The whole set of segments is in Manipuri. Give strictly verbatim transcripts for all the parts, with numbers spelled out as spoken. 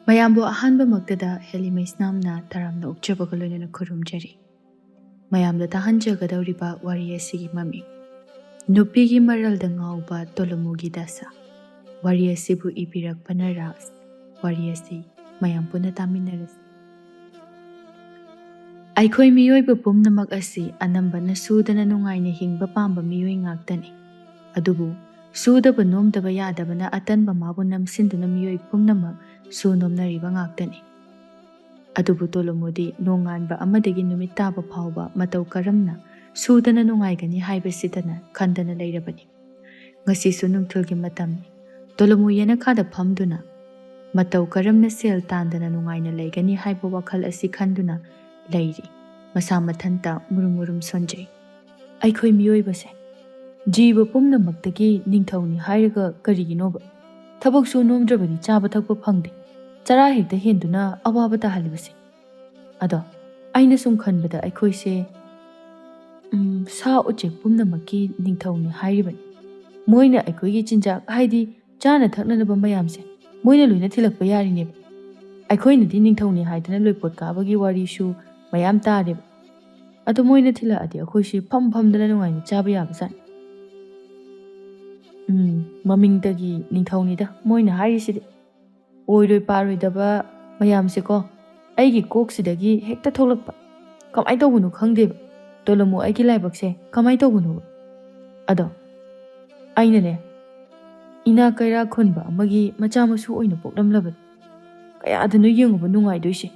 ꯃꯌꯥꯝꯕꯨ ꯑꯍꯥꯟꯕꯃꯛꯇꯗ ꯍꯦꯂꯤꯃꯩꯁꯅꯥꯝꯅ ꯇꯔꯥꯝꯅ ꯑꯣꯛꯆꯕꯒ ꯂꯣꯏꯅꯅ ꯈꯨꯔꯨꯝꯖꯔꯤ꯫ ꯃꯌꯥꯝꯗ ꯇꯥꯍꯟꯖꯒꯗꯧꯔꯤꯕ ꯋꯥꯔꯤ ꯑꯁꯤꯒꯤ ꯃꯃꯤꯡ, ꯅꯨꯄꯤꯒꯤ ꯃꯔꯜꯗ ꯉꯥꯎꯕ ꯇꯣꯂꯣꯃꯨꯒꯤ ꯗꯁꯥ꯫ ꯋꯥꯔꯤ ꯑꯁꯤꯕꯨ ꯏꯕꯤꯔꯛꯄꯅ ꯔꯥꯖ꯫ ꯋꯥꯔꯤ ꯑꯁꯤ ꯃꯌꯥꯝ ꯄꯨꯟꯅ ꯇꯥꯃꯤꯟꯅꯔꯁꯤ꯫ ꯑꯩꯈꯣꯏ ꯃꯤꯑꯣꯏꯕ ꯄꯨꯝꯅꯃꯛ ꯑꯁꯤ ꯑꯅꯝꯕꯅ ꯁꯨꯗꯅ ꯅꯨꯡꯉꯥꯏꯅ ꯍꯤꯡꯕ ꯄꯥꯝꯕ ꯃꯤꯑꯣꯏ ꯉꯥꯛꯇꯅꯤ꯫ ꯑꯗꯨꯕꯨ ꯁꯨꯗꯕ ꯅꯣꯝꯗꯕ ꯌꯥꯗꯕꯅ ꯑꯇꯟꯕ ꯃꯥꯕꯨ ꯅꯝꯁꯤꯟꯗꯨꯅ ꯃꯤꯑꯣꯏ ꯄꯨꯝꯅꯃꯛ ꯁꯨ ꯅꯣꯝꯅꯔꯤꯕ ꯉꯥꯛꯇꯅꯤ꯫ ꯑꯗꯨꯕꯨ ꯇꯣꯂꯣꯃꯨꯗꯤ ꯅꯣꯡꯉꯥꯟꯕ ꯑꯃꯗꯒꯤ ꯅꯨꯃꯤꯠ ꯇꯥꯕ ꯐꯥꯎꯕ ꯃꯇꯧ ꯀꯔꯝꯅ ꯁꯨꯗꯅ ꯅꯨꯡꯉꯥꯏꯒꯅꯤ ꯍꯥꯏꯕꯁꯤꯗꯅ ꯈꯟꯗꯅ ꯂꯩꯔꯕꯅꯤ꯫ ꯉꯁꯤꯁꯨ ꯅꯨꯡꯊꯤꯜꯒꯤ ꯃꯇꯝꯅꯤ꯫ ꯇꯣꯂꯣꯃꯨ ꯌꯦꯅꯈꯥꯗ ꯐꯝꯗꯨꯅ ꯃꯇꯧ ꯀꯔꯝꯅ ꯁꯦꯜ ꯇꯥꯟꯗꯅ ꯅꯨꯡꯉꯥꯏꯅ ꯂꯩꯒꯅꯤ ꯍꯥꯏꯕ ꯋꯥꯈꯜ ꯑꯁꯤ ꯈꯟꯗꯨꯅ ꯂꯩꯔꯤ꯫ ꯃꯁꯥ ꯃꯊꯟꯇ ꯃꯨꯔꯨꯝ ꯃꯨꯔꯨꯝ ꯁꯣꯟꯖꯩ꯫ ꯑꯩꯈꯣꯏ ꯃꯤꯑꯣꯏꯕꯁꯦ ꯖꯤꯕ ꯄꯨꯝꯅꯃꯛꯇꯒꯤ ꯅꯤꯡꯊꯧꯅꯤ ꯍꯥꯏꯔꯒ ꯀꯔꯤꯒꯤꯅꯣꯕ? ꯊꯕꯛꯁꯨ ꯅꯣꯝꯗ꯭ꯔꯕꯗꯤ ꯆꯥꯕ ꯊꯛꯄ ꯐꯪꯗꯦ꯫ ꯆꯔꯥ ꯍꯦꯛꯇ ꯍꯦꯟꯗꯨꯅ ꯑꯋꯥꯕ ꯇꯥꯍꯜꯂꯤꯕꯁꯦ꯫ ꯑꯗꯣ ꯑꯩꯅ ꯁꯨꯝ ꯈꯟꯕꯗ ꯑꯩꯈꯣꯏꯁꯦ, ꯎꯝ, ꯁꯥ ꯎꯆꯦꯛ ꯄꯨꯝꯅꯃꯛꯀꯤ ꯅꯤꯡꯊꯧꯅꯤ ꯍꯥꯏꯔꯤꯕꯅꯤ꯫ ꯃꯣꯏꯅ ꯑꯩꯈꯣꯏꯒꯤ ꯆꯤꯟꯖꯥꯛ, ꯍꯥꯏꯗꯤ ꯆꯥꯅ ꯊꯛꯅꯅꯕ ꯃꯌꯥꯝꯁꯦ ꯃꯣꯏꯅ ꯂꯣꯏꯅ ꯊꯤꯜꯂꯛꯄ ꯌꯥꯔꯤꯅꯦꯕ꯫ ꯑꯩꯈꯣꯏꯅꯗꯤ ꯅꯤꯡꯊꯧꯅꯤ ꯍꯥꯏꯗꯅ ꯂꯣꯏꯄꯣꯠ ꯀꯥꯕꯒꯤ ꯋꯥꯔꯤꯁꯨ ꯃꯌꯥꯝ ꯇꯥꯔꯦꯕ꯫ ꯑꯗꯣ ꯃꯣꯏꯅ ꯊꯤꯜꯂꯛꯑꯗꯤ ꯑꯩꯈꯣꯏꯁꯦ ꯐꯝ ꯐꯝꯗꯅ ꯅꯨꯡꯉꯥꯏꯅ ꯆꯥꯕ ꯌꯥꯕꯖꯥꯠꯅꯤ꯫ ꯎꯝ, ꯃꯃꯤꯡꯗꯒꯤ ꯅꯤꯡꯊꯧꯅꯤꯗ ꯃꯣꯏꯅ ꯍꯥꯏꯔꯤꯁꯤꯗꯤ꯫ ꯑꯣꯏꯔꯣꯏ ꯄꯥꯔꯣꯏꯗꯕ ꯃꯌꯥꯝꯁꯦꯀꯣ, ꯑꯩꯒꯤ ꯀꯣꯛꯁꯤꯗꯒꯤ ꯍꯦꯛꯇ ꯊꯣꯛꯂꯛꯄ꯫ ꯀꯃꯥꯏꯅ ꯇꯧꯕꯅꯣ ꯈꯪꯗꯦꯕ꯫ ꯇꯣꯂꯣꯃꯨ, ꯑꯩꯒꯤ ꯂꯥꯏꯕꯛꯁꯦ ꯀꯃꯥꯏꯅ ꯇꯧꯕꯅꯣꯕ? ꯑꯗꯣ ꯑꯩꯅꯅꯦ, ꯏꯅꯥꯛ ꯀꯩꯔꯥꯛ ꯈꯨꯟꯕ ꯑꯃꯒꯤ ꯃꯆꯥ ꯃꯁꯨ ꯑꯣꯏꯅ ꯄꯣꯛꯂꯝꯂꯕꯅꯤ꯫ ꯀꯌꯥꯗꯅꯣ ꯌꯦꯡꯉꯨꯕ ꯅꯨꯡꯉꯥꯏꯗꯣꯏꯁꯦ꯫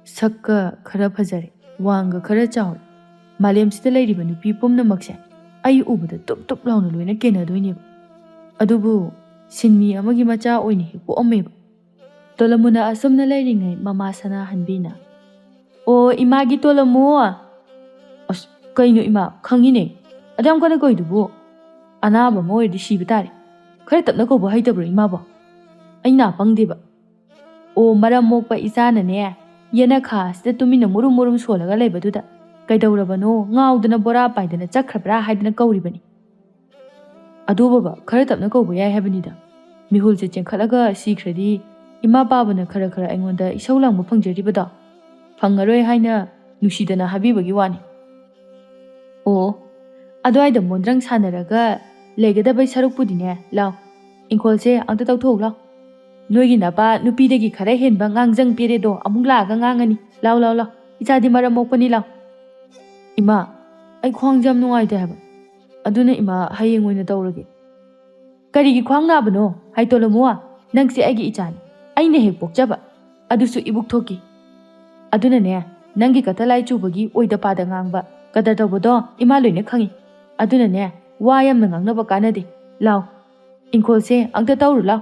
ꯁꯛꯀ ꯈꯔ ꯐꯖꯔꯦ, ꯋꯥꯡꯒ ꯈꯔ ꯆꯥꯎꯔꯦ꯫ ꯃꯥꯂꯦꯝꯁꯤꯗ ꯂꯩꯔꯤꯕ ꯅꯨꯄꯤ ꯄꯨꯝꯅꯃꯛꯁꯦ ꯑꯩ ꯎꯕꯗ ꯇꯨꯞ ꯇꯨꯞ ꯂꯥꯎꯅ ꯂꯣꯏꯅ ꯀꯦꯟꯅꯗꯣꯏꯅꯦꯕ꯫ ꯑꯗꯨꯕꯨ ꯁꯤꯟꯃꯤ ꯑꯃꯒꯤ ꯃꯆꯥ ꯑꯣꯏꯅ ꯍꯦꯛ ꯄꯣꯛꯑꯝꯃꯦꯕ꯫ ꯇꯣꯂꯃꯨꯅ ꯑꯁꯨꯝꯅ ꯂꯩꯔꯤꯉꯩ ꯃꯃꯥ ꯁꯅꯥꯍꯟꯕꯤꯅ, "ꯑꯣ, ꯏꯃꯥꯒꯤ ꯇꯣꯂꯃꯨ!" "ꯑꯁ, ꯀꯩꯅꯣ ꯏꯃꯥ, ꯈꯪꯉꯤꯅꯦ꯫ ꯑꯗꯨ ꯌꯥꯝ ꯀꯟꯅ ꯀꯧꯏꯗꯨꯕꯨ? ꯑꯅꯥꯕ ꯑꯃ ꯑꯣꯏꯔꯗꯤ ꯁꯤꯕ ꯇꯥꯔꯦ꯫ ꯈꯔ ꯇꯞꯅ ꯀꯧꯕ ꯍꯩꯇꯕ꯭ꯔꯣ ꯏꯃꯥꯕꯣ? ꯑꯩ ꯅꯥ ꯄꯪꯗꯦꯕ꯫ ꯑꯣ, ꯃꯔꯝ ꯃꯣꯛꯄ ꯏꯆꯥꯅꯅꯦ, ꯌꯦꯅꯈꯥ ꯑꯁꯤꯗ ꯇꯨꯃꯤꯟꯅ ꯃꯨꯔꯨꯝ ꯃꯨꯔꯨꯝ ꯁꯣꯜꯂꯒ ꯂꯩꯕꯗꯨꯗ ꯀꯩꯗꯧꯔꯕꯅꯣ, ꯉꯥꯎꯗꯅ ꯕꯣꯔꯥ ꯄꯥꯏꯗꯅ ꯆꯠꯈ꯭ꯔꯕ꯭ꯔꯥ ꯍꯥꯏꯗꯅ ꯀꯧꯔꯤꯕꯅꯤ꯫ ꯑꯗꯣ ꯕꯕꯥ, ꯈꯔ ꯇꯞꯅ ꯀꯧꯕ ꯌꯥꯏ ꯍꯥꯏꯕꯅꯤꯗ꯫ ꯃꯤꯍꯨꯜꯁꯦ ꯆꯦꯟꯈꯠꯂꯒ ꯁꯤꯈ꯭ꯔꯗꯤ ꯏꯃꯥ ꯄꯥꯕꯅ ꯈꯔ ꯈꯔ ꯑꯩꯉꯣꯟꯗ ꯏꯁꯧ ꯂꯥꯡꯕ ꯐꯪꯖꯔꯤꯕꯗꯣ ꯐꯪꯉꯔꯣꯏ ꯍꯥꯏꯅ ꯅꯨꯡꯁꯤꯗꯅ ꯍꯥꯏꯕꯤꯕꯒꯤ ꯋꯥꯅꯤ꯫ ꯑꯣ, ꯑꯗꯨꯋꯥꯏꯗ ꯃꯣꯟꯗ꯭ꯔꯪ ꯁꯥꯟꯅꯔꯒ ꯂꯩꯒꯗꯕꯩ ꯁꯔꯨꯛꯄꯨꯗꯤꯅꯦ, ꯂꯥꯎ, ꯏꯪꯈꯣꯜꯁꯦ ꯑꯝꯇ ꯇꯧꯊꯣꯛꯎ ꯂꯥꯎ꯫ ꯅꯣꯏꯒꯤ ꯅꯄꯥ ꯅꯨꯄꯤꯗꯒꯤ ꯈꯔ ꯍꯦꯟꯕ ꯉꯥꯡꯖꯪ ꯄꯦꯔꯦꯗꯣ ꯑꯃꯨꯛ ꯂꯥꯛꯑꯒ ꯉꯥꯡꯉꯅꯤ꯫ ꯂꯥꯎ, ꯂꯥꯎ, ꯂꯥꯎ, ꯏꯆꯥꯗꯤ ꯃꯔꯝ ꯃꯣꯛꯄꯅꯤ, ꯂꯥꯎ꯫ ꯏꯃꯥ, ꯑꯩ ꯈ꯭ꯋꯥꯡꯁꯦ ꯌꯥꯝ ꯅꯨꯡꯉꯥꯏꯇꯦ ꯍꯥꯏꯕ꯫ ꯑꯗꯨꯅ ꯏꯃꯥ, ꯍꯌꯦꯡ ꯑꯣꯏꯅ ꯇꯧꯔꯒꯦ꯫ ꯀꯔꯤꯒꯤ ꯈ꯭ꯋꯥꯡ ꯅꯥꯕꯅꯣ? ꯍꯥꯏ ꯇꯣꯂꯣꯃꯨꯋꯥ, ꯅꯪꯁꯦ ꯑꯩꯒꯤ ꯏꯆꯥꯅꯤ, ꯑꯩꯅ ꯍꯦꯛ ꯄꯣꯛꯆꯕ, ꯑꯗꯨꯁꯨ ꯏꯕꯨꯛ ꯊꯣꯛꯀꯤ꯫ ꯑꯗꯨꯅꯅꯦ, ꯅꯪꯒꯤ ꯀꯇꯂꯥꯏ ꯆꯨꯕꯒꯤ ꯑꯣꯏꯗ ꯄꯥꯗ ꯉꯥꯡꯕ, ꯀꯗꯔ ꯇꯧꯕꯗꯣ ꯏꯃꯥ ꯂꯣꯏꯅ ꯈꯪꯉꯤ꯫ ꯑꯗꯨꯅꯅꯦ, ꯋꯥ ꯌꯥꯝꯅ ꯉꯥꯡꯅꯕ ꯀꯥꯟꯅꯗꯦ꯫ ꯂꯥꯎ, ꯏꯪꯈꯣꯜꯁꯦ ꯑꯝꯇ ꯇꯧꯔꯨ ꯂꯥꯎ꯫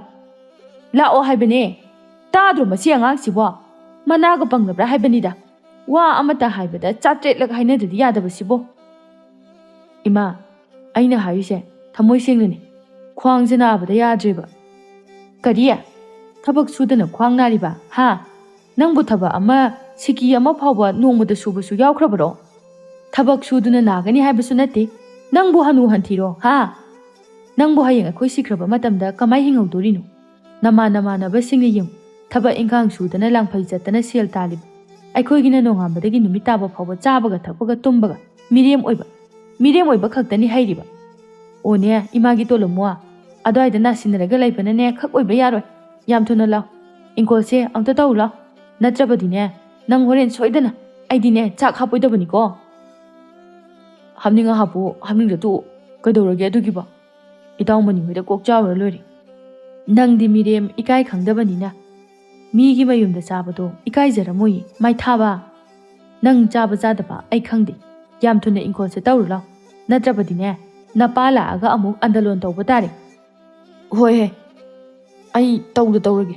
ꯂꯥꯛꯑꯣ ꯍꯥꯏꯕꯅꯦ꯫ ꯇꯥꯗ꯭ꯔꯣ ꯃꯁꯤ ꯑꯉꯥꯡꯁꯤꯕꯣ? ꯃꯅꯥꯒ ꯄꯪꯂꯕ꯭ꯔꯥ ꯍꯥꯏꯕꯅꯤꯗ꯫ ꯋꯥ ꯑꯃꯇ ꯍꯥꯏꯕꯗ ꯆꯥꯇ꯭ꯔꯦꯠꯂꯛ ꯍꯥꯏꯅꯗ꯭ꯔꯗꯤ ꯌꯥꯗꯕꯁꯤꯕꯣ꯫ ꯏꯃꯥ, ꯑꯩꯅ ꯍꯥꯏꯔꯤꯁꯦ ꯊꯃꯣꯏ ꯁꯦꯡꯅꯅꯤ꯫ ꯈ꯭ꯋꯥꯡꯁꯦ ꯅꯥꯕꯗ ꯌꯥꯗ꯭ꯔꯦꯕ꯫ ꯀꯔꯤ? ꯊꯕꯛ ꯁꯨꯗꯅ ꯈ꯭ꯋꯥꯡ ꯅꯥꯔꯤꯕ? ꯍꯥ? ꯅꯪꯕꯨ ꯊꯕꯛ ꯑꯃ, ꯁꯤꯀꯤ ꯑꯃ ꯐꯥꯎꯕ ꯅꯣꯡꯃꯗ ꯁꯨꯕꯁꯨ ꯌꯥꯎꯈ꯭ꯔꯕꯔꯣ? ꯊꯕꯛ ꯁꯨꯗꯨꯅ ꯅꯥꯒꯅꯤ ꯍꯥꯏꯕꯁꯨ ꯅꯠꯇꯦ꯫ ꯅꯪꯕꯨ ꯍꯅꯨ ꯍꯟꯊꯤꯔꯣ, ꯍꯥ? ꯅꯪꯕꯨ ꯍꯌꯦꯡ ꯑꯩꯈꯣꯏ ꯁꯤꯈ꯭ꯔꯕ ꯃꯇꯝꯗ ꯀꯃꯥꯏ ꯍꯤꯡꯍꯧꯗꯣꯔꯤꯅꯣ? ꯅꯃꯥꯟ ꯅꯃꯥꯟꯅꯕꯁꯤꯡꯅ ꯌꯦꯡꯉꯨ, ꯊꯕꯛ ꯏꯟꯈꯥꯡ ꯁꯨꯗꯅ ꯂꯥꯡꯐꯩ ꯆꯠꯇꯅ ꯁꯦꯜ ꯇꯥꯜꯂꯤꯕ꯫ ꯑꯩꯈꯣꯏꯒꯤꯅ ꯅꯣꯡꯉꯥꯟꯕꯗꯒꯤ ꯅꯨꯃꯤꯠ ꯇꯥꯕ ꯐꯥꯎꯕ ꯆꯥꯕꯒ ꯊꯛꯄꯒ ꯇꯨꯝꯕꯒ ꯃꯤꯔꯦꯝ ꯑꯣꯏꯕ, ꯃꯤꯔꯦꯝ ꯑꯣꯏꯕ ꯈꯛꯇꯅꯤ ꯍꯩꯔꯤꯕ꯫ ꯑꯣꯅꯦ, ꯏꯃꯥꯒꯤ ꯇꯣꯂꯣꯃꯣ, ꯑꯗꯨꯋꯥꯏꯗ ꯅꯥꯁꯤꯟꯅꯔꯒ ꯂꯩꯕꯅꯅꯦ ꯈꯛ ꯑꯣꯏꯕ ꯌꯥꯔꯣꯏ꯫ ꯌꯥꯝ ꯊꯨꯅ ꯂꯥꯎ, ꯏꯪꯈꯣꯜꯁꯦ ꯑꯝꯇ ꯇꯧ ꯂꯥꯎ, ꯅꯠꯇ꯭ꯔꯕꯗꯤꯅꯦ, ꯅꯪ ꯍꯣꯔꯦꯟ ꯁꯣꯏꯗꯅ, ꯑꯩꯗꯤꯅꯦ ꯆꯥꯛ ꯍꯥꯞꯄꯣꯏꯗꯕꯅꯤꯀꯣ꯫ ꯍꯥꯞꯅꯤꯡꯉ ꯍꯥꯞꯄꯣ, ꯍꯥꯞꯅꯤꯡꯗ ꯇꯣꯛꯑꯣ, ꯀꯩꯗꯧꯔꯒꯦ ꯑꯗꯨꯒꯤꯕꯣ? ꯏꯇꯥꯎꯃꯅꯤ ꯍꯣꯏꯗ ꯀꯣꯛ ꯆꯥꯎꯔ ꯂꯣꯏꯔꯦ꯫ ꯅꯪꯗꯤ ꯃꯤꯔꯦꯝ ꯏꯀꯥꯏ ꯈꯪꯗꯕꯅꯤꯅ ꯃꯤꯒꯤ ꯃꯌꯨꯝꯗ ꯆꯥꯕꯗꯣ ꯏꯀꯥꯏꯖꯔꯝꯃꯣꯏꯌꯦ, ꯃꯥꯏꯊꯥꯕ꯫ ꯅꯪ ꯆꯥꯕ ꯆꯥꯗꯕ ꯑꯩ ꯈꯪꯗꯦ꯫ ꯌꯥꯝ ꯊꯨꯅ ꯏꯪꯈꯣꯜꯁꯦ ꯇꯧꯔꯨ ꯂꯥꯎ, ꯅꯠꯇ꯭ꯔꯕꯗꯤꯅꯦ, ꯅꯄꯥ ꯂꯥꯛꯑꯒ ꯑꯃꯨꯛ ꯑꯟꯗꯂꯣꯟ ꯇꯧꯕ ꯇꯥꯔꯦ꯫ ꯍꯣꯏ ꯍꯦ, ꯑꯩ ꯇꯧꯗ ꯇꯧꯔꯒꯦ꯫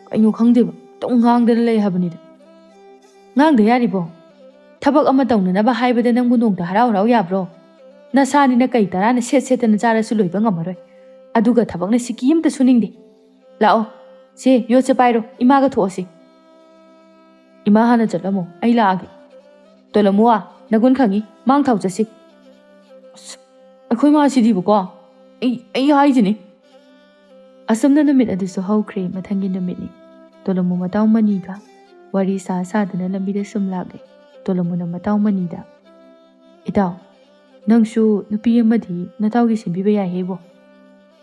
ꯀꯩꯅꯣ ꯈꯪꯗꯦꯕ, ꯑꯗꯨꯝ ꯉꯥꯡꯗꯅ ꯂꯩ ꯍꯥꯏꯕꯅꯤꯗ꯫ ꯉꯥꯡꯗ ꯌꯥꯔꯤꯕꯣ? ꯊꯕꯛ ꯑꯃ ꯇꯧꯅꯅꯕ ꯍꯥꯏꯕꯗ ꯅꯪꯕꯨ ꯅꯣꯡꯇ ꯍꯔꯥꯎ ꯍꯔꯥꯎ ꯌꯥꯕ꯭ꯔꯣ? ꯅꯁꯥꯅꯤꯅ ꯀꯩ ꯇꯔꯥꯅ ꯁꯦꯠ ꯁꯦꯠꯇꯅ ꯆꯥꯔꯁꯨ ꯂꯣꯏꯕ ꯉꯝꯃꯔꯣꯏ꯫ ꯑꯗꯨꯒ ꯊꯕꯛꯅ ꯁꯤꯀꯤ ꯑꯝꯇ ꯁꯨꯅꯤꯡꯗꯦ꯫ ꯂꯥꯛꯑꯣ, ꯁꯦ, ꯌꯣꯠꯁꯦ ꯄꯥꯏꯔꯣ, ꯏꯃꯥꯒ ꯊꯣꯛꯑꯁꯤ꯫ ꯏꯃꯥ ꯍꯥꯟꯅ ꯆꯠꯂꯝꯃꯣ, ꯑꯩ ꯂꯥꯛꯑꯒꯦ꯫ ꯇꯣꯂꯝꯃꯨꯋꯥ, ꯅꯒꯨꯟ ꯈꯪꯉꯤ, ꯃꯥꯡ ꯊꯥꯎ ꯆꯠꯁꯤ꯫ ꯑꯁ, ꯑꯩꯈꯣꯏ ꯃꯥꯁꯤꯗꯤꯕꯀꯣ, ꯑꯩ, ꯑꯩ ꯍꯥꯏꯁꯤꯅꯤ꯫ ꯑꯁꯨꯝꯅ ꯅꯨꯃꯤꯠ ꯑꯗꯨꯁꯨ ꯍꯧꯈ꯭ꯔꯦ꯫ ꯃꯊꯪꯒꯤ ꯅꯨꯃꯤꯠꯅꯤ꯫ ꯇꯣꯂꯣꯃꯨ ꯃꯇꯥꯎ ꯃꯅꯤꯒ ꯋꯥꯔꯤ ꯁꯥ ꯁꯥꯗꯨꯅ ꯂꯝꯕꯤꯗ ꯁꯨꯝ ꯂꯥꯛꯂꯦ꯫ ꯇꯣꯂꯣꯃꯨꯅ ꯃꯇꯥꯎ ꯃꯅꯤꯗ, "ꯏꯇꯥꯎ, ꯅꯪꯁꯨ ꯅꯨꯄꯤ ꯑꯃꯗꯤ ꯅꯇꯥꯎꯒꯤ ꯁꯤꯟꯕꯤꯕ ꯌꯥꯏꯍꯦ ꯏꯕꯣ꯫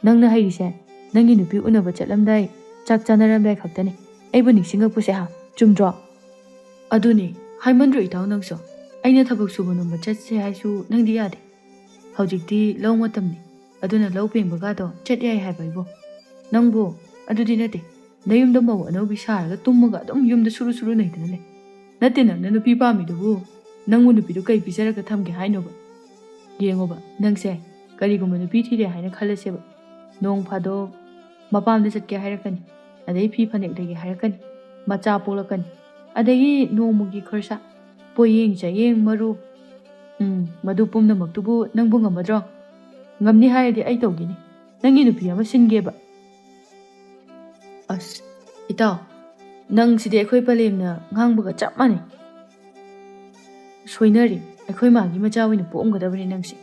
ꯅꯪꯅ ꯍꯩꯔꯤꯁꯦ ꯅꯪꯒꯤ ꯅꯨꯄꯤ ꯎꯅꯕ ꯆꯠꯂꯝꯗꯥꯏ, ꯆꯥꯛ ꯆꯥꯅꯔꯝꯗꯥꯏ ꯈꯛꯇꯅꯤ꯫ ꯑꯩꯕꯨ ꯅꯤꯡꯁꯤꯡꯉꯛꯄꯁꯦ ꯍꯥ, ꯆꯨꯝꯗ꯭ꯔꯣ?" "ꯑꯗꯨꯅꯤ, ꯍꯥꯏꯃꯟꯗ꯭ꯔꯣ ꯏꯇꯥꯎ ꯅꯪꯁꯨ? ꯑꯩꯅ ꯊꯕꯛ ꯁꯨꯕ ꯅꯣꯝꯕ ꯆꯠꯁꯦ ꯍꯥꯏꯁꯨ ꯅꯪꯗꯤ ꯌꯥꯗꯦ꯫ ꯍꯧꯖꯤꯛꯇꯤ ꯂꯧ ꯃꯇꯝꯅꯤ, ꯑꯗꯨꯅ ꯂꯧ ꯄꯦꯡꯕꯒꯗꯣ ꯆꯠ ꯌꯥꯏ ꯍꯥꯏꯕ ꯏꯕꯣ꯫ ꯅꯪꯕꯨ, ꯑꯗꯨꯗꯤ ꯅꯠꯇꯦ, ꯅꯌꯨꯝꯗ ꯃꯧ ꯑꯅꯧꯕꯤ ꯁꯥꯔꯒ ꯇꯨꯝꯃꯒ ꯑꯗꯨꯝ ꯌꯨꯝꯗ ꯁꯨꯔꯨ ꯁꯨꯔꯨ ꯅꯩꯗꯅ ꯂꯩ꯫ ꯅꯠꯇꯦ, ꯅꯪꯅ ꯅꯨꯄꯤ ꯄꯥꯝꯃꯤꯗꯨꯕꯨ ꯅꯪꯕꯨ ꯅꯨꯄꯤꯗꯨ ꯀꯩ ꯄꯤꯖꯔꯒ ꯊꯝꯒꯦ ꯍꯥꯏꯅꯣꯕ? ꯌꯦꯡꯉꯣꯕ, ꯅꯪꯁꯦ ꯀꯔꯤꯒꯨꯝꯕ ꯅꯨꯄꯤ ꯊꯤꯔꯦ ꯍꯥꯏꯅ ꯈꯜꯂꯁꯦꯕ, ꯅꯣꯡ ꯐꯥꯗꯣꯛ ꯃꯄꯥꯝꯗ ꯆꯠꯀꯦ ꯍꯥꯏꯔꯛꯀꯅꯤ, ꯑꯗꯩ ꯐꯤ ꯐꯅꯦꯛ ꯂꯩꯒꯦ ꯍꯥꯏꯔꯛꯀꯅꯤ, ꯃꯆꯥ ꯄꯣꯛꯂꯛꯀꯅꯤ, ꯑꯗꯒꯤ ꯅꯣꯡꯃꯒꯤ ꯈꯔꯁꯥ, ꯄꯣꯌꯦꯡ ꯆꯥꯌꯦꯡ, ꯃꯔꯨꯞ, ꯎꯝ, ꯃꯗꯨ ꯄꯨꯝꯅꯃꯛꯇꯨꯕꯨ ꯅꯪꯕꯨ ꯉꯝꯃꯗ꯭ꯔꯣ? ꯉꯝꯅꯤ ꯍꯥꯏꯔꯗꯤ ꯑꯩ ꯇꯧꯒꯦꯅꯦ, ꯅꯪꯒꯤ ꯅꯨꯄꯤ ꯑꯃ ꯁꯤꯟꯒꯦꯕ꯫ ꯑꯁ, ꯏꯇꯥꯎ, ꯅꯪꯁꯤꯗꯤ ꯑꯩꯈꯣꯏ ꯄꯂꯦꯝꯅ ꯉꯥꯡꯕꯒ ꯆꯞ ꯃꯥꯟꯅꯩ꯫ ꯁꯣꯏꯅꯔꯦ, ꯑꯩꯈꯣꯏ ꯃꯥꯒꯤ ꯃꯆꯥ ꯑꯣꯏꯅ ꯄꯣꯛꯑꯝꯒꯗꯕꯅꯤ ꯅꯪꯁꯦ꯫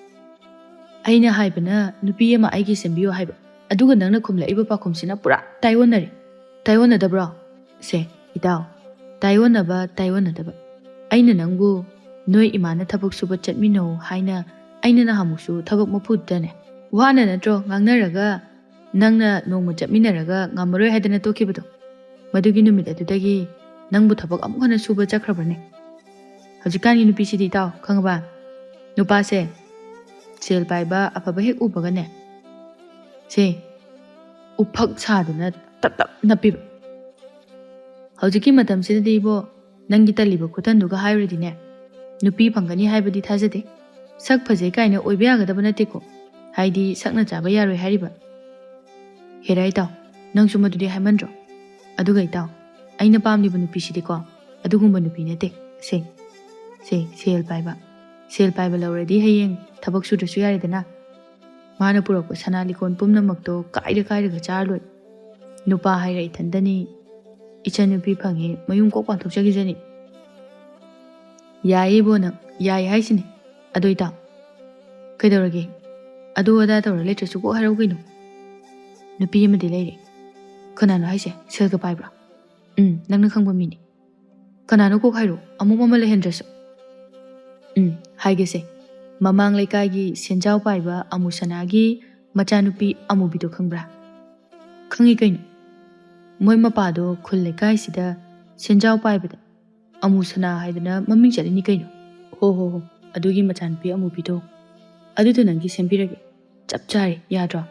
ꯑꯩꯅ ꯍꯥꯏꯕꯅ ꯅꯨꯄꯤ ꯑꯃ ꯑꯩꯒꯤ ꯁꯦꯝꯕꯤꯌꯨ ꯍꯥꯏꯕ, ꯑꯗꯨꯒ ꯅꯪꯅ ꯈꯨꯝꯂꯛꯏꯕ ꯄꯥꯎꯈꯨꯝꯁꯤꯅ ꯄꯨꯔꯥ ꯇꯥꯏꯑꯣꯟꯅꯔꯦ꯫ ꯇꯥꯏꯑꯣꯟꯅꯗꯕ꯭ꯔꯣ? ꯁꯦ, ꯏꯇꯥꯎ, ꯇꯥꯏꯑꯣꯟꯅꯕ, ꯇꯥꯏꯑꯣꯟꯅꯗꯕ꯫ ꯑꯩꯅ ꯅꯪꯕꯨ ꯅꯣꯏ ꯏꯃꯥꯅ ꯊꯕꯛ ꯁꯨꯕ ꯆꯠꯃꯤꯟꯅꯧ ꯍꯥꯏꯅ ꯑꯩꯅ ꯅꯍꯥꯟꯃꯨꯛꯁꯨ ꯊꯕꯛ ꯃꯄꯨꯗꯨꯗꯅꯦ ꯋꯥꯅ ꯅꯠꯇ꯭ꯔꯣ ꯉꯥꯡꯅꯔꯒ ꯅꯪꯅ ꯅꯣꯡꯃ ꯆꯠꯃꯤꯟꯅꯔꯒ ꯉꯝꯃꯔꯣꯏ ꯍꯥꯏꯗꯅ ꯇꯣꯛꯈꯤꯕꯗꯣ? ꯃꯗꯨꯒꯤ ꯅꯨꯃꯤꯠ ꯑꯗꯨꯗꯒꯤ ꯅꯪꯕꯨ ꯊꯕꯛ ꯑꯃꯨꯛ ꯍꯟꯅ ꯁꯨꯕ ꯆꯠꯈ꯭ꯔꯕ꯭ꯔꯅꯦ? ꯍꯧꯖꯤꯛꯀꯥꯟꯒꯤ ꯅꯨꯄꯤꯁꯤꯗꯤ ꯏꯇꯥꯎ, ꯈꯪꯉꯕ? ꯅꯨꯄꯥꯁꯦ ꯁꯦꯜ ꯄꯥꯏꯕ ꯑꯐꯕ ꯍꯦꯛ ꯎꯕꯒꯅꯦ, ꯁꯦ, ꯎꯐꯛ ꯁꯥꯗꯨꯅ ꯇꯞ ꯇꯞ ꯅꯞꯄꯤꯕ꯫ ꯍꯧꯖꯤꯛꯀꯤ ꯃꯇꯝꯁꯤꯗꯗꯤ ꯏꯕꯣ, ꯅꯪꯒꯤ ꯇꯜꯂꯤꯕ ꯈꯨꯇꯟꯗꯨꯒ ꯍꯥꯏꯔꯨꯔꯗꯤꯅꯦ, ꯅꯨꯄꯤ ꯐꯪꯒꯅꯤ ꯍꯥꯏꯕꯗꯤ ꯊꯥꯖꯗꯦ꯫ ꯁꯛ ꯐꯖꯩ ꯀꯥꯏꯅ ꯑꯣꯏꯕ ꯌꯥꯒꯗꯕ ꯅꯠꯇꯦꯀꯣ, ꯍꯥꯏꯗꯤ ꯁꯛꯅ ꯆꯥꯕ ꯌꯥꯔꯣꯏ ꯍꯥꯏꯔꯤꯕ꯫ ꯍꯦꯔꯥ ꯏꯇꯥꯎ, ꯅꯪꯁꯨ ꯃꯗꯨꯗꯤ ꯍꯥꯏꯃꯟꯗ꯭ꯔꯣ? ꯑꯗꯨꯒ ꯏꯇꯥꯎ, ꯑꯩꯅ ꯄꯥꯝꯂꯤꯕ ꯅꯨꯄꯤꯁꯤꯗꯤꯀꯣ ꯑꯗꯨꯒꯨꯝꯕ ꯅꯨꯄꯤ ꯅꯠꯇꯦ꯫ ꯁꯦ, ꯁꯦ, ꯁꯦꯜ ꯄꯥꯏꯕ꯫ ꯁꯦꯜ ꯄꯥꯏꯕ ꯂꯧꯔꯗꯤ ꯍꯌꯦꯡ ꯊꯕꯛ ꯁꯨꯗ꯭ꯔꯁꯨ ꯌꯥꯔꯦꯗꯅ꯫ ꯃꯥꯅ ꯄꯨꯔꯛꯄ ꯁꯅꯥ ꯂꯤꯀꯣꯟ ꯄꯨꯝꯅꯃꯛꯇꯣ ꯀꯥꯏꯔ ꯀꯥꯏꯔꯒ ꯆꯥꯔ ꯂꯣꯏ꯫ ꯅꯨꯄꯥ ꯍꯥꯏꯔ ꯏꯊꯟꯗꯅꯤ, ꯏꯆꯟꯅꯨꯄꯤ ꯐꯪꯉꯦ, ꯃꯌꯨꯝ ꯀꯣꯛ ꯄꯥꯟꯊꯣꯛꯆꯈꯤꯖꯅꯤ꯫ ꯌꯥꯏꯌꯦ ꯏꯕꯣ, ꯅꯪ ꯌꯥꯏ ꯍꯥꯏꯁꯤꯅꯤ꯫ ꯑꯗꯣ ꯏꯇꯥꯎ, ꯀꯩꯗꯧꯔꯒꯦ? ꯑꯗꯨ ꯑꯗꯥ ꯇꯧꯔ ꯂꯩꯇ꯭ꯔꯁꯨ ꯀꯣꯛ ꯍꯥꯏꯔꯛꯎ ꯀꯩꯅꯣ꯫ ꯅꯨꯄꯤ ꯑꯃꯗꯤ ꯂꯩꯔꯦ꯫ ꯀꯅꯥꯅꯣ ꯍꯥꯏꯁꯦ? ꯁꯦꯜꯒ ꯄꯥꯏꯕ꯭ꯔꯣ? ꯎꯝ, ꯅꯪꯅ ꯈꯪꯕ ꯃꯤꯅꯤ꯫ ꯀꯅꯥꯅꯣ ꯀꯣꯛ ꯍꯥꯏꯔꯣ, ꯑꯃꯨꯛ ꯑꯃ ꯂꯩꯍꯟꯗ꯭ꯔꯁꯨ꯫ ꯎꯝ, ꯍꯥꯏꯒꯦꯁꯦ꯫ ꯃꯃꯥꯡ ꯂꯩꯀꯥꯏꯒꯤ ꯁꯦꯟꯖꯥꯎ ꯄꯥꯏꯕ ꯑꯃꯨ ꯁꯅꯥꯒꯤ ꯃꯆꯥꯅꯨꯄꯤ ꯑꯃꯨꯕꯤꯗꯣ ꯈꯪꯕ꯭ꯔꯥ? ꯈꯪꯉꯤ ꯀꯩꯅꯣ꯫ ꯃꯣꯏ ꯃꯄꯥꯗꯣ ꯈꯨꯜ ꯂꯩꯀꯥꯏꯁꯤꯗ ꯁꯦꯟꯖꯥꯎ ꯄꯥꯏꯕꯗ ꯑꯃꯨ ꯁꯅꯥ ꯍꯥꯏꯗꯅ ꯃꯃꯤꯡ ꯆꯠꯂꯤꯅꯤ ꯀꯩꯅꯣ꯫ ꯍꯣ ꯍꯣ ꯍꯣ, ꯑꯗꯨꯒꯤ ꯃꯆꯥꯅꯨꯄꯤ ꯑꯃꯨꯕꯤꯗꯣ꯫ ꯑꯗꯨꯗꯣ ꯅꯪꯒꯤ ꯁꯦꯝꯕꯤꯔꯒꯦ꯫ ꯆꯞ ꯆꯥꯔꯦ, ꯌꯥꯗ꯭ꯔꯣ?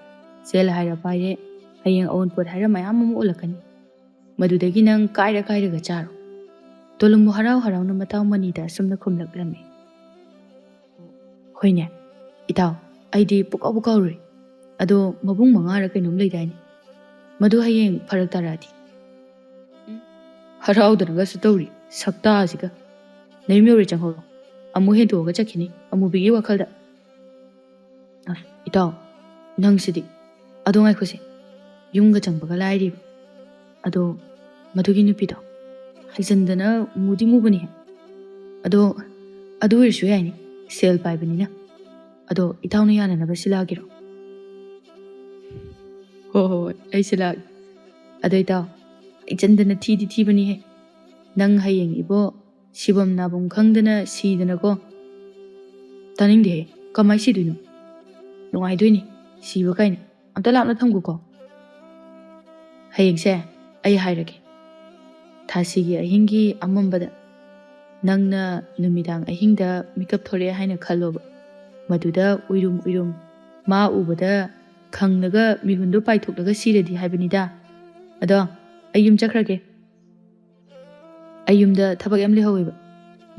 ꯁꯦꯜ ꯍꯥꯏꯔ ꯄꯥꯏꯔꯦ, ꯍꯌꯦꯡ ꯑꯑꯣꯟꯄꯣꯠ ꯍꯥꯏꯔ ꯃꯌꯥꯝ ꯑꯃ ꯎꯠꯂꯛꯀꯅꯤ꯫ ꯃꯗꯨꯗꯒꯤ ꯅꯪ ꯀꯥꯏꯔ ꯀꯥꯏꯔꯒ ꯆꯥꯔꯣ꯫ ꯇꯣꯂꯨꯝꯕꯨ ꯍꯔꯥꯎ ꯍꯔꯥꯎꯅ ꯃꯇꯥꯎ ꯃꯅꯤꯗ ꯑꯁꯨꯝꯅ ꯈꯨꯝꯂꯛꯂꯝꯃꯤ꯫ ꯍꯣꯏꯅꯦ, ꯏꯇꯥꯎ, ꯑꯩꯗꯤ ꯄꯨꯀꯥꯎꯕꯨ ꯀꯥꯎꯔꯨꯔꯦ꯫ ꯑꯗꯣ ꯃꯕꯨꯡ ꯃꯉꯥꯔ ꯀꯩꯅꯣꯝ ꯂꯩꯗꯥꯏꯅꯦ? ꯃꯗꯨ ꯍꯌꯦꯡ ꯐꯔꯛ ꯇꯥꯔꯛꯑꯗꯤ? ꯎꯝ, ꯍꯔꯥꯎꯗꯅꯒꯁꯨ ꯇꯧꯔꯤ, ꯁꯛꯇꯥꯁꯤꯒ꯫ ꯅꯌꯨꯝ ꯌꯧꯔꯦ, ꯆꯪꯍꯧꯔꯣ꯫ ꯑꯃꯨꯛ ꯍꯦꯟꯇꯣꯛꯑꯒ ꯆꯠꯈꯤꯅꯤ ꯑꯃꯨꯕꯤꯒꯤ ꯋꯥꯈꯜꯗ꯫ ꯑꯁ, ꯏꯇꯥꯎ, ꯅꯪꯁꯤꯗꯤ꯫ ꯑꯗꯣ ꯉꯥꯏꯈꯣꯁꯦ, ꯌꯨꯝꯒ ꯆꯪꯕꯒ ꯂꯥꯏꯔꯤꯕ꯫ ꯑꯗꯣ ꯃꯗꯨꯒꯤ ꯅꯨꯄꯤꯗꯣ ꯍꯥꯏꯖꯟꯗꯅ ꯃꯨꯗꯤ ꯃꯨꯕꯅꯤꯍꯦ꯫ ꯑꯗꯣ ꯑꯗꯨ ꯑꯣꯏꯔꯁꯨ ꯌꯥꯏꯅꯦ, ꯁꯦꯜ ꯄꯥꯏꯕꯅꯤꯅ꯫ ꯑꯗꯣ ꯏꯇꯥꯎꯅ ꯌꯥꯅꯅꯕ ꯁꯤꯜꯂꯛꯑꯒꯦꯔꯣ? ꯍꯣ ꯍꯣ ꯍꯣꯏ, ꯑꯩ ꯁꯤꯜꯂꯛꯑꯒꯦ꯫ ꯑꯗꯣ ꯏꯇꯥꯎ, ꯍꯥꯏꯖꯟꯗꯅ ꯊꯤꯗꯤ ꯊꯤꯕꯅꯤꯍꯦ꯫ ꯅꯪ ꯍꯌꯦꯡ ꯏꯕꯣ ꯁꯤꯐꯝ ꯅꯥꯐꯝ ꯈꯪꯗꯅ ꯁꯤꯗꯅꯀꯣ꯫ ꯇꯥꯅꯤꯡꯗꯦꯍꯦ, ꯀꯃꯥꯏ ꯁꯤꯗꯣꯏꯅꯣ? ꯅꯨꯡꯉꯥꯏꯗꯣꯏꯅꯤ ꯁꯤꯕ ꯀꯥꯏꯅ꯫ ꯑꯝꯇ ꯂꯥꯞꯅ ꯊꯝꯒꯣꯀꯣ꯫ ꯍꯌꯦꯡꯁꯦ ꯑꯩ ꯍꯥꯏꯔꯒꯦ, ꯊꯥꯁꯤꯒꯤ ꯑꯍꯤꯡꯒꯤ ꯑꯃꯝꯕꯗ ꯅꯪꯅ ꯅꯨꯃꯤꯗꯥꯡ ꯑꯍꯤꯡꯗ ꯃꯤꯀꯞ ꯊꯣꯔꯛꯑꯦ ꯍꯥꯏꯅ ꯈꯜꯂꯣꯕ꯫ ꯃꯗꯨꯗ ꯎꯏꯔꯨꯝ ꯎꯏꯔꯨꯝ ꯃꯥ ꯎꯕꯗ ꯈꯪꯂꯒ ꯃꯤꯍꯨꯟꯗꯣ ꯄꯥꯏꯊꯣꯛꯂꯒ ꯁꯤꯔꯗꯤ ꯍꯥꯏꯕꯅꯤꯗ꯫ ꯑꯗꯣ ꯑꯩ ꯌꯨꯝ ꯆꯠꯈ꯭ꯔꯒꯦ꯫ ꯑꯩ ꯌꯨꯝꯗ ꯊꯕꯛ ꯌꯥꯝ ꯂꯩꯍꯧꯋꯦꯕ꯫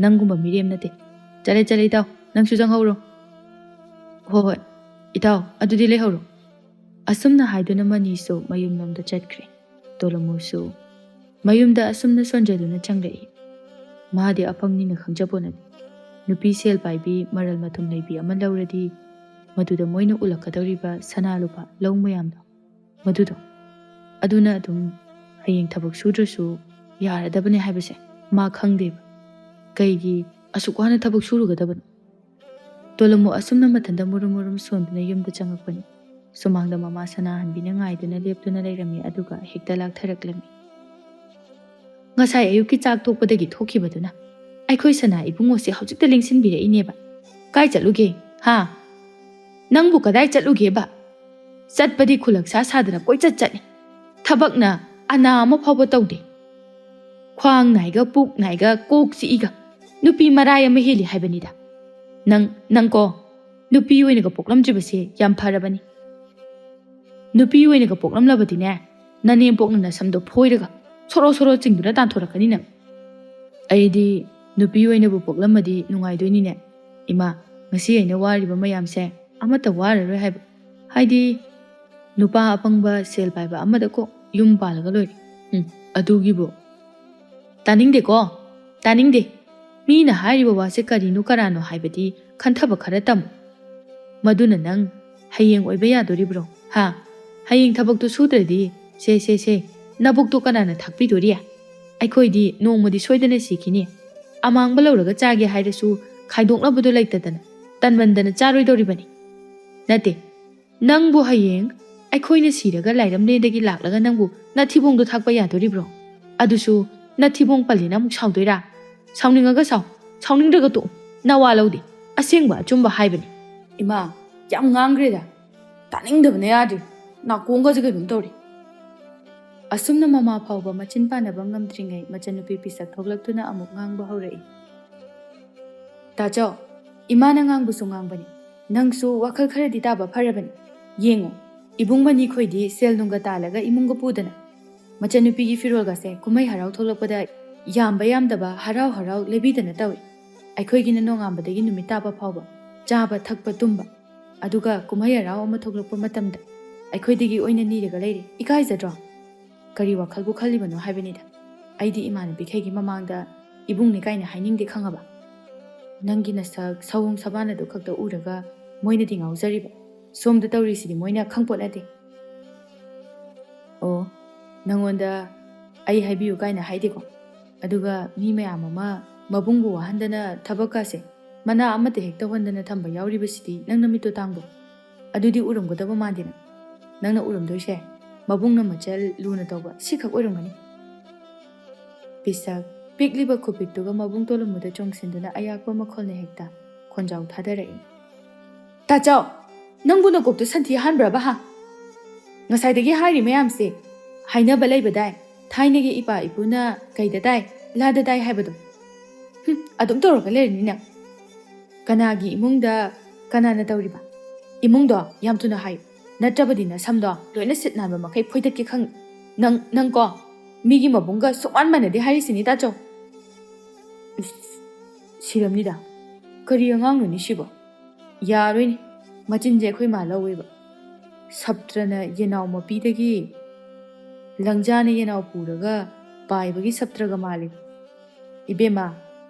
ꯅꯪꯒꯨꯝꯕ ꯃꯤꯔꯦꯝ ꯅꯠꯇꯦ꯫ ꯆꯠꯂꯦ, ꯆꯠꯂꯦ ꯏꯇꯥꯎ, ꯅꯪꯁꯨ ꯆꯪꯍꯧꯔꯣ꯫ ꯍꯣꯏ, ꯍꯣꯏ ꯏꯇꯥꯎ, ꯑꯗꯨꯗꯤ ꯂꯩꯍꯧꯔꯣ꯫ ꯑꯁꯨꯝꯅ ꯍꯥꯏꯗꯨꯅ ꯃꯅꯤꯁꯨ ꯃꯌꯨꯝꯂꯣꯝꯗ ꯆꯠꯈ꯭ꯔꯦ꯫ ꯇꯣꯂꯃꯨꯁꯨ ꯃꯌꯨꯝꯗ ꯑꯁꯨꯝꯅ ꯁꯣꯟꯖꯗꯨꯅ ꯆꯪꯂꯛꯏ꯫ ꯃꯥꯗꯤ ꯑꯄꯪꯅꯤꯅ ꯈꯪꯖꯄꯣꯠ ꯅꯠꯇꯦ꯫ ꯅꯨꯄꯤ ꯁꯦꯜ ꯄꯥꯏꯕꯤ, ꯃꯔꯜ ꯃꯊꯨꯝ ꯂꯩꯕꯤ ꯑꯃ ꯂꯧꯔꯗꯤ ꯃꯗꯨꯗ ꯃꯣꯏꯅ ꯎꯠꯂꯛꯀꯗꯧꯔꯤꯕ ꯁꯅꯥ ꯂꯨꯄꯥ ꯂꯧ ꯃꯌꯥꯝꯗꯣ, ꯃꯗꯨꯗꯣ, ꯑꯗꯨꯅ ꯑꯗꯨꯝ ꯍꯌꯦꯡ ꯊꯕꯛ ꯁꯨꯗ꯭ꯔꯁꯨ ꯌꯥꯔꯗꯕꯅꯦ ꯍꯥꯏꯕꯁꯦ ꯃꯥ ꯈꯪꯗꯦꯕ꯫ ꯀꯩꯒꯤ ꯑꯁꯨꯛ ꯋꯥꯅ ꯊꯕꯛ ꯁꯨꯔꯨꯒꯗꯕꯅꯣ? ꯇꯣꯂꯃꯨ ꯑꯁꯨꯝꯅ ꯃꯊꯟꯇ ꯃꯨꯔꯨꯝ ꯃꯨꯔꯨꯝ ꯁꯣꯟꯗꯨꯅ ꯌꯨꯝꯗ ꯆꯪꯉꯛꯄꯅꯤ꯫ ꯁꯨꯃꯥꯡꯗ ꯃꯃꯥ ꯁꯅꯥꯍꯟꯕꯤꯅ ꯉꯥꯏꯗꯨꯅ ꯂꯦꯞꯇꯨꯅ ꯂꯩꯔꯝꯃꯤ, ꯑꯗꯨꯒ ꯍꯦꯛꯇ ꯂꯥꯛꯊꯔꯛꯂꯝꯃꯤ꯫ "ꯉꯁꯥꯏ ꯑꯌꯨꯛꯀꯤ ꯆꯥꯛ ꯇꯣꯛꯄꯗꯒꯤ ꯊꯣꯛꯈꯤꯕꯗꯨꯅ ꯑꯩꯈꯣꯏ ꯁꯅꯥ ꯏꯕꯨꯡꯉꯣꯁꯦ ꯍꯧꯖꯤꯛꯇ ꯂꯦꯡꯁꯤꯟꯕꯤꯔꯛꯏꯅꯦꯕ꯫ ꯀꯥꯏ ꯆꯠꯂꯨꯒꯦ? ꯍꯥ? ꯅꯪꯕꯨ ꯀꯗꯥꯏ ꯆꯠꯂꯨꯒꯦꯕ? ꯆꯠꯄꯗꯤ ꯈꯨꯂꯛꯁꯥ ꯁꯥꯗꯅ ꯀꯣꯏꯆꯠ ꯆꯠꯂꯤ꯫ ꯊꯕꯛꯅ ꯑꯅꯥ ꯑꯃ ꯐꯥꯎꯕ ꯇꯧꯗꯦ꯫ ꯈ꯭ꯋꯥꯡ ꯅꯥꯏꯒ, ꯄꯨꯛ ꯅꯥꯏꯒ, ꯀꯣꯛ ꯆꯤꯛꯏꯒ꯫ ꯅꯨꯄꯤ ꯃꯔꯥꯏ ꯑꯃ ꯍꯦꯜꯂꯤ ꯍꯥꯏꯕꯅꯤꯗ꯫ ꯅꯪ, ꯅꯪꯀꯣ, ꯅꯨꯄꯤ ꯑꯣꯏꯅꯒ ꯄꯣꯛꯂꯝꯗ꯭ꯔꯤꯕꯁꯦ ꯌꯥꯝ ꯐꯔꯕꯅꯤ꯫ ꯅꯨꯄꯤ ꯑꯣꯏꯅꯒ ꯄꯣꯛꯂꯝꯂꯕꯗꯤꯅꯦ, ꯅꯅꯦꯝꯄꯣꯛꯅ ꯅꯁꯝꯗꯣ ꯐꯣꯏꯔꯒ ꯁꯣꯔꯣ ꯁꯣꯔꯣ ꯆꯤꯡꯗꯨꯅ ꯇꯥꯟꯊꯣꯔꯛꯀꯅꯤ ꯅꯪ꯫ ꯑꯩꯗꯤ ꯅꯨꯄꯤ ꯑꯣꯏꯅꯕꯨ ꯄꯣꯛꯂꯝꯃꯗꯤ ꯅꯨꯡꯉꯥꯏꯗꯣꯏꯅꯤꯅꯦ꯫ ꯏꯃꯥ, ꯉꯁꯤ ꯑꯩꯅ ꯋꯥꯔꯤꯕ ꯃꯌꯥꯝꯁꯦ ꯑꯃꯠꯇ ꯋꯥꯔꯔꯣꯏ ꯍꯥꯏꯕ꯫ ꯍꯥꯏꯗꯤ, ꯅꯨꯄꯥ ꯑꯄꯪꯕ ꯁꯦꯜ ꯄꯥꯏꯕ ꯑꯃꯗ ꯀꯣꯛ ꯌꯨꯝ ꯄꯥꯜꯂꯒ ꯂꯣꯏꯔꯦ꯫ ꯎꯝ, ꯑꯗꯨꯒꯤꯕꯨ꯫ ꯇꯥꯅꯤꯡꯗꯦꯀꯣ, ꯇꯥꯅꯤꯡꯗꯦ꯫ ꯃꯤꯅ ꯍꯥꯏꯔꯤꯕ ꯋꯥꯁꯦ ꯀꯔꯤꯅꯣ ꯀꯔꯥꯅꯣ ꯍꯥꯏꯕꯗꯤ ꯈꯟꯊꯕ ꯈꯔ ꯇꯝꯃꯨ꯫ ꯃꯗꯨꯅ ꯅꯪ ꯍꯌꯦꯡ ꯑꯣꯏꯕ ꯌꯥꯗꯣꯔꯤꯕ꯭ꯔꯣ? ꯍꯥ? ꯍꯌꯦꯡ ꯊꯕꯛꯇꯨ ꯁꯨꯗ꯭ꯔꯗꯤ, ꯁꯦ, ꯁꯦ, ꯁꯦ, ꯅꯕꯨꯛꯇꯣ ꯀꯅꯥꯅ ꯊꯥꯛꯄꯤꯗꯣꯔꯤ? ꯑꯩꯈꯣꯏꯗꯤ ꯅꯣꯡꯃꯗꯤ ꯁꯣꯏꯗꯅ ꯁꯤꯈꯤꯅꯤ꯫ ꯑꯃꯥꯡꯕ ꯂꯧꯔꯒ ꯆꯥꯒꯦ ꯍꯥꯏꯔꯁꯨ ꯈꯥꯏꯗꯣꯛꯅꯕꯗꯣ ꯂꯩꯇꯗꯅ ꯇꯟꯃꯟꯗꯅ ꯆꯥꯔꯣꯏꯗꯧꯔꯤꯕꯅꯤ꯫ ꯅꯠꯇꯦ, ꯅꯪꯕꯨ ꯍꯌꯦꯡ ꯑꯩꯈꯣꯏꯅ ꯁꯤꯔꯒ ꯂꯥꯏꯔꯝꯂꯦꯟꯗꯒꯤ ꯂꯥꯛꯂꯒ ꯅꯪꯕꯨ ꯅꯊꯤꯕꯣꯡꯗꯣ ꯊꯥꯛꯄ ꯌꯥꯗꯣꯔꯤꯕ꯭ꯔꯣ? ꯑꯗꯨꯁꯨ ꯅꯊꯤꯕꯣꯡ ꯄꯜꯂꯦꯅ ꯑꯃꯨꯛ ꯁꯥꯎꯗꯣꯏꯔꯥ? ꯁꯥꯎꯅꯤꯡꯉꯒ ꯁꯥꯎ, ꯁꯥꯎꯅꯤꯡꯗ꯭ꯔꯒ ꯇꯣꯛꯎ꯫ ꯅꯋꯥ ꯂꯧꯗꯦ꯫ ꯑꯁꯦꯡꯕ ꯑꯆꯨꯝꯕ ꯍꯥꯏꯕꯅꯤ꯫ ꯏꯃꯥ, ꯌꯥꯝ ꯉꯥꯡꯈ꯭ꯔꯦꯗ꯫ ꯇꯥꯅꯤꯡꯗꯕꯅ ꯌꯥꯗ꯭ꯔꯦ꯫ ꯅꯥꯀꯣꯡꯒꯁꯦ ꯀꯩꯅꯣꯝ ꯇꯧꯔꯦ꯫ ꯑꯁꯨꯝꯅ ꯃꯃꯥ ꯐꯥꯎꯕ ꯃꯆꯤꯟ ꯄꯥꯟꯅꯕ ꯉꯝꯗ꯭ꯔꯤꯉꯩ ꯃꯆꯟꯅꯨꯄꯤ ꯄꯤꯁꯛ ꯊꯣꯛꯂꯛꯇꯨꯅ ꯑꯃꯨꯛ ꯉꯥꯡꯕ ꯍꯧꯔꯛꯏ꯫ ꯇꯥꯆꯧ, ꯏꯃꯥꯅ ꯉꯥꯡꯕꯁꯨ ꯉꯥꯡꯕꯅꯤ꯫ ꯅꯪꯁꯨ ꯋꯥꯈꯜ ꯈꯔꯗꯤ ꯇꯥꯕ ꯐꯔꯕꯅꯤ꯫ ꯌꯦꯡꯉꯨ, ꯏꯕꯨꯡ ꯃꯅꯤ ꯈꯣꯏꯗꯤ ꯁꯦꯜ ꯅꯨꯡꯒ ꯇꯥꯜꯂꯒ ꯏꯃꯨꯡꯒ ꯄꯨꯗꯅ꯫ ꯃꯆꯟꯅꯨꯄꯤꯒꯤ ꯐꯤꯔꯣꯜꯒꯁꯦ ꯀꯨꯝꯍꯩ ꯍꯔꯥꯎ ꯊꯣꯛꯂꯛꯄꯗ ꯌꯥꯝꯕ ꯌꯥꯝꯗꯕ ꯍꯔꯥꯎ ꯍꯔꯥꯎ ꯂꯩꯕꯤꯗꯅ ꯇꯧꯏ꯫ ꯑꯩꯈꯣꯏꯒꯤꯅ ꯅꯣꯡꯉꯥꯟꯕꯗꯒꯤ ꯅꯨꯃꯤꯠ ꯇꯥꯕ ꯐꯥꯎꯕ ꯆꯥꯕ ꯊꯛꯄ ꯇꯨꯝꯕ꯫ ꯑꯗꯨꯒ ꯀꯨꯝꯍꯩ ꯍꯔꯥꯎ ꯑꯃ ꯊꯣꯛꯂꯛꯄ ꯃꯇꯝꯗ ꯑꯩꯈꯣꯏꯗꯒꯤ ꯑꯣꯏꯅ ꯅꯤꯔꯒ ꯂꯩꯔꯦ꯫ ꯏꯀꯥꯏꯖꯗ꯭ꯔꯣ? ꯀꯔꯤ ꯋꯥꯈꯜꯕꯨ ꯈꯜꯂꯤꯕꯅꯣ ꯍꯥꯏꯕꯅꯤꯗ꯫ ꯑꯩꯗꯤ ꯏꯃꯥꯟꯅꯕꯤꯈꯩꯒꯤ ꯃꯃꯥꯡꯗ ꯏꯕꯨꯡꯅꯤ ꯀꯥꯏꯅ ꯍꯥꯏꯅꯤꯡꯗꯦ, ꯈꯪꯉꯕ? ꯅꯪꯒꯤ ꯅꯁꯛ ꯁꯑꯣꯡ ꯁꯕꯥꯟ ꯑꯗꯨ ꯈꯛꯇ ꯎꯔꯒ ꯃꯣꯏꯅꯗꯤ ꯉꯥꯎꯖꯔꯤꯕ꯫ ꯁꯣꯝꯗ ꯇꯧꯔꯤꯁꯤꯗꯤ ꯃꯣꯏꯅ ꯈꯪꯄꯣꯠ ꯅꯠꯇꯦ꯫ ꯑꯣ, ꯅꯪꯉꯣꯟꯗ ꯑꯩ ꯍꯥꯏꯕꯤꯌꯨ ꯀꯥꯏꯅ ꯍꯥꯏꯗꯦꯀꯣ꯫ ꯑꯗꯨꯒ ꯃꯤ ꯃꯌꯥꯝ ꯑꯃ ꯃꯕꯨꯡꯕꯨ ꯋꯥꯍꯟꯗꯅ ꯊꯕꯛꯀꯥꯁꯦ ꯃꯅꯥ ꯑꯃꯠꯇ ꯍꯦꯛ ꯇꯧꯍꯟꯗꯅ ꯊꯝꯕ ꯌꯥꯎꯔꯤꯕꯁꯤꯗꯤ ꯅꯪ ꯅꯃꯤꯠꯇꯣ ꯇꯥꯡꯕ꯭ꯔꯣ? ꯑꯗꯨꯗꯤ ꯎꯔꯝꯒꯗꯕ ꯃꯥꯟꯗꯦꯅ꯫ ꯅꯪꯅ ꯎꯔꯝꯗꯣꯏꯁꯦ ꯃꯕꯨꯡꯅ ꯃꯆꯜ ꯂꯨꯅ ꯇꯧꯕ ꯁꯤꯈꯛ ꯑꯣꯏꯔꯝꯒꯅꯤ꯫ ꯄꯤꯁꯛ ꯄꯤꯛꯂꯤꯕ ꯈꯨꯄꯤꯛꯇꯨꯒ ꯃꯕꯨꯡ ꯇꯣꯂꯨꯝꯕꯗ ꯆꯣꯡꯁꯤꯟꯗꯨꯅ ꯑꯌꯥꯛꯄ ꯃꯈꯣꯜꯅ ꯍꯦꯛꯇ ꯈꯣꯟꯖꯥꯎ ꯊꯥꯗꯔꯛꯏ꯫ "ꯇꯥꯆꯧ, ꯅꯪꯕꯨ ꯅꯀꯣꯛꯇ ꯁꯟꯊꯤ ꯍꯥꯟꯕ꯭ꯔꯕ ꯍꯥ? ꯉꯁꯥꯏꯗꯒꯤ ꯍꯥꯏꯔꯤ ꯃꯌꯥꯝꯁꯦ ꯍꯥꯏꯅꯕ ꯂꯩꯕꯗꯥꯏ, ꯊꯥꯏꯅꯒꯤ ꯏꯄꯥ ꯏꯄꯨꯅ ꯀꯩꯗ ꯇꯥꯏ, ꯂꯥꯗ ꯇꯥꯏ ꯍꯥꯏꯕꯗꯣ꯫ ꯍꯨꯝ, ꯑꯗꯨꯝ ꯇꯧꯔꯒ ꯂꯩꯔꯅꯤ ꯅꯪ꯫ ꯀꯅꯥꯒꯤ ꯏꯃꯨꯡꯗ ꯀꯅꯥꯅ ꯇꯧꯔꯤꯕ? ꯏꯃꯨꯡꯗꯣ ꯌꯥꯝ ꯊꯨꯅ ꯍꯥꯏꯌꯨ, ꯅꯠꯇ꯭ꯔꯕꯗꯤ ꯅꯁꯝꯗꯣ ꯂꯣꯏꯅ ꯁꯤꯠ ꯅꯥꯟꯕ ꯃꯈꯩ ꯐꯣꯏꯗꯠꯀꯦ ꯈꯪ-, ꯅꯪ, ꯅꯪ ꯀꯣ, ꯃꯤꯒꯤ ꯃꯕꯨꯡꯒ ꯁꯨꯛꯃꯥꯟ ꯃꯥꯟꯅꯗꯦ ꯍꯥꯏꯔꯤꯁꯤꯅꯤ ꯇꯥꯆꯧ꯫" ꯏꯁ, ꯁꯤꯔꯝꯅꯤꯗ꯫ ꯀꯔꯤ ꯑꯉꯥꯡꯅꯣꯅꯤ ꯁꯤꯕꯣ? ꯌꯥꯔꯣꯏꯅꯦ, ꯃꯆꯤꯟꯁꯦ ꯑꯩꯈꯣꯏ ꯃꯥ ꯂꯧꯋꯦꯕ꯫ ꯁꯞꯇ꯭ꯔꯅ ꯌꯦꯅꯥꯎ ꯃꯄꯤꯗꯒꯤ ꯂꯪꯖꯥꯅ ꯌꯦꯅꯥꯎ ꯄꯨꯔꯒ ꯄꯥꯏꯕꯒꯤ ꯁꯞꯇ꯭ꯔꯒ ꯃꯥꯜꯂꯦ꯫ ꯏꯕꯦꯝꯃ,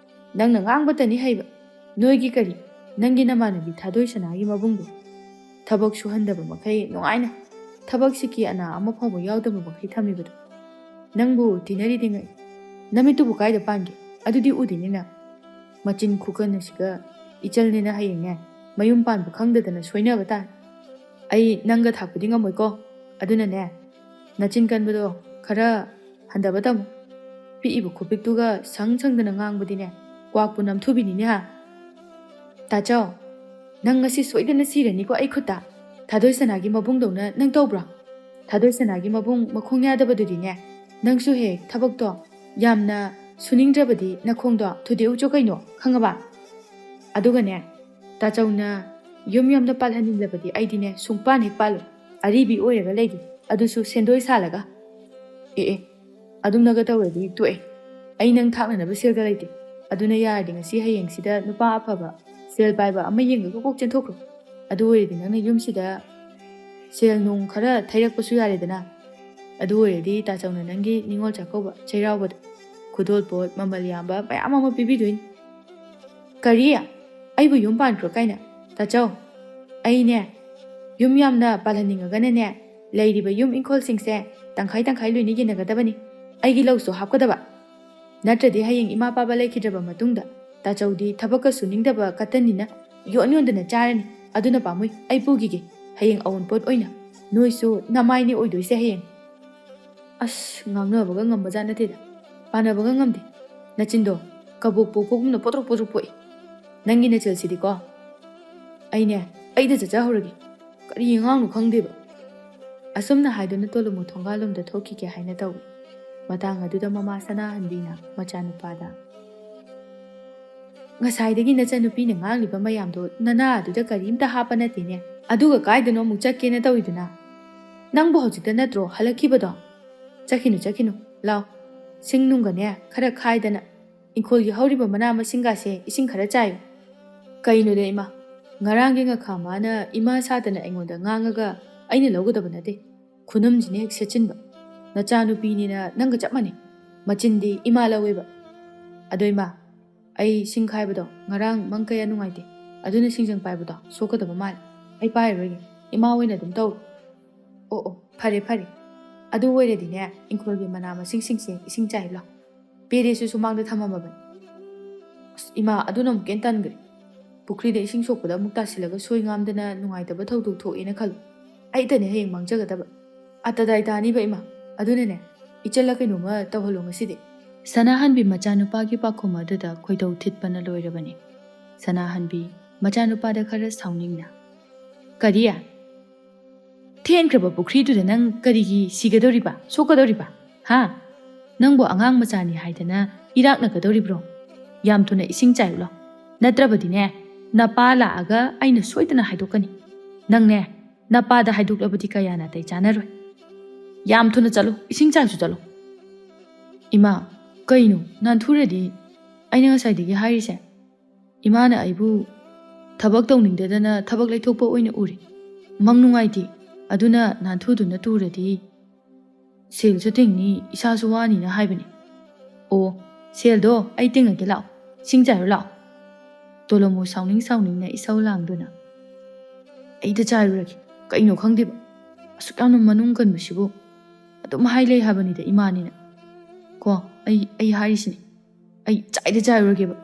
ꯅꯪꯅ ꯉꯥꯡꯕꯇꯅꯤ ꯍꯩꯕ꯫ ꯅꯣꯏꯒꯤ ꯀꯔꯤ, ꯅꯪꯒꯤ ꯅꯃꯥꯟꯅꯕꯤ ꯊꯥꯗꯣꯏ ꯁꯅꯥꯒꯤ ꯃꯕꯨꯡꯗꯣ? ꯊꯕꯛ ꯁꯨꯍꯟꯗꯕ ꯃꯈꯩ ꯅꯨꯡꯉꯥꯏꯅ, ꯊꯕꯛ ꯁꯤꯀꯤ ꯑꯅꯥ ꯑꯃ ꯐꯥꯎꯕ ꯌꯥꯎꯗꯕ ꯃꯈꯩ ꯊꯝꯃꯤꯕꯗꯣ꯫ ꯅꯪꯕꯨ ꯇꯤꯟꯅꯔꯤꯗꯤ ꯉꯛꯏ꯫ ꯅꯃꯤꯠꯇꯨꯕꯨ ꯀꯥꯏꯗ ꯄꯥꯟꯒꯦ? ꯑꯗꯨꯗꯤ ꯎꯗꯦꯅꯦ ꯅꯪ꯫ ꯃꯆꯤꯟ ꯈꯨꯀꯟ ꯑꯁꯤꯒ ꯏꯆꯜꯅꯦꯅ ꯍꯌꯦꯡꯅꯦ ꯃꯌꯨꯝ ꯄꯥꯟꯕ ꯈꯪꯗꯗꯅ ꯁꯣꯏꯅꯕ ꯇꯥꯔꯦ꯫ ꯑꯩ ꯅꯪꯒ ꯊꯥꯛꯄꯗꯤ ꯉꯝꯃꯣꯏꯀꯣ꯫ ꯑꯗꯨꯅꯅꯦ, ꯅꯆꯤꯟ ꯀꯟꯕꯗꯣ ꯈꯔ ꯍꯟꯊꯕ ꯇꯝꯃꯨ꯫ ꯄꯤꯛꯏꯕ ꯈꯨꯄꯤꯛꯇꯨꯒ ꯁꯪ ꯁꯪꯗꯅ ꯉꯥꯡꯕꯗꯤꯅꯦ, ꯀ꯭ꯋꯥꯛꯄꯨ ꯅꯝꯊꯨꯕꯤꯅꯤꯅꯦ ꯍꯥ꯫ ꯇꯥꯆꯧ, ꯅꯪ ꯉꯁꯤ ꯁꯣꯏꯗꯅ ꯁꯤꯔꯅꯤꯀꯣ ꯑꯩ ꯈꯨꯠꯇ꯫ ꯊꯥꯗꯣꯏ ꯁꯅꯥꯒꯤ ꯃꯕꯨꯡꯗꯧꯅ ꯅꯪ ꯇꯧꯕ꯭ꯔꯣ? ꯊꯥꯗꯣꯏ ꯁꯅꯥꯒꯤ ꯃꯕꯨꯡ ꯃꯈꯣꯡ ꯌꯥꯗꯕꯗꯨꯗꯤꯅꯦ, ꯅꯪꯁꯨ ꯍꯦꯛ ꯊꯕꯛꯇꯣ ꯌꯥꯝꯅ ꯁꯨꯅꯤꯡꯗ꯭ꯔꯕꯗꯤ ꯅꯈꯣꯡꯗꯣ ꯊꯨꯗꯦꯛꯎꯆꯣ ꯀꯩꯅꯣ, ꯈꯪꯉꯕ? ꯑꯗꯨꯒꯅꯦ, ꯇꯥꯆꯧꯅ ꯌꯨꯝ ꯌꯥꯝꯅ ꯄꯥꯜꯍꯟꯅꯤꯡꯂꯕꯗꯤ ꯑꯩꯗꯤꯅꯦ ꯁꯨꯡꯄꯥꯟ ꯍꯦꯛ ꯄꯥꯜꯂꯣꯏ꯫ ꯑꯔꯤꯕꯤ ꯑꯣꯏꯔꯒ ꯂꯩꯒꯦ, ꯑꯗꯨꯁꯨ ꯁꯦꯟꯗꯣꯏ ꯁꯥꯜꯂꯒ꯫ ꯑꯦ ꯑꯦ, ꯑꯗꯨꯝꯅꯒ ꯇꯧꯔꯗꯤ ꯇꯣꯛꯑꯦ꯫ ꯑꯩ ꯅꯪ ꯊꯥꯛꯅꯅꯕ ꯁꯦꯜꯒ ꯂꯩꯇꯦ꯫ ꯑꯗꯨꯅ ꯌꯥꯔꯗꯤ ꯉꯁꯤ ꯍꯌꯦꯡꯁꯤꯗ ꯅꯨꯄꯥ ꯑꯐꯕ, ꯁꯦꯜ ꯄꯥꯏꯕ ꯑꯃ ꯌꯦꯡꯉꯒ ꯀꯣꯛ ꯆꯦꯟꯊꯣꯛꯈ꯭ꯔꯣ꯫ ꯑꯗꯨ ꯑꯣꯏꯔꯗꯤ ꯅꯪꯅ ꯌꯨꯝꯁꯤꯗ ꯁꯦꯜ ꯅꯨꯡ ꯈꯔ ꯊꯩꯔꯛꯄꯁꯨ ꯌꯥꯔꯦꯗꯅ꯫ ꯑꯗꯨ ꯑꯣꯏꯔꯗꯤ ꯇꯥꯆꯧꯅ ꯅꯪꯒꯤ ꯅꯤꯉꯣꯜ ꯆꯥꯛꯀꯧꯕ ꯆꯩꯔꯥꯎꯕꯗ ꯈꯨꯗꯣꯜ ꯄꯣꯠ ꯃꯃꯜ ꯌꯥꯝꯕ ꯃꯌꯥꯝ ꯑꯃ ꯄꯤꯕꯤꯗꯣꯏꯅꯤ꯫ ꯀꯔꯤ? ꯑꯩꯕꯨ ꯌꯨꯝ ꯄꯥꯟꯈ꯭ꯔꯣ ꯀꯥꯏꯅ? ꯇꯥꯆꯧ, ꯑꯩꯅꯦ ꯌꯨꯝ ꯌꯥꯝꯅ ꯄꯥꯜꯍꯟꯅꯤꯡꯉꯒꯅꯅꯦ, ꯂꯩꯔꯤꯕ ꯌꯨꯝ ꯏꯪꯈꯣꯜꯁꯤꯡꯁꯦ ꯇꯪꯈꯥꯏ ꯇꯪꯈꯥꯏ ꯂꯣꯏꯅ ꯌꯦꯟꯅꯒꯗꯕꯅꯤ꯫ ꯑꯩꯒꯤ ꯂꯧꯁꯨ ꯍꯥꯞꯀꯗꯕ꯫ ꯅꯠꯇ꯭ꯔꯗꯤ ꯍꯌꯦꯡ ꯏꯃꯥ ꯄꯥꯕ ꯂꯩꯈꯤꯗ꯭ꯔꯕ ꯃꯇꯨꯡꯗ ꯇꯥꯆꯧꯗꯤ ꯊꯕꯛꯀ ꯁꯨꯅꯤꯡꯗꯕ ꯀꯇꯟꯅꯤꯅ ꯌꯣꯟ ꯌꯣꯟꯗꯅ ꯆꯥꯔꯅꯤ꯫ ꯑꯗꯨꯅ ꯄꯥꯝꯃꯨꯏ꯫ ꯑꯩ ꯄꯨꯈꯤꯒꯦ꯫ ꯍꯌꯦꯡ ꯑꯋꯨꯟꯄꯣꯠ ꯑꯣꯏꯅ ꯅꯣꯏꯁꯨ ꯅꯃꯥꯏꯅꯦ ꯑꯣꯏꯗꯣꯏꯁꯦ ꯍꯌꯦꯡ꯫ ꯑꯁ, ꯉꯥꯡꯅꯕꯒ ꯉꯝꯕꯖꯥꯠ ꯅꯠꯇꯦꯗ, ꯄꯥꯟꯅꯕꯒ ꯉꯝꯗꯦ꯫ ꯅꯆꯤꯟꯗꯣ ꯀꯕꯣꯛ ꯄꯣꯛꯄꯒꯨꯝꯅ ꯄꯣꯇ꯭ꯔꯣꯛ ꯄꯣꯇ꯭ꯔꯣꯛ ꯄꯣꯛꯏ꯫ ꯅꯪꯒꯤ ꯅꯆꯤꯜꯁꯤꯗꯤꯀꯣ꯫ ꯑꯩꯅꯦ, ꯑꯩꯗ ꯆꯠꯆꯍꯧꯔꯒꯦ꯫ ꯀꯔꯤ ꯑꯉꯥꯡꯅꯣ ꯈꯪꯗꯦꯕ꯫ ꯑꯁꯨꯝꯅ ꯍꯥꯏꯗꯨꯅ ꯇꯣꯂꯨꯃꯨ ꯊꯣꯡꯒꯥꯜꯂꯣꯝꯗ ꯊꯣꯛꯈꯤꯒꯦ ꯍꯥꯏꯅ ꯇꯧꯏ꯫ ꯃꯇꯥꯡ ꯑꯗꯨꯗ ꯃꯃꯥ ꯁꯅꯥꯍꯟꯕꯤꯅ ꯃꯆꯥꯅꯨꯄꯥꯗ, "ꯉꯁꯥꯏꯗꯒꯤ ꯅꯆꯟꯅꯨꯄꯤꯅ ꯉꯥꯡꯂꯤꯕ ꯃꯌꯥꯝꯗꯣ ꯅꯅꯥ ꯑꯗꯨꯗ ꯀꯔꯤꯝꯇ ꯍꯥꯞꯄ ꯅꯠꯇꯦꯅꯦ꯫ ꯑꯗꯨꯒ ꯀꯥꯏꯗꯅꯣ ꯑꯃꯨꯛ ꯆꯠꯀꯦꯅ ꯇꯧꯔꯤꯗꯨꯅ? ꯅꯪꯕꯨ ꯍꯧꯖꯤꯛꯇ ꯅꯠꯇ꯭ꯔꯣ ꯍꯜꯂꯛꯈꯤꯕꯗꯣ? ꯆꯠꯈꯤꯅꯨ, ꯆꯠꯈꯤꯅꯨ꯫ ꯂꯥꯎ, ꯁꯤꯡ ꯅꯨꯡꯒꯅꯦ ꯈꯔ ꯈꯥꯏꯗꯅ ꯏꯪꯈꯣꯜꯒꯤ ꯍꯧꯔꯤꯕ ꯃꯅꯥ ꯃꯁꯤꯡꯒꯥꯁꯦ ꯏꯁꯤꯡ ꯈꯔ ꯆꯥꯏꯌꯨ꯫" "ꯀꯩꯅꯣꯗ ꯏꯃꯥ, ꯉꯔꯥꯡꯒꯤ ꯉꯈꯥ ꯃꯥꯅ ꯏꯃꯥ ꯁꯥꯗꯅ ꯑꯩꯉꯣꯟꯗ ꯉꯥꯡꯉꯒ ꯑꯩꯅ ꯂꯧꯒꯗꯕ ꯅꯠꯇꯦ꯫ ꯈꯨꯅꯝꯁꯤꯅ ꯍꯦꯛ ꯁꯦꯠꯆꯤꯟꯕ꯫ ꯅꯆꯥꯅꯨꯄꯤꯅꯤꯅ ꯅꯪꯒ ꯆꯞ ꯃꯥꯟꯅꯩ꯫ ꯃꯆꯤꯟꯗꯤ ꯏꯃꯥ ꯂꯧꯋꯦꯕ꯫ ꯑꯗꯣ ꯏꯃꯥ, ꯑꯩ ꯁꯤꯡ ꯈꯥꯏꯕꯗꯣ ꯉꯔꯥꯡ ꯃꯪ ꯀꯌꯥ ꯅꯨꯡꯉꯥꯏꯇꯦ꯫ ꯑꯗꯨꯅ ꯁꯤꯡꯖꯪ ꯄꯥꯏꯕꯗꯣ ꯁꯣꯛꯀꯗꯕ ꯃꯥꯜꯂꯦ꯫ ꯑꯩ ꯄꯥꯏꯔꯔꯣꯏꯒꯦ꯫ ꯏꯃꯥ ꯑꯣꯏꯅ ꯑꯗꯨꯝ ꯇꯧꯔꯣ꯫" "ꯑꯣ, ꯑꯣ, ꯐꯔꯦ, ꯐꯔꯦ꯫ ꯑꯗꯨ ꯑꯣꯏꯔꯗꯤꯅꯦ, ꯏꯪꯈꯣꯜꯒꯤ ꯃꯅꯥ ꯃꯁꯤꯡꯁꯤꯡꯁꯦ ꯏꯁꯤꯡ ꯆꯥꯏꯍꯜꯂꯣ꯫ ꯄꯦꯔꯦꯁꯨ ꯁꯨꯃꯥꯡꯗ ꯊꯝꯃꯝꯃꯕꯅꯤ꯫" "ꯑꯁ, ꯏꯃꯥ, ꯑꯗꯨꯅ ꯑꯃꯨꯛꯀ ꯍꯦꯟꯅ ꯇꯟꯈ꯭ꯔꯦ꯫ ꯄꯨꯈ꯭ꯔꯤꯗ ꯏꯁꯤꯡ ꯁꯣꯛꯄꯗ ꯑꯃꯨꯛ ꯇꯥꯁꯤꯜꯂꯒ ꯁꯣꯏ ꯉꯥꯝꯗꯅ ꯅꯨꯡꯉꯥꯏꯇꯕ ꯊꯧꯗꯣꯛ ꯊꯣꯛꯑꯦꯅ ꯈꯜꯂꯣ꯫ ꯑꯩꯇꯅꯦ ꯍꯌꯦꯡ ꯃꯥꯡꯖꯒꯗꯕ꯫ ꯑꯇꯗꯥꯏ ꯇꯥꯅꯤꯕ ꯏꯃꯥ꯫ ꯑꯗꯨꯅꯅꯦ, ꯏꯆꯜꯂ ꯀꯩꯅꯣꯝꯃ ꯇꯧꯍꯜꯂꯣ ꯉꯁꯤꯗꯤ꯫" ꯁꯅꯥꯍꯟꯕꯤ ꯃꯆꯥꯅꯨꯄꯥꯒꯤ ꯄꯥꯎꯈꯨꯝ ꯑꯗꯨꯗ ꯈꯣꯏꯗꯧ ꯊꯤꯠꯄꯅ ꯂꯣꯏꯔꯕꯅꯤ꯫ ꯁꯅꯥꯍꯟꯕꯤ ꯃꯆꯥꯅꯨꯄꯥꯗ ꯈꯔ ꯁꯥꯎꯅꯤꯡꯅ, "ꯀꯔꯤ? ꯊꯦꯟꯈ꯭ꯔꯕ ꯄꯨꯈ꯭ꯔꯤꯗꯨꯗ ꯅꯪ ꯀꯔꯤꯒꯤ ꯁꯤꯒꯗꯧꯔꯤꯕ, ꯁꯣꯛꯀꯗꯧꯔꯤꯕ? ꯍꯥ? ꯅꯪꯕꯨ ꯑꯉꯥꯡ ꯃꯆꯥꯅꯤ ꯍꯥꯏꯗꯅ ꯏꯔꯥꯛꯅꯒꯗꯧꯔꯤꯕ꯭ꯔꯣ? ꯌꯥꯝ ꯊꯨꯅ ꯏꯁꯤꯡ ꯆꯥꯏꯌꯨ ꯂꯥꯎ꯫ ꯅꯠꯇ꯭ꯔꯕꯗꯤꯅꯦ, ꯅꯄꯥ ꯂꯥꯛꯑꯒ ꯑꯩꯅ ꯁꯣꯏꯗꯅ ꯍꯥꯏꯗꯣꯛꯀꯅꯤ꯫ ꯅꯪꯅꯦ, ꯅꯄꯥꯗ ꯍꯥꯏꯗꯣꯛꯂꯕꯗꯤ ꯀꯌꯥ ꯅꯥꯇꯩ ꯆꯥꯅꯔꯣꯏ꯫ ꯌꯥꯝ ꯊꯨꯅ ꯆꯠꯂꯨ, ꯏꯁꯤꯡ ꯆꯥꯏꯁꯨ ꯆꯠꯂꯨ꯫" "ꯏꯃꯥ, ꯀꯩꯅꯣ? ꯅꯥꯟꯊꯨꯔꯗꯤ ꯑꯩꯅ ꯉꯁꯥꯏꯗꯒꯤ ꯍꯥꯏꯔꯤꯁꯦ꯫ ꯏꯃꯥꯅ ꯑꯩꯕꯨ ꯊꯕꯛ ꯇꯧꯅꯤꯡꯗꯗꯅ ꯊꯕꯛ ꯂꯩꯊꯣꯛꯄ ꯑꯣꯏꯅ ꯎꯔꯦ꯫ ꯃꯪ ꯅꯨꯡꯉꯥꯏꯇꯦ, ꯑꯗꯨꯅ ꯅꯥꯟꯊꯨꯗꯨꯅ ꯇꯨꯔꯗꯤ ꯁꯦꯜꯁꯨ ꯇꯤꯡꯅꯤ, ꯏꯁꯥꯁꯨ ꯋꯥꯅꯤꯅ ꯍꯥꯏꯕꯅꯤ꯫" "ꯑꯣ, ꯁꯦꯜꯗꯣ ꯑꯩ ꯇꯤꯡꯉꯒꯦ ꯂꯥꯛꯑꯣ, ꯏꯁꯤꯡ ꯆꯥꯏꯔꯨ ꯂꯥꯛꯑꯣ꯫" ꯇꯣꯂꯣꯃꯨ ꯁꯥꯎꯅꯤꯡ ꯁꯥꯎꯅꯤꯡꯅ ꯏꯁꯧ ꯂꯥꯡꯗꯨꯅ, "ꯑꯩꯗ ꯆꯥꯏꯔꯨꯔꯒꯦ, ꯀꯩꯅꯣ ꯈꯪꯗꯦꯕ, ꯑꯁꯨꯛ ꯌꯥꯝꯅ ꯃꯅꯨꯡ ꯀꯟꯕꯁꯤꯕꯨ꯫" ꯑꯗꯨꯝ ꯍꯥꯏ ꯂꯩ ꯍꯥꯏꯕꯅꯤꯗ ꯏꯃꯥꯅꯤꯅ꯫ "ꯀꯣ, ꯑꯩ, ꯑꯩ ꯍꯥꯏꯔꯤꯁꯤꯅꯤ, ꯑꯩ ꯆꯥꯏꯗ ꯆꯥꯏꯔꯨꯔꯒꯦꯕ꯫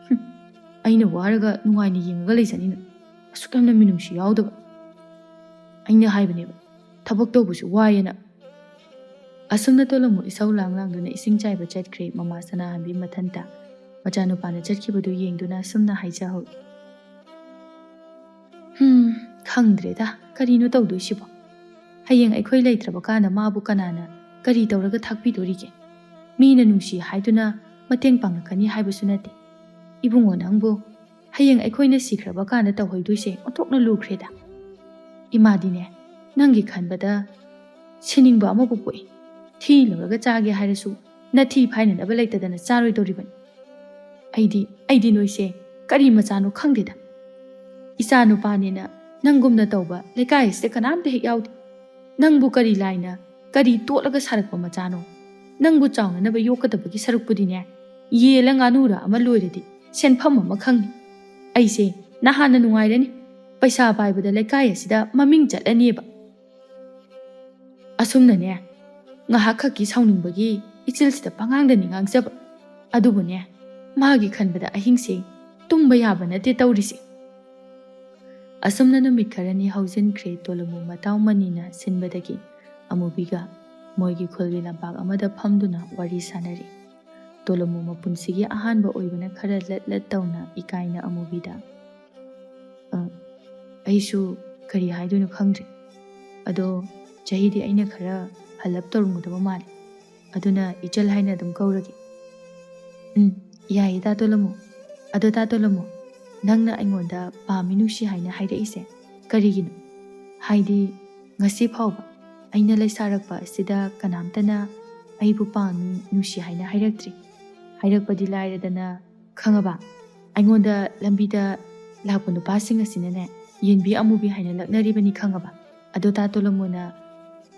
ꯍꯨꯝ, ꯑꯩꯅ ꯋꯥꯔꯒ ꯅꯨꯡꯉꯥꯏꯅ ꯌꯦꯡꯉꯒ ꯂꯩꯖꯅꯤꯅ, ꯑꯁꯨꯛ ꯌꯥꯝꯅ ꯃꯤꯅꯨꯡꯁꯤ ꯌꯥꯎꯗꯕ꯫ ꯑꯩꯅ ꯍꯥꯏꯕꯅꯦꯕ, ꯊꯕꯛ ꯇꯧꯕꯁꯨ ꯋꯥꯏꯌꯦꯅ꯫ ꯑꯁꯨꯝꯅ ꯇꯣꯂꯝꯃꯨ ꯏꯁꯧ ꯂꯥꯡ ꯂꯥꯡꯗꯨꯅ ꯏꯁꯤꯡ ꯆꯥꯏꯕ ꯆꯠꯈ꯭ꯔꯦ ꯃꯃꯥ ꯁꯅꯥꯍꯟꯕꯤ ꯃꯊꯟꯇ꯫ ꯃꯆꯥꯅꯨꯄꯥꯅ ꯆꯠꯈꯤꯕꯗꯨ ꯌꯦꯡꯗꯨꯅ ꯑꯁꯨꯝꯅ ꯍꯥꯏꯖꯍꯧꯏ꯫ "ꯍꯝ, ꯈꯪꯗ꯭ꯔꯦꯗ, ꯀꯔꯤꯅꯣ ꯇꯧꯗꯣꯏꯁꯤꯕꯣ? ꯍꯌꯦꯡ ꯑꯩꯈꯣꯏ ꯂꯩꯇ꯭ꯔꯕ ꯀꯥꯟꯗ ꯃꯥꯕꯨ ꯀꯅꯥꯅ ꯀꯔꯤ ꯇꯧꯔꯒ ꯊꯥꯛꯄꯤꯗꯣꯔꯤꯒꯦ? ꯃꯤꯅ ꯅꯨꯡꯁꯤ ꯍꯥꯏꯗꯨꯅ ꯃꯇꯦꯡ ꯄꯥꯡꯂꯛꯀꯅꯤ ꯍꯥꯏꯕꯁꯨ ꯅꯠꯇꯦ꯫ ꯏꯕꯨꯡꯉꯣ ꯅꯪꯕꯨ ꯍꯌꯦꯡ ꯑꯩꯈꯣꯏꯅ ꯁꯤꯈ꯭ꯔꯕ ꯀꯥꯟꯗ ꯇꯧꯍꯩꯗꯣꯏꯁꯦ ꯑꯣꯟꯊꯣꯛꯅ ꯂꯨꯈ꯭ꯔꯦꯗ꯫ ꯏꯃꯥꯗꯤꯅꯦ, ꯅꯪꯒꯤ ꯈꯟꯕꯗ ꯁꯤꯅꯤꯡꯕ ꯑꯃꯕꯨ ꯄꯣꯛꯏ꯫ ꯊꯤ ꯂꯧꯔꯒ ꯆꯥꯒꯦ ꯍꯥꯏꯔꯁꯨ ꯅꯊꯤ ꯐꯥꯏꯅꯅꯕ ꯂꯩꯇꯗꯅ ꯆꯥꯔꯣꯏꯗꯧꯔꯤꯕꯅꯤ꯫ ꯑꯩꯗꯤ, ꯑꯩꯗꯤ ꯅꯣꯏꯁꯦ ꯀꯔꯤ ꯃꯆꯥꯅꯣ ꯈꯪꯗꯦꯗ꯫ ꯏꯆꯥ ꯅꯨꯄꯥꯅꯦꯅ ꯅꯪꯒꯨꯝꯅ ꯇꯧꯕ ꯂꯩꯀꯥꯏ ꯑꯁꯤꯗ ꯀꯅꯥꯝꯇ ꯍꯦꯛ ꯌꯥꯎꯗꯦ꯫ ꯅꯪꯕꯨ ꯀꯔꯤ ꯂꯥꯏꯅ, ꯀꯔꯤ ꯇꯣꯠꯂꯒ ꯁꯥꯔꯛꯄ ꯃꯆꯥꯅꯣ? ꯅꯪꯕꯨ ꯆꯥꯎꯅꯅꯕ ꯌꯣꯛꯀꯗꯕꯒꯤ ꯁꯔꯨꯛꯄꯨꯗꯤꯅꯦ, ꯌꯦꯜꯂ ꯉꯥꯅꯨꯔ ꯑꯃ ꯂꯣꯏꯔꯗꯤ ꯁꯦꯟꯐꯝ ꯑꯃ ꯈꯪꯅꯤ꯫ ꯑꯩꯁꯦ ꯅꯍꯥꯟꯅ ꯅꯨꯡꯉꯥꯏꯔꯅꯤ꯫ ꯄꯩꯁꯥ ꯄꯥꯏꯕꯗ ꯂꯩꯀꯥꯏ ꯑꯁꯤꯗ ꯃꯃꯤꯡ ꯆꯠꯂꯅꯦꯕ"꯫ ꯑꯁꯨꯝꯅꯅꯦ, ꯉꯥꯏꯍꯥꯛ ꯈꯛꯀꯤ ꯁꯥꯎꯅꯤꯡꯕꯒꯤ ꯏꯆꯤꯜꯁꯤꯗ ꯄꯉꯥꯡꯗꯅꯤ ꯉꯥꯡꯖꯕ꯫ ꯑꯗꯨꯕꯨꯅꯦ, ꯃꯥꯒꯤ ꯈꯟꯕꯗ ꯑꯍꯤꯡꯁꯦ ꯇꯨꯝꯕ ꯌꯥꯕ ꯅꯠꯇꯦ ꯇꯧꯔꯤꯁꯦ꯫ ꯑꯁꯨꯝꯅ ꯅꯨꯃꯤꯠ ꯈꯔꯅꯤ ꯍꯧꯖꯤꯟꯈ꯭ꯔꯦ꯫ ꯇꯣꯂꯨꯃꯨ ꯃꯇꯥꯎ ꯃꯅꯤꯅ ꯁꯤꯟꯕꯗꯒꯤ ꯑꯃꯨꯕꯤꯒ ꯃꯣꯏꯒꯤ ꯈꯨꯜꯒꯤ ꯂꯝꯄꯥꯛ ꯑꯃꯗ ꯐꯝꯗꯨꯅ ꯋꯥꯔꯤ ꯁꯥꯟꯅꯔꯤ꯫ ꯇꯣꯂꯨꯃꯨ ꯃꯄꯨꯟꯁꯤꯒꯤ ꯑꯍꯥꯟꯕ ꯑꯣꯏꯕꯅ ꯈꯔ ꯂꯠ ꯂꯠ ꯇꯧꯅ ꯏꯀꯥꯏꯅ ꯑꯃꯨꯕꯤꯗ, "ꯑ, ꯑꯩꯁꯨ ꯀꯔꯤ ꯍꯥꯏꯗꯣꯏꯅꯣ ꯈꯪꯗ꯭ꯔꯦ꯫ ꯑꯗꯣ ꯆꯍꯤꯗꯤ ꯑꯩꯅ ꯈꯔ ꯍꯜꯂꯞ ꯇꯧꯔꯝꯒꯗꯕ ꯃꯥꯜꯂꯦ꯫ ꯑꯗꯨꯅ ꯏꯆꯜ ꯍꯥꯏꯅ ꯑꯗꯨꯝ ꯀꯧꯔꯒꯦ"꯫ "ꯎꯝ, ꯌꯥꯏꯌꯦ ꯇꯥ ꯇꯣꯂꯨꯃꯨ꯫ ꯑꯗꯣ ꯇꯥ ꯇꯣꯂꯨꯃꯨ, ꯅꯪꯅ ꯑꯩꯉꯣꯟꯗ ꯄꯥꯝꯃꯤ ꯅꯨꯡꯁꯤ ꯍꯥꯏꯅ ꯍꯥꯏꯔꯛꯏꯁꯦ ꯀꯔꯤꯒꯤꯅꯣ? ꯍꯥꯏꯗꯤ ꯉꯁꯤ ꯐꯥꯎꯕ ꯑꯩꯅ ꯂꯩꯁꯥꯔꯛꯄ ꯑꯁꯤꯗ ꯀꯅꯥꯝꯇꯅ ꯑꯩꯕꯨ ꯄꯥꯝꯃꯤ ꯅꯨꯡꯁꯤ ꯍꯥꯏꯅ ꯍꯥꯏꯔꯛꯇ꯭ꯔꯤ꯫ ꯍꯥꯏꯔꯛꯄꯗꯤ ꯂꯥꯏꯔꯗꯅ, ꯈꯪꯉꯕ? ꯑꯩꯉꯣꯟꯗ ꯂꯝꯕꯤꯗ ꯂꯥꯛꯄ ꯅꯨꯄꯥꯁꯤꯡ ꯑꯁꯤꯅꯅꯦ, ꯌꯦꯟꯕꯤ ꯑꯃꯨꯕꯤ ꯍꯥꯏꯅ ꯂꯛꯅꯔꯤꯕꯅꯤ, ꯈꯪꯉꯕ? ꯑꯗꯣ ꯇꯥ ꯇꯣꯂꯨꯃꯨꯅ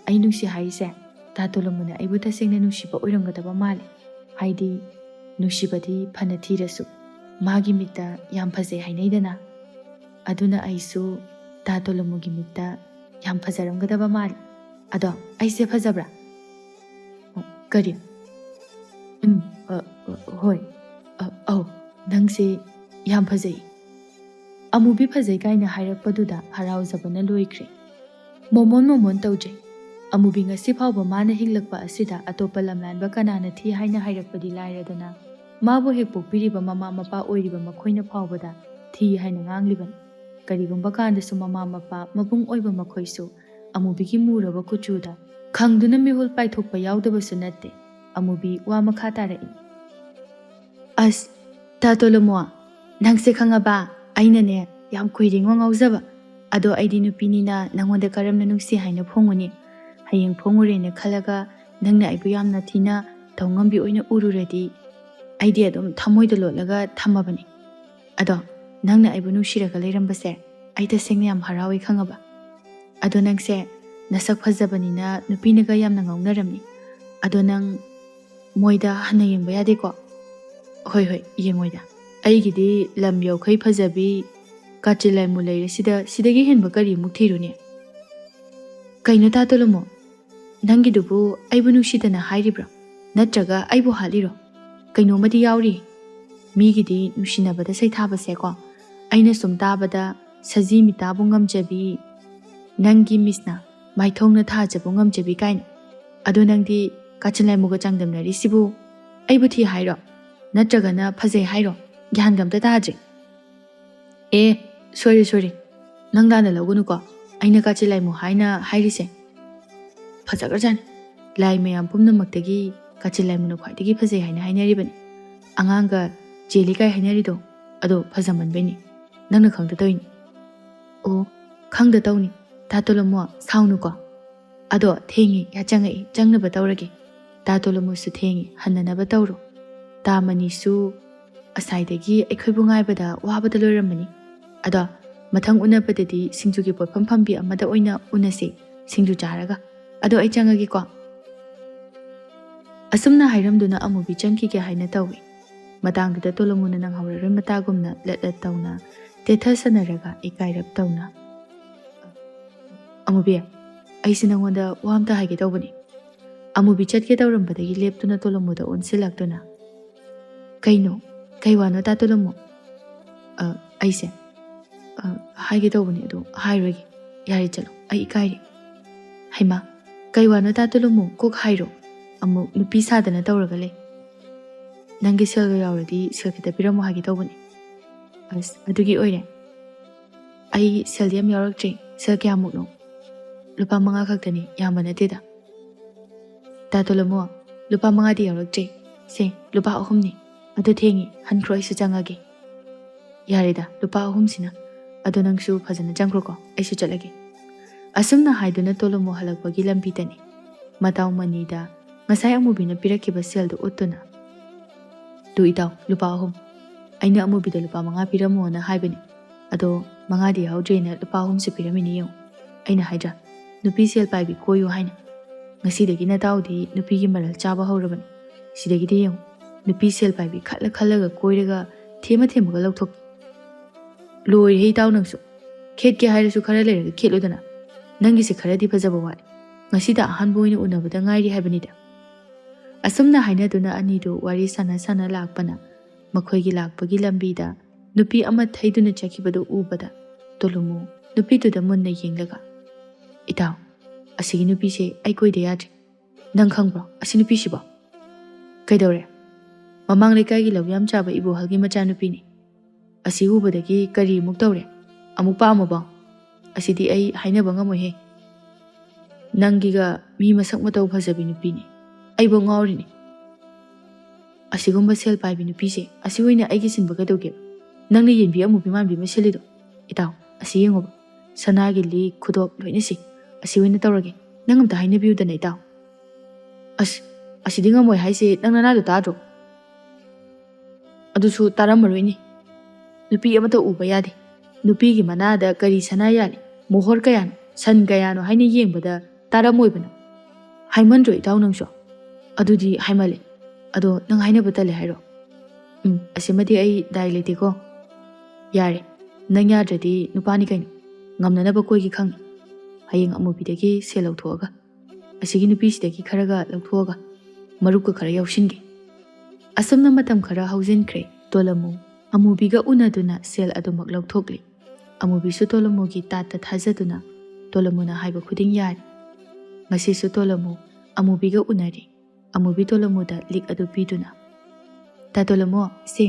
ꯑꯩ ꯅꯨꯡꯁꯤ ꯍꯥꯏꯔꯤꯁꯦ, ꯇꯥ ꯇꯣꯂꯨꯃꯨꯅ ꯑꯩꯕꯨ ꯇꯁꯦꯡꯅ ꯅꯨꯡꯁꯤꯕ ꯑꯣꯏꯔꯝꯒꯗꯕ ꯃꯥꯜꯂꯦ꯫ ꯍꯥꯏꯗꯤ ꯅꯨꯡꯁꯤꯕꯗꯤ ꯐꯅ ꯊꯤꯔꯁꯨ ꯃꯥꯒꯤ ꯃꯤꯠꯇ ꯌꯥꯝ ꯐꯖꯩ ꯍꯥꯏꯅꯩꯗꯅ꯫ ꯑꯗꯨꯅ ꯑꯩꯁꯨ ꯇꯥ ꯇꯣꯂꯨꯃꯨꯒꯤ ꯃꯤꯠꯇ ꯌꯥꯝ ꯐꯖꯔꯝꯒꯗꯕ ꯃꯥꯜꯂꯦ꯫ ꯑꯗꯣ ꯑꯩꯁꯦ ꯐꯖꯕ꯭ꯔꯥ?" "ꯀꯔꯤ?" "ꯎꯝ, ꯑ, ꯑ, ꯍꯣꯏ꯫ ꯑ, ꯑꯧ, ꯅꯪꯁꯦ ꯌꯥꯝ ꯐꯖꯩ"꯫ ꯑꯃꯨꯕꯤ ꯐꯖꯩ ꯀꯥꯏꯅ ꯍꯥꯏꯔꯛꯄꯗꯨꯗ ꯍꯔꯥꯎꯖꯕꯅ ꯂꯣꯏꯈ꯭ꯔꯦ꯫ ꯃꯣꯃꯣꯟ ꯃꯣꯃꯣꯟ ꯇꯧꯖꯩ꯫ ꯑꯃꯨꯕꯤ ꯉꯁꯤ ꯐꯥꯎꯕ ꯃꯥꯅ ꯍꯤꯡꯂꯛꯄ ꯑꯁꯤꯗ ꯑꯇꯣꯞꯄ ꯂꯝꯂꯥꯟꯕ ꯀꯅꯥꯅ ꯊꯤ ꯍꯥꯏꯅ ꯍꯥꯏꯔꯛꯄꯗꯤ ꯂꯥꯏꯔꯗꯅ, ꯃꯥꯕꯨ ꯍꯦꯛ ꯄꯣꯛꯄꯤꯔꯤꯕ ꯃꯃꯥ ꯃꯄꯥ ꯑꯣꯏꯔꯤꯕ ꯃꯈꯣꯏꯅ ꯐꯥꯎꯕꯗ ꯊꯤ ꯍꯥꯏꯅ ꯉꯥꯡꯂꯤꯕꯅꯤ꯫ ꯀꯔꯤꯒꯨꯝꯕ ꯀꯥꯟꯗꯁꯨ ꯃꯃꯥ ꯃꯄꯥ ꯃꯕꯨꯡ ꯑꯣꯏꯕ ꯃꯈꯣꯏꯁꯨ ꯑꯃꯨꯕꯤꯒꯤ ꯃꯨꯔꯕ ꯀꯨꯆꯨꯗ ꯈꯪꯗꯨꯅ ꯃꯤꯍꯨꯜ ꯄꯥꯏꯊꯣꯛꯄ ꯌꯥꯎꯗꯕꯁꯨ ꯅꯠꯇꯦ꯫ ꯑꯃꯨꯕꯤ ꯋꯥ ꯃꯈꯥ ꯇꯥꯔꯛꯏ꯫ ꯑꯁ, ꯇꯥ ꯇꯣꯂꯣꯃꯣ, ꯅꯪꯁꯦ ꯈꯪꯉꯕ? ꯑꯩꯅꯅꯦ, ꯌꯥꯝ ꯀꯨꯏꯔꯦꯉꯣ ꯉꯥꯎꯖꯕ꯫ ꯑꯗꯣ ꯑꯩꯗꯤ ꯅꯨꯄꯤꯅꯤꯅ ꯅꯪꯉꯣꯟꯗ ꯀꯔꯝꯅ ꯅꯨꯡꯁꯤ ꯍꯥꯏꯅ ꯐꯣꯡꯉꯨꯅꯤ? ꯍꯌꯦꯡ ꯐꯣꯡꯉꯨꯔꯦꯅ ꯈꯜꯂꯒ ꯅꯪꯅ ꯑꯩꯕꯨ ꯌꯥꯝꯅ ꯊꯤꯅ ꯇꯧꯉꯝꯕꯤ ꯑꯣꯏꯅ ꯎꯔꯨꯔꯗꯤ, ꯑꯩꯗꯤ ꯑꯗꯨꯝ ꯊꯃꯣꯏꯗ ꯂꯣꯠꯂꯒ ꯊꯝꯃꯕꯅꯤ꯫ ꯑꯗꯣ ꯅꯪꯅ ꯑꯩꯕꯨ ꯅꯨꯡꯁꯤꯔꯒ ꯂꯩꯔꯝꯕꯁꯦ ꯑꯩ ꯇꯁꯦꯡꯅ ꯌꯥꯝ ꯍꯔꯥꯎꯏ ꯈꯪꯉꯕ? ꯑꯗꯣ ꯅꯪꯁꯦ ꯅꯁꯛ ꯐꯖꯕꯅꯤꯅ ꯅꯨꯄꯤꯅꯒ ꯌꯥꯝꯅ ꯉꯥꯎꯅꯔꯝꯃꯤ꯫ ꯑꯗꯣ ꯅꯪ ꯃꯣꯏꯗ ꯍꯟꯅ ꯌꯦꯡꯕ ꯌꯥꯗꯦꯀꯣ? ꯍꯣꯏ, ꯍꯣꯏ, ꯌꯦꯡꯉꯣꯏꯗ꯫ ꯑꯩꯒꯤꯗꯤ ꯂꯝ ꯌꯧꯈꯩ ꯐꯖꯕꯤ ꯀꯥꯆꯤꯟ ꯂꯥꯏꯃꯨ ꯂꯩꯔꯦ ꯁꯤꯗ, ꯁꯤꯗꯒꯤ ꯍꯦꯟꯕ ꯀꯔꯤꯃꯨꯛ ꯊꯤꯔꯨꯅꯤ? ꯀꯩꯅꯣ ꯇꯥ ꯇꯣꯂꯣꯃꯣ? ꯅꯪꯒꯤꯗꯨꯕꯨ ꯑꯩꯕꯨ ꯅꯨꯡꯁꯤꯗꯅ ꯍꯥꯏꯔꯤꯕ꯭ꯔꯣ? ꯅꯠꯇ꯭ꯔꯒ ꯑꯩꯕꯨ ꯍꯥꯠꯂꯤꯔꯣ? ꯀꯩꯅꯣꯝꯃꯗꯤ ꯌꯥꯎꯔꯤ꯫ ꯃꯤꯒꯤꯗꯤ ꯅꯨꯡꯁꯤꯅꯕꯗ ꯁꯩꯊꯥꯕꯁꯦꯀꯣ, ꯑꯩꯅ ꯁꯨꯝ ꯇꯥꯕꯗ ꯁꯖꯤ ꯃꯤꯇꯥꯕꯨ ꯉꯝꯖꯕꯤ, ꯅꯪꯒꯤ ꯃꯤꯁꯅ ꯃꯥꯏꯊꯣꯡꯅ ꯊꯥꯖꯕꯨ ꯉꯝꯖꯕꯤ ꯀꯥꯏꯅ꯫ ꯑꯗꯣ ꯅꯪꯗꯤ ꯀꯥꯆꯤꯟ ꯂꯥꯏꯃꯨꯒ ꯆꯥꯡꯗꯝꯅꯔꯤꯁꯤꯕꯨ ꯑꯩꯕꯨ ꯊꯤ ꯍꯥꯏꯔꯣ? ꯅꯠꯇ꯭ꯔꯒꯅ ꯐꯖꯩ ꯍꯥꯏꯔꯣ? ꯒ꯭ꯌꯥꯟꯒ ꯑꯝꯇ ꯇꯥꯗ꯭ꯔꯦ꯫ ꯑꯦ, ꯁꯣꯏꯔꯦ, ꯁꯣꯏꯔꯦ꯫ ꯅꯪ ꯂꯥꯟꯅ ꯂꯧꯒꯅꯨꯀꯣ꯫ ꯑꯩꯅ ꯀꯥꯆꯤꯟ ꯂꯥꯏꯃꯨ ꯍꯥꯏꯅ ꯍꯥꯏꯔꯤꯁꯦ ꯐꯖꯈ꯭ꯔꯖꯥꯠꯅꯤ꯫ ꯂꯥꯏ ꯃꯌꯥꯝ ꯄꯨꯝꯅꯃꯛꯇꯒꯤ ꯀꯥꯆꯤꯟ ꯂꯥꯏꯃꯨꯅ ꯈ꯭ꯋꯥꯏꯗꯒꯤ ꯐꯖꯩ ꯍꯥꯏꯅ ꯍꯥꯏꯅꯔꯤꯕꯅꯤ꯫ ꯑꯉꯥꯡꯒ ꯆꯦꯜꯂꯤ ꯀꯥꯏ ꯍꯥꯏꯅꯔꯤꯗꯣ, ꯑꯗꯣ ꯐꯖꯃꯟꯕꯩꯅꯤ꯫ ꯅꯪꯅ ꯈꯪꯗ ꯇꯧꯏꯅꯤ꯫ ꯑꯣ, ꯈꯪꯗ ꯇꯧꯅꯤ꯫ ꯇꯥ ꯇꯣꯂꯣꯃꯣ, ꯁꯥꯎꯅꯨꯀꯣ꯫ ꯑꯗꯣ ꯊꯦꯡꯉꯤ, ꯌꯥꯆꯪꯉꯛꯏ, ꯆꯪꯅꯕ ꯇꯧꯔꯒꯦ꯫ ꯇꯥ ꯇꯣꯂꯣꯃꯣꯁꯨ ꯊꯦꯡꯉꯤ, ꯍꯟꯅꯅꯕ ꯇꯧꯔꯣ꯫ ꯇꯥ ꯃꯅꯤꯁꯨ ꯉꯁꯥꯏꯗꯒꯤ ꯑꯩꯈꯣꯏꯕꯨ ꯉꯥꯏꯕꯗ ꯋꯥꯕꯗ ꯂꯣꯏꯔꯝꯃꯅꯤ꯫ ꯑꯗꯣ ꯃꯊꯪ ꯎꯅꯕꯗꯗꯤ ꯁꯤꯡꯖꯨꯒꯤ ꯄꯣꯠꯐꯝ ꯐꯝꯕꯤ ꯑꯃꯗ ꯑꯣꯏꯅ ꯎꯅꯁꯦ, ꯁꯤꯡꯖꯨ ꯆꯥꯔꯒ꯫ ꯑꯗꯣ ꯑꯩ ꯆꯪꯉꯒꯦꯀꯣ꯫ ꯑꯁꯨꯝꯅ ꯍꯥꯏꯔꯝꯗꯨꯅ ꯑꯃꯨꯕꯤ ꯆꯪꯈꯤꯒꯦ ꯍꯥꯏꯅ ꯇꯧꯏ꯫ ꯃꯇꯥꯡꯗꯨꯗ ꯇꯣꯂꯣꯃꯣꯅ ꯅꯪꯍꯧꯔꯔꯣꯏ ꯃꯇꯥꯒꯨꯝꯅ ꯂꯠ ꯂꯠ ꯇꯧꯅ, ꯇꯦꯊ ꯁꯥꯟꯅꯔꯒ ꯏꯀꯥꯏꯔꯞ ꯇꯧꯅ, "ꯑꯃꯨꯕꯤ, ꯑꯩꯁꯦ ꯅꯪꯉꯣꯟꯗ ꯋꯥ ꯑꯝꯇ ꯍꯥꯏꯒꯦ ꯇꯧꯕꯅꯤ꯫" ꯑꯃꯨꯕꯤ ꯆꯠꯀꯦ ꯇꯧꯔꯝꯕꯗꯒꯤ ꯂꯦꯞꯇꯨꯅ ꯇꯣꯂꯣꯃꯣꯗ ꯑꯣꯟꯁꯤꯜꯂꯛꯇꯨꯅ, "ꯀꯩꯅꯣ? ꯀꯩ ꯋꯥꯅꯣ ꯇꯥ ꯇꯣꯂꯣꯃꯣ?" "ꯑ, ꯑꯩꯁꯦ, ꯑ, ꯍꯥꯏꯒꯦ ꯇꯧꯕꯅꯤ, ꯑꯗꯣ ꯍꯥꯏꯔꯣꯏꯒꯦ꯫" "ꯌꯥꯔꯦ, ꯆꯠꯂꯣ, ꯑꯩ ꯏꯀꯥꯏꯔꯦ꯫" "ꯍꯩꯃꯥ, ꯀꯩ ꯋꯥꯅꯣ ꯇꯥ ꯇꯣꯂꯣꯃꯣ? ꯀꯣꯛ ꯍꯥꯏꯔꯣ, ꯑꯃꯨꯛ ꯅꯨꯄꯤ ꯁꯥꯗꯅ ꯇꯧꯔꯒ ꯂꯩ꯫ ꯅꯪꯒꯤ ꯁꯦꯜꯒ ꯌꯥꯎꯔꯗꯤ ꯁꯦꯜ ꯈꯤꯇ ꯄꯤꯔꯝꯃꯣ ꯍꯥꯏꯒꯦ ꯇꯧꯕꯅꯦ꯫" "ꯑꯁ, ꯑꯗꯨꯒꯤ ꯑꯣꯏꯔꯦ꯫ ꯑꯩ ꯁꯦꯜꯗꯤ ꯌꯥꯝ ꯌꯥꯎꯔꯛꯇ꯭ꯔꯦ꯫ ꯁꯦꯜ ꯀꯌꯥꯃꯨꯛꯅꯣ?" "ꯂꯨꯄꯥ ꯃꯉꯥ ꯈꯛꯇꯅꯤ, ꯌꯥꯝꯕ ꯅꯠꯇꯦꯗ꯫" "ꯇꯥ ꯇꯣꯂꯣꯃꯣ, ꯂꯨꯄꯥ ꯃꯉꯥꯗꯤ ꯌꯥꯎꯔꯛꯇ꯭ꯔꯦ꯫ ꯁꯦ, ꯂꯨꯄꯥ ꯑꯍꯨꯝꯅꯤ꯫ ꯑꯗꯨ ꯊꯦꯡꯉꯤ, ꯍꯟꯈ꯭ꯔꯣ, ꯑꯩꯁꯨ ꯆꯪꯉꯒꯦ꯫" "ꯌꯥꯔꯦꯗ, ꯂꯨꯄꯥ ꯑꯍꯨꯝꯁꯤꯅ꯫ ꯑꯗꯣ ꯅꯪꯁꯨ ꯐꯖꯅ ꯆꯪꯈ꯭ꯔꯣꯀꯣ, ꯑꯩꯁꯨ ꯆꯠꯂꯒꯦ꯫" ꯑꯁꯨꯝꯅ ꯍꯥꯏꯗꯨꯅ ꯇꯣꯂꯣꯃꯣ ꯍꯜꯂꯛꯄꯒꯤ ꯂꯝꯕꯤꯗꯅꯤ ꯃꯇꯥꯎ ꯃꯅꯤꯗ ꯉꯁꯥꯏ ꯑꯃꯨꯕꯤꯅ ꯄꯤꯔꯛꯈꯤꯕ ꯁꯦꯜꯗꯨ ꯎꯠꯇꯨꯅ, "ꯇꯨ ꯏꯇꯥꯎ, ꯂꯨꯄꯥ ꯑꯍꯨꯝ꯫ ꯑꯩꯅ ꯑꯃꯨꯕꯤꯗ ꯂꯨꯄꯥ ꯃꯉꯥ ꯄꯤꯔꯝꯃꯣꯅ ꯍꯥꯏꯕꯅꯤ, ꯑꯗꯣ ꯃꯉꯥꯗꯤ ꯌꯥꯎꯗ꯭ꯔꯦꯅ ꯂꯨꯄꯥ ꯑꯍꯨꯝꯁꯦ ꯄꯤꯔꯝꯃꯤꯅꯦ ꯌꯦꯡꯉꯨ꯫ ꯑꯩꯅ ꯍꯥꯏꯗ꯭ꯔꯥ, ꯅꯨꯄꯤ ꯁꯦꯜ ꯄꯥꯏꯕꯤ ꯀꯣꯏꯌꯨ ꯍꯥꯏꯅ꯫ ꯉꯁꯤꯗꯒꯤ ꯅꯇꯥꯎꯗꯤ ꯅꯨꯄꯤꯒꯤ ꯃꯔꯜ ꯆꯥꯕ ꯍꯧꯔꯕꯅꯤ꯫ ꯁꯤꯗꯒꯤꯗꯤ ꯌꯦꯡꯉꯨ, ꯅꯨꯄꯤ ꯁꯦꯜ ꯄꯥꯏꯕꯤ ꯈꯜꯂ ꯈꯜꯂꯒ ꯀꯣꯏꯔꯒ ꯊꯦꯝꯃ ꯊꯦꯝꯃꯒ ꯂꯧꯊꯣꯛꯀꯦ꯫" "ꯂꯣꯏꯔꯦꯍꯦ ꯏꯇꯥꯎ ꯅꯪꯁꯨ꯫ ꯈꯦꯠꯀꯦ ꯍꯥꯏꯔꯁꯨ ꯈꯔ ꯂꯩꯔꯒ ꯈꯦꯠꯂꯨꯗꯅ꯫ ꯅꯪꯒꯤꯁꯦ ꯈꯔꯗꯤ ꯐꯖꯕ ꯋꯥꯠꯂꯤ꯫ ꯉꯁꯤꯗ ꯑꯍꯥꯟꯕ ꯑꯣꯏꯅ ꯎꯅꯕꯗ ꯉꯥꯏꯔꯤ ꯍꯥꯏꯕꯅꯤꯗ꯫" ꯑꯁꯨꯝꯅ ꯍꯥꯏꯅꯗꯨꯅ ꯑꯅꯤꯗꯨ ꯋꯥꯔꯤ ꯁꯥꯟꯅ ꯁꯥꯟꯅ ꯂꯥꯛꯄꯅ ꯃꯈꯣꯏꯒꯤ ꯂꯥꯛꯄꯒꯤ ꯂꯝꯕꯤꯗ ꯅꯨꯄꯤ ꯑꯃ ꯊꯩꯗꯨꯅ ꯆꯠꯈꯤꯕꯗꯨ ꯎꯕꯗ ꯇꯣꯂꯨꯃꯨ ꯅꯨꯄꯤꯗꯨꯗ ꯃꯨꯟꯅ ꯌꯦꯡꯂꯒ, "ꯏꯇꯥꯎ, ꯑꯁꯤꯒꯤ ꯅꯨꯄꯤꯁꯦ ꯑꯩ ꯀꯣꯏꯗ ꯌꯥꯗ꯭ꯔꯦ꯫ ꯅꯪ ꯈꯪꯕ꯭ꯔꯣ ꯑꯁꯤ ꯅꯨꯄꯤꯁꯤꯕꯣ?" "ꯀꯩꯗꯧꯔꯦ?" "ꯃꯃꯥꯡ ꯂꯩꯀꯥꯏꯒꯤ ꯂꯧ ꯌꯥꯝ ꯆꯥꯕ ꯏꯕꯣꯍꯜꯒꯤ ꯃꯆꯥꯅꯨꯄꯤꯅꯤ꯫ ꯑꯁꯤ ꯎꯕꯗꯒꯤ ꯀꯔꯤ ꯑꯃꯨꯛ ꯇꯧꯔꯦ? ꯑꯃꯨꯛ ꯄꯥꯝꯃꯕꯣ? ꯑꯁꯤꯗꯤ ꯑꯩ ꯍꯥꯏꯅꯕ ꯉꯝꯃꯣꯏꯍꯦ꯫ ꯅꯪꯒꯤꯒ ꯃꯤ ꯃꯁꯛ ꯃꯇꯧ ꯐꯖꯕꯤ ꯅꯨꯄꯤꯅꯤ꯫ ꯑꯩꯕꯨ ꯉꯥꯎꯔꯤꯅꯤ꯫ ꯑꯁꯤꯒꯨꯝꯕ ꯁꯦꯜ ꯄꯥꯏꯕꯤ ꯅꯨꯄꯤꯁꯦ ꯑꯁꯤ ꯑꯣꯏꯅ ꯑꯩꯒꯤ ꯁꯤꯟꯕ ꯀꯩꯗꯧꯒꯦꯕ? ꯅꯪꯅ ꯌꯦꯟꯕꯤ ꯑꯃꯨꯕꯤ ꯃꯥꯟꯕꯤ ꯑꯃ ꯁꯤꯜꯂꯤꯗꯣ? ꯏꯇꯥꯎ, ꯑꯁꯤ ꯌꯦꯡꯉꯣꯕ꯫ ꯁꯅꯥꯒꯤ ꯂꯤꯛ, ꯈꯨꯗꯣꯞ ꯂꯣꯏꯅ ꯁꯤ꯫ ꯑꯁꯤ ꯑꯣꯏꯅ ꯇꯧꯔꯒꯦ꯫ ꯅꯪ ꯑꯝꯇ ꯍꯥꯏꯅꯕꯤꯌꯨꯗꯅ, ꯏꯇꯥꯎ꯫" "ꯑꯁ, ꯑꯁꯤꯗꯤ ꯉꯝꯃꯣꯏ ꯍꯥꯏꯁꯦ ꯅꯪ ꯅꯅꯥꯗꯣ ꯇꯥꯗ꯭ꯔꯣ?" "ꯑꯗꯨꯁꯨ ꯇꯥꯔꯝꯃꯔꯣꯏꯅꯦ꯫ ꯅꯨꯄꯤ ꯑꯃꯇ ꯎꯕ ꯌꯥꯗꯦ꯫ ꯅꯨꯄꯤꯒꯤ ꯃꯅꯥꯗ ꯀꯔꯤ ꯁꯅꯥ ꯌꯥꯜꯂꯤ, ꯃꯣꯍꯣꯔ ꯀꯌꯥꯅꯣ, ꯁꯟ ꯀꯌꯥꯅꯣ ꯍꯥꯏꯅ ꯌꯦꯡꯕꯗ ꯇꯥꯔꯝꯃꯣꯏꯕꯅ꯫ ꯍꯥꯏꯃꯟꯗ꯭ꯔꯣ ꯏꯇꯥꯎ ꯅꯪꯁꯨ?" "ꯑꯗꯨꯗꯤ ꯍꯥꯏꯃꯜꯂꯦ꯫ ꯑꯗꯣ ꯅꯪ ꯍꯥꯏꯅꯕ ꯇꯜꯂꯦ ꯍꯥꯏꯔꯣ?" "ꯎꯝ, ꯑꯁꯤꯃꯗꯤ ꯑꯩ ꯗꯥꯏ ꯂꯩꯇꯦꯀꯣ꯫" "ꯌꯥꯔꯦ, ꯅꯪ ꯌꯥꯗ꯭ꯔꯗꯤ ꯅꯨꯄꯥꯅꯤ ꯀꯩꯅꯣ꯫ ꯉꯝꯅꯅꯕ ꯀꯣꯏꯒꯦ ꯈꯪꯉꯤ꯫ ꯍꯌꯦꯡ ꯑꯃꯨꯕꯤꯗꯒꯤ ꯁꯦꯜ ꯂꯧꯊꯣꯛꯑꯒ, ꯑꯁꯤꯒꯤ ꯅꯨꯄꯤꯁꯤꯗꯒꯤ ꯈꯔꯒ ꯂꯧꯊꯣꯛꯑꯒ ꯃꯔꯨꯞꯀ ꯈꯔ ꯌꯥꯎꯁꯤꯟꯒꯦ꯫" ꯑꯁꯨꯝꯅ ꯃꯇꯝ ꯈꯔ ꯍꯧꯖꯤꯟꯈ꯭ꯔꯦ꯫ ꯇꯣꯂꯃꯨ ꯑꯃꯨꯕꯤꯒ ꯎꯅꯗꯨꯅ ꯁꯦꯜ ꯑꯗꯨꯃꯛ ꯂꯧꯊꯣꯛꯂꯤ꯫ ꯑꯃꯨꯕꯤꯁꯨ ꯇꯣꯂꯃꯨꯒꯤ ꯇꯥꯠꯇ ꯊꯥꯖꯗꯨꯅ ꯇꯣꯂꯣꯃꯨꯅ ꯍꯥꯏꯕ ꯈꯨꯗꯤꯡ ꯌꯥꯔꯤ꯫ ꯉꯁꯤꯁꯨ ꯇꯣꯂꯣꯃꯨ ꯑꯃꯨꯕꯤꯒ ꯎꯅꯔꯤ꯫ ꯑꯃꯨꯕꯤ ꯇꯣꯂꯣꯃꯨꯗ ꯂꯤꯛ ꯑꯗꯨ ꯄꯤꯗꯨꯅ, "ꯇꯥ ꯇꯣꯂꯣꯃꯨ, ꯁꯦ,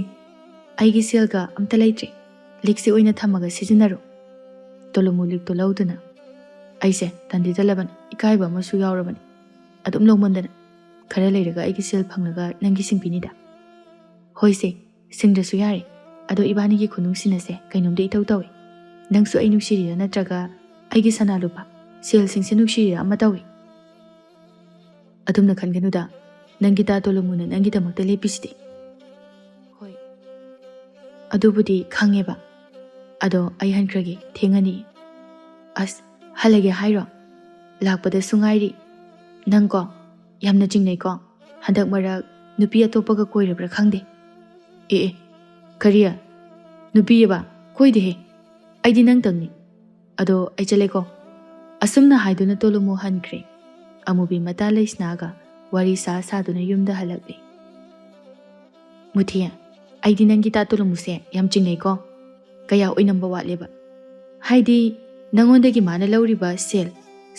ꯑꯩꯒꯤ ꯁꯦꯜꯒ ꯑꯝꯇ ꯂꯩꯇ꯭ꯔꯦ꯫ ꯂꯤꯛꯁꯤ ꯑꯣꯏꯅ ꯊꯝꯃꯒ ꯁꯤꯖꯤꯟꯅꯔꯣ꯫" ꯇꯣꯂꯣꯃꯨ ꯂꯤꯛꯇꯣ ꯂꯧꯗꯨꯅ, "ꯑꯩꯁꯦ ꯇꯟꯗꯤ ꯇꯜꯂꯕꯅꯤ, ꯏꯀꯥꯏꯕ ꯑꯃꯁꯨ ꯌꯥꯎꯔꯕꯅꯤ꯫ ꯑꯗꯨꯝ ꯂꯧꯃꯟꯗꯅ꯫ ꯈꯔ ꯂꯩꯔꯒ ꯑꯩꯒꯤ ꯁꯦꯜ ꯐꯪꯂꯒ ꯅꯪꯒꯤ ꯁꯤꯡꯕꯤꯅꯤꯗ꯫" "ꯍꯣꯏꯁꯦ, ꯁꯤꯡꯗ꯭ꯔꯁꯨ ꯌꯥꯔꯦ꯫ ꯑꯗꯣ ꯏꯕꯥꯅꯤꯒꯤ ꯈꯨꯅꯨꯡꯁꯤꯅꯁꯦ ꯀꯩꯅꯣꯝꯗ ꯏꯇꯧ ꯇꯧꯏ꯫ ꯅꯪꯁꯨ ꯑꯩ ꯅꯨꯡꯁꯤꯔꯤꯔꯥ ꯅꯠꯇ꯭ꯔꯒ ꯑꯩꯒꯤ ꯁꯅꯥ ꯂꯨꯄꯥ, ꯁꯦꯜꯁꯤꯡꯁꯦ ꯅꯨꯡꯁꯤꯔꯤꯔꯥ ꯑꯃ ꯇꯧꯏ꯫" "ꯑꯗꯨꯝꯅ ꯈꯟꯒꯅꯨꯗ, ꯅꯪꯒꯤ ꯇꯥ ꯇꯣꯂꯣꯃꯨꯅ ꯅꯪꯒꯤꯗꯃꯛꯇ ꯂꯦꯞꯄꯤꯁꯤꯗꯤ꯫" "ꯍꯣꯏ, ꯑꯗꯨꯕꯨꯗꯤ ꯈꯪꯉꯦꯕ꯫ ꯑꯗꯣ ꯑꯩ ꯍꯟꯈ꯭ꯔꯒꯦ, ꯊꯦꯡꯉꯅꯤ꯫" "ꯑꯁ, ꯍꯜꯂꯒꯦ ꯍꯥꯏꯔꯣ? ꯂꯥꯛꯄꯗꯁꯨ ꯉꯥꯏꯔꯤ꯫ ꯅꯪꯀꯣ, ꯌꯥꯝꯅ ꯆꯤꯡꯅꯩꯀꯣ꯫ ꯍꯟꯗꯛ ꯃꯔꯛ ꯅꯨꯄꯤ ꯑꯇꯣꯞꯄꯒ ꯀꯣꯏꯔꯕ꯭ꯔꯥ ꯈꯪꯗꯦ꯫" "ꯑꯦ ꯑꯦ, ꯀꯔꯤ? ꯅꯨꯄꯤꯑꯕ? ꯀꯣꯏꯗꯦꯍꯦ꯫ ꯑꯩꯗꯤ ꯅꯪꯇꯪꯅꯤ꯫ ꯑꯗꯣ ꯑꯩ ꯆꯠꯂꯦꯀꯣ꯫" ꯑꯁꯨꯝꯅ ꯍꯥꯏꯗꯨꯅ ꯇꯣꯂꯨꯃꯨ ꯍꯟꯈ꯭ꯔꯦ꯫ ꯑꯃꯨꯕꯤ ꯃꯇꯥ ꯂꯩꯁꯅꯥꯒ ꯋꯥꯔꯤ ꯁꯥ ꯁꯥꯗꯨꯅ ꯌꯨꯝꯗ ꯍꯜꯂꯛꯂꯦ꯫ "ꯃꯨꯊꯤ, ꯑꯩꯗꯤ ꯅꯪꯒꯤ ꯇꯥ ꯇꯣꯂꯨꯃꯨꯁꯦ ꯌꯥꯝ ꯆꯤꯡꯅꯩꯀꯣ꯫ ꯀꯌꯥ ꯑꯣꯏꯅꯝꯕ ꯋꯥꯠꯂꯦꯕ꯫ ꯍꯥꯏꯗꯤ, ꯅꯪꯉꯣꯟꯗꯒꯤ ꯃꯥꯅ ꯂꯧꯔꯤꯕ ꯁꯦꯜ,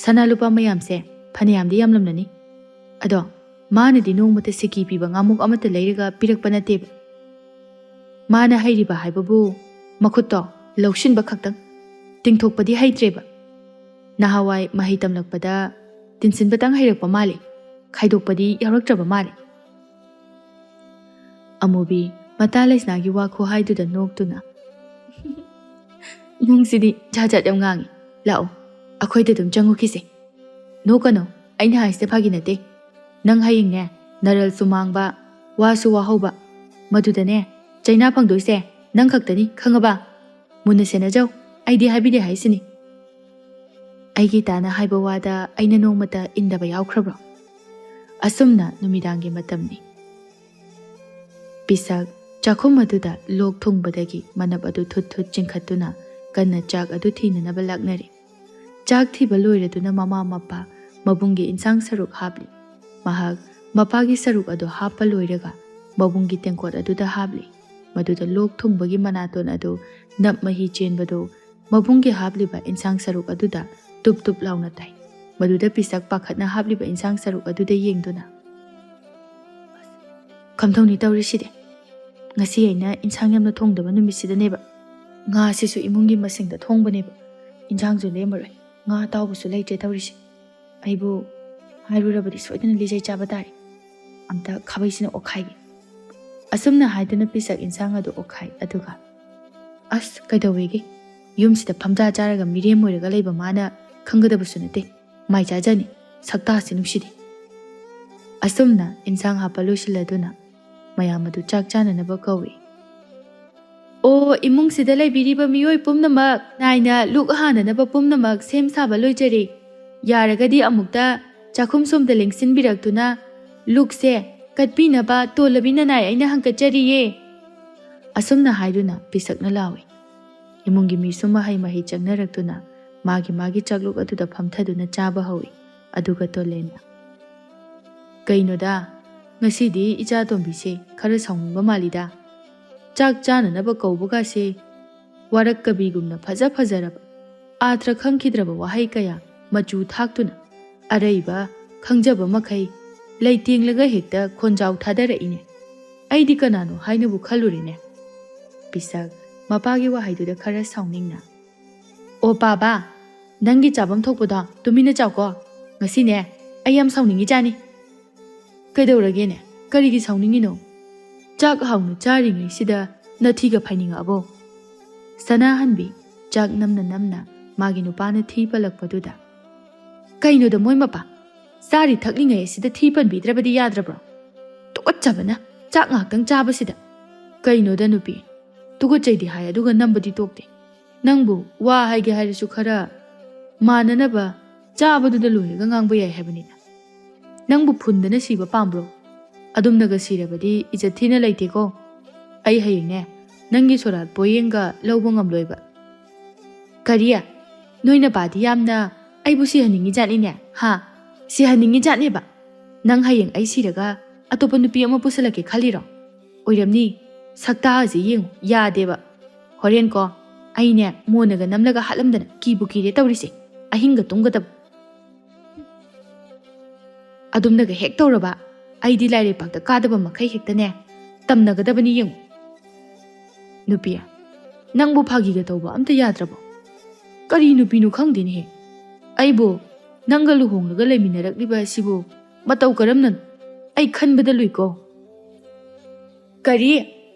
ꯁꯅꯥ ꯂꯨꯄꯥ ꯃꯌꯥꯝꯁꯦ ꯐꯅꯌꯥꯝꯗꯤ ꯌꯥꯝꯂꯝꯂꯅꯤ꯫ ꯑꯗꯣ ꯃꯥꯅꯗꯤ ꯅꯣꯡꯃꯇ ꯁꯤꯀꯤ ꯄꯤꯕ ꯉꯥꯃꯨꯛ ꯑꯃꯠꯇ ꯂꯩꯔꯒ ꯄꯤꯔꯛꯄ ꯅꯠꯇꯦꯕ꯫ ꯃꯥꯅ ꯍꯩꯔꯤꯕ ꯍꯥꯏꯕꯕꯨ ꯃꯈꯨꯠꯇꯣ ꯂꯧꯁꯤꯟꯕ ꯈꯛꯇꯪ, ꯇꯤꯡꯊꯣꯛꯄꯗꯤ ꯍꯩꯇ꯭ꯔꯦꯕ꯫ ꯅꯍꯥꯟꯋꯥꯏ ꯃꯍꯩ ꯇꯝꯂꯛꯄꯗ ꯇꯤꯟꯁꯤꯟꯕꯇꯪ ꯍꯩꯔꯛꯄ ꯃꯥꯜꯂꯤ, ꯈꯥꯏꯗꯣꯛꯄꯗꯤ ꯌꯥꯎꯔꯛꯇ꯭ꯔꯕ ꯃꯥꯜꯂꯤ꯫" ꯑꯃꯨꯕꯤ ꯃꯇꯥ ꯂꯩꯁꯅꯥꯒꯤ ꯋꯥ ꯈꯨꯍꯥꯏꯗꯨꯗ ꯅꯣꯛꯇꯨꯅ, "ꯅꯪꯁꯤꯗꯤ ꯖꯥꯠ ꯖꯥꯠ ꯌꯥꯝ ꯉꯥꯡꯉꯤ꯫ ꯂꯥꯛꯑꯣ, ꯑꯩꯈꯣꯏꯗ ꯑꯗꯨꯝ ꯆꯪꯉꯨꯈꯤꯁꯦ꯫" "ꯅꯣꯛꯀꯅꯣ, ꯑꯩꯅ ꯍꯥꯏꯁꯦ ꯐꯥꯒꯤ ꯅꯠꯇꯦ꯫ ꯅꯪ ꯍꯌꯦꯡꯅꯦ, ꯅꯔꯜꯁꯨ ꯃꯥꯡꯕ, ꯋꯥꯁꯨ ꯋꯥꯍꯧꯕ, ꯃꯗꯨꯗꯅꯦ, ꯆꯩꯅꯥ ꯐꯪꯗꯣꯏꯁꯦ ꯅꯪ ꯈꯛꯇꯅꯤ, ꯈꯪꯉꯕ? ꯃꯨꯟꯅ ꯁꯦꯟꯅꯖꯧ, ꯑꯩꯗꯤ ꯍꯥꯏꯕꯤꯗꯦ ꯍꯥꯏꯁꯤꯅꯤ꯫" "ꯑꯩꯒꯤ ꯇꯥꯅ ꯍꯥꯏꯕ ꯋꯥꯗ ꯑꯩꯅ ꯅꯣꯡꯃꯇ ꯏꯟꯗꯕ ꯌꯥꯎꯈ꯭ꯔꯕ꯭ꯔꯣ?" ꯑꯁꯨꯝꯅ ꯅꯨꯃꯤꯗꯥꯡꯒꯤ ꯃꯇꯝꯅꯤ꯫ ꯄꯤꯁꯛ ꯆꯥꯛꯈꯨꯝ ꯑꯗꯨꯗ ꯂꯣꯛ ꯊꯨꯡꯕꯗꯒꯤ ꯃꯅꯞ ꯑꯗꯨ ꯊꯨꯠ ꯊꯨꯠ ꯆꯤꯡꯈꯠꯇꯨꯅ ꯀꯟꯅ ꯆꯥꯛ ꯑꯗꯨ ꯊꯤꯅꯅꯕ ꯂꯥꯛꯅꯔꯤ꯫ ꯆꯥꯛ ꯊꯤꯕ ꯂꯣꯏꯔꯗꯨꯅ ꯃꯃꯥ ꯃꯄꯥ ꯃꯕꯨꯡꯒꯤ ꯏꯟꯁꯥꯡ ꯁꯔꯨꯛ ꯍꯥꯞꯂꯤ꯫ ꯃꯍꯥꯛ ꯃꯄꯥꯒꯤ ꯁꯔꯨꯛ ꯑꯗꯨ ꯍꯥꯞꯄ ꯂꯣꯏꯔꯒ ꯃꯕꯨꯡꯒꯤ ꯇꯦꯡꯀꯣꯠ ꯑꯗꯨꯗ ꯍꯥꯞꯂꯤ꯫ ꯃꯗꯨꯗ ꯂꯣꯛ ꯊꯨꯡꯕꯒꯤ ꯃꯅꯥꯇꯣꯟ ꯑꯗꯨ ꯅꯞ ꯃꯍꯤ ꯆꯦꯟꯕꯗꯨ ꯃꯕꯨꯡꯒꯤ ꯍꯥꯞꯂꯤꯕ ꯏꯟꯁꯥꯡ ꯁꯔꯨꯛ ꯑꯗꯨꯗ ꯇꯨꯞ ꯇꯨꯞ ꯂꯥꯎꯅ ꯇꯥꯏ꯫ ꯃꯗꯨꯗ ꯄꯤꯁꯛ ꯄꯥꯈꯠꯅ ꯍꯥꯞꯂꯤꯕ ꯏꯟꯁꯥꯡ ꯁꯔꯨꯛ ꯑꯗꯨꯗ ꯌꯦꯡꯗꯨꯅ, "ꯀꯝꯗꯧꯅꯤ ꯇꯧꯔꯤꯁꯤꯗꯤ? ꯉꯁꯤ ꯑꯩꯅ ꯏꯟꯁꯥꯡ ꯌꯥꯝꯅ ꯊꯣꯡꯗꯕ ꯅꯨꯃꯤꯠꯁꯤꯗꯅꯦꯕ꯫ ꯉꯥꯁꯤꯁꯨ ꯏꯃꯨꯡꯒꯤ ꯃꯁꯤꯡꯗ ꯊꯣꯡꯕꯅꯦꯕ꯫ ꯏꯟꯁꯥꯡꯁꯨ ꯂꯦꯝꯃꯔꯣꯏ꯫ ꯉꯥ ꯑꯇꯥꯎꯕꯁꯨ ꯂꯩꯇ꯭ꯔꯦ ꯇꯧꯔꯤꯁꯦ꯫ ꯑꯩꯕꯨ ꯍꯥꯏꯔꯨꯔꯕꯗꯤ ꯁꯣꯏꯗꯅ ꯂꯤꯆꯩ ꯆꯥꯕ ꯇꯥꯔꯦ꯫ ꯑꯝꯇ ꯈꯥꯕꯩꯁꯤꯅ ꯑꯣꯠꯈꯥꯏꯒꯦ꯫" ꯑꯁꯨꯝꯅ ꯍꯥꯏꯗꯨꯅ ꯄꯤꯁꯛ ꯏꯟꯁꯥꯡ ꯑꯗꯨ ꯑꯣꯠꯈꯥꯏ꯫ ꯑꯗꯨꯒ, "ꯑꯁ, ꯀꯩꯗꯧꯋꯦꯒꯦ? ꯌꯨꯝꯁꯤꯗ ꯐꯝꯖꯥ ꯆꯥꯔꯒ ꯃꯤꯔꯦꯝ ꯑꯣꯏꯔꯒ ꯂꯩꯕ ꯃꯥꯅ ꯈꯪꯒꯗꯕꯁꯨ ꯅꯠꯇꯦ꯫ ꯃꯥꯏ ꯆꯥꯖꯅꯤ꯫ ꯁꯛꯇꯥꯁꯤ ꯅꯨꯡꯁꯤꯗꯦ꯫" ꯑꯁꯨꯝꯅ ꯏꯟꯁꯥꯡ ꯍꯥꯞꯄ ꯂꯣꯏꯁꯤꯜꯂꯗꯨꯅ ꯃꯌꯥꯝ ꯑꯗꯨ ꯆꯥꯛ ꯆꯥꯅꯅꯕ ꯀꯧꯏ꯫ "ꯑꯣ, ꯏꯃꯨꯡꯁꯤꯗ ꯂꯩꯕꯤꯔꯤꯕ ꯃꯤꯑꯣꯏ ꯄꯨꯝꯅꯃꯛ, ꯅꯥꯏꯅ ꯂꯨꯛ ꯍꯥꯟꯅꯅꯕ ꯄꯨꯝꯅꯃꯛ ꯁꯦꯝ ꯁꯥꯕ ꯂꯣꯏꯖꯔꯦ꯫ ꯌꯥꯔꯒꯗꯤ ꯑꯃꯨꯛꯇ ꯆꯥꯛꯈꯨꯝ ꯁꯣꯝꯗ ꯂꯦꯡꯁꯤꯟꯕꯤꯔꯛꯇꯨꯅ ꯂꯨꯛꯁꯦ ꯀꯠꯄꯤꯅꯕ ꯇꯣꯜꯂꯕꯤ ꯅꯅꯥꯏ ꯑꯩꯅ ꯍꯪꯀꯠꯆꯔꯤꯌꯦ꯫" ꯑꯁꯨꯝꯅ ꯍꯥꯏꯗꯨꯅ ꯄꯤꯁꯛꯅ ꯂꯥꯎꯏ꯫ ꯏꯃꯨꯡꯒꯤ ꯃꯤꯁꯨ ꯃꯍꯩ ꯃꯍꯩ ꯆꯪꯅꯔꯛꯇꯨꯅ ꯃꯥꯒꯤ ꯃꯥꯒꯤ ꯆꯥꯛꯂꯨꯛ ꯑꯗꯨꯗ ꯐꯝꯊꯗꯨꯅ ꯆꯥꯕ ꯍꯧꯏ꯫ ꯑꯗꯨꯒ ꯇꯣꯂꯦꯟꯅ, "ꯀꯩꯅꯣꯗ, ꯉꯁꯤꯗꯤ ꯏꯆꯥ ꯇꯣꯝꯕꯤꯁꯦ ꯈꯔ ꯁꯥꯎꯅꯤꯡꯕ ꯃꯥꯜꯂꯤꯗ꯫ ꯆꯥꯛ ꯆꯥꯅꯅꯕ ꯀꯧꯕꯒꯁꯦ ꯋꯥꯔꯛ ꯀꯕꯤꯒꯨꯝꯅ ꯐꯖ ꯐꯖꯔꯕ, ꯑꯥꯊ꯭ꯔ ꯈꯪꯈꯤꯗ꯭ꯔꯕ ꯋꯥꯍꯩ ꯀꯌꯥ ꯃꯆꯨ ꯊꯥꯛꯇꯨꯅ ꯑꯔꯩꯕ ꯈꯪꯖꯕ ꯃꯈꯩ ꯂꯩꯇꯦꯡꯂꯒ ꯍꯦꯛꯇ ꯈꯣꯟꯖꯥꯎ ꯊꯥꯗꯔꯛꯏꯅꯦ꯫ ꯑꯩꯗꯤ ꯀꯅꯥꯅꯣ ꯍꯥꯏꯅꯕꯨ ꯈꯜꯂꯨꯔꯦꯅꯦ꯫" ꯄꯤꯁꯛ ꯃꯄꯥꯒꯤ ꯋꯥꯍꯩꯗꯨꯗ ꯈꯔ ꯁꯥꯎꯅꯤꯡꯅ, "ꯑꯣ ꯄꯥꯕ, ꯅꯪꯒꯤ ꯆꯥꯐꯝ ꯊꯣꯛꯄꯗꯣ ꯇꯨꯃꯤꯟꯅ ꯆꯥꯎꯀꯣ꯫ ꯉꯁꯤꯅꯦ ꯑꯩ ꯌꯥꯝ ꯁꯥꯎꯅꯤꯡꯉꯤꯖꯥꯠꯅꯤ꯫" "ꯀꯩꯗꯧꯔꯒꯦꯅꯦ? ꯀꯔꯤꯒꯤ ꯁꯥꯎꯅꯤꯡꯉꯤꯅꯣ? ꯆꯥꯛ ꯍꯥꯎꯅ ꯆꯥꯔꯤꯉꯩꯁꯤꯗ ꯅꯊꯤꯒ ꯐꯥꯏꯅꯤꯡꯉꯛꯑꯕꯣ?" ꯁꯅꯥꯍꯟꯕꯤ ꯆꯥꯛ ꯅꯝꯅ ꯅꯝꯅ ꯃꯥꯒꯤ ꯅꯨꯄꯥꯅ ꯊꯤ ꯄꯜꯂꯛꯄꯗꯨꯗ, "ꯀꯩꯅꯣꯗ ꯃꯣꯏ ꯃꯄꯥ, ꯆꯥꯔꯤ ꯊꯛꯂꯤꯉꯩ ꯑꯁꯤꯗ ꯊꯤ ꯄꯟꯕꯤꯗ꯭ꯔꯕꯗꯤ ꯌꯥꯗ꯭ꯔꯕ꯭ꯔꯣ? ꯇꯨꯀꯠꯆꯕꯅ ꯆꯥꯛ ꯉꯥꯛꯇꯪ ꯆꯥꯕꯁꯤꯗ꯫ ꯀꯩꯅꯣꯗ ꯅꯨꯄꯤ, ꯇꯨꯀꯠꯆꯩꯗꯤ ꯍꯥꯏ ꯑꯗꯨꯒ ꯅꯝꯕꯗꯤ ꯇꯣꯛꯇꯦ꯫ ꯅꯪꯕꯨ ꯋꯥ ꯍꯥꯏꯒꯦ ꯍꯥꯏꯔꯁꯨ ꯈꯔ ꯃꯥꯟꯅꯅꯕ ꯆꯥꯕꯗꯨꯗ ꯂꯣꯏꯔꯒ ꯉꯥꯡꯕ ꯌꯥꯏ ꯍꯥꯏꯕꯅꯤꯗ꯫ ꯅꯪꯕꯨ ꯐꯨꯟꯗꯅ ꯁꯤꯕ ꯄꯥꯝꯕ꯭ꯔꯣ? ꯑꯗꯨꯝꯅꯒ ꯁꯤꯔꯕꯗꯤ ꯏꯖꯠ ꯊꯤꯅ ꯂꯩꯇꯦꯀꯣ꯫ ꯑꯩ ꯍꯌꯦꯡꯅꯦ ꯅꯪꯒꯤ ꯁꯣꯔꯥꯠ ꯄꯣꯌꯦꯡꯒ ꯂꯧꯕ ꯉꯝꯂꯣꯏꯕ꯫" "ꯀꯔꯤ? ꯅꯣꯏ ꯅꯄꯥꯗꯤ ꯌꯥꯝꯅ ꯑꯩꯕꯨ ꯁꯤꯍꯟꯅꯤꯡꯉꯤ ꯖꯥꯠꯅꯤꯅꯦ, ꯍꯥ? ꯁꯤꯍꯟꯅꯤꯡꯉꯤ ꯖꯥꯠꯅꯦꯕ? ꯅꯪ ꯍꯌꯦꯡ ꯑꯩ ꯁꯤꯔꯒ ꯑꯇꯣꯞꯄ ꯅꯨꯄꯤ ꯑꯃ ꯄꯨꯁꯜꯂꯛꯀꯦ ꯈꯜꯂꯤꯔꯣ? ꯑꯣꯏꯔꯝꯅꯤ꯫ ꯁꯛꯇꯥꯁꯦ ꯌꯦꯡꯉꯨ, ꯌꯥꯗꯦꯕ꯫ ꯍꯣꯔꯦꯟ ꯀꯣ, ꯑꯩꯅꯦ ꯃꯣꯟꯅꯒ ꯅꯝꯂꯒ ꯍꯥꯠꯂꯝꯗꯅ ꯀꯤꯕꯨ ꯀꯤꯔꯦ ꯇꯧꯔꯤꯁꯦ꯫ ꯑꯍꯤꯡꯒ ꯇꯨꯝꯒꯗꯕ꯫ ꯑꯗꯨꯝꯅꯒ ꯍꯦꯛ ꯇꯧꯔꯕ, ꯑꯩꯗꯤ ꯂꯥꯏꯔꯩꯄꯥꯛꯇ ꯀꯥꯗꯕ ꯃꯈꯩ ꯍꯦꯛꯇꯅꯦ ꯇꯝꯅꯒꯗꯕꯅꯤ ꯌꯦꯡꯉꯨ꯫ ꯅꯨꯄꯤ, ꯅꯪꯕꯨ ꯐꯥꯒꯤꯒ ꯇꯧꯕ ꯑꯝꯇ ꯌꯥꯗ꯭ꯔꯕꯣ? ꯀꯔꯤ ꯅꯨꯄꯤꯅꯣ ꯈꯪꯗꯦꯅꯦꯍꯦ꯫ ꯑꯩꯕꯨ ꯅꯪꯒ ꯂꯨꯍꯣꯡꯂꯒ ꯂꯩꯃꯤꯟꯅꯔꯛꯂꯤꯕ ꯑꯁꯤꯕꯨ ꯃꯇꯧ ꯀꯔꯝꯅꯅꯣ? ꯑꯩ ꯈꯟꯕꯗ ꯂꯨꯏꯀꯣ꯫ ꯀꯔꯤ?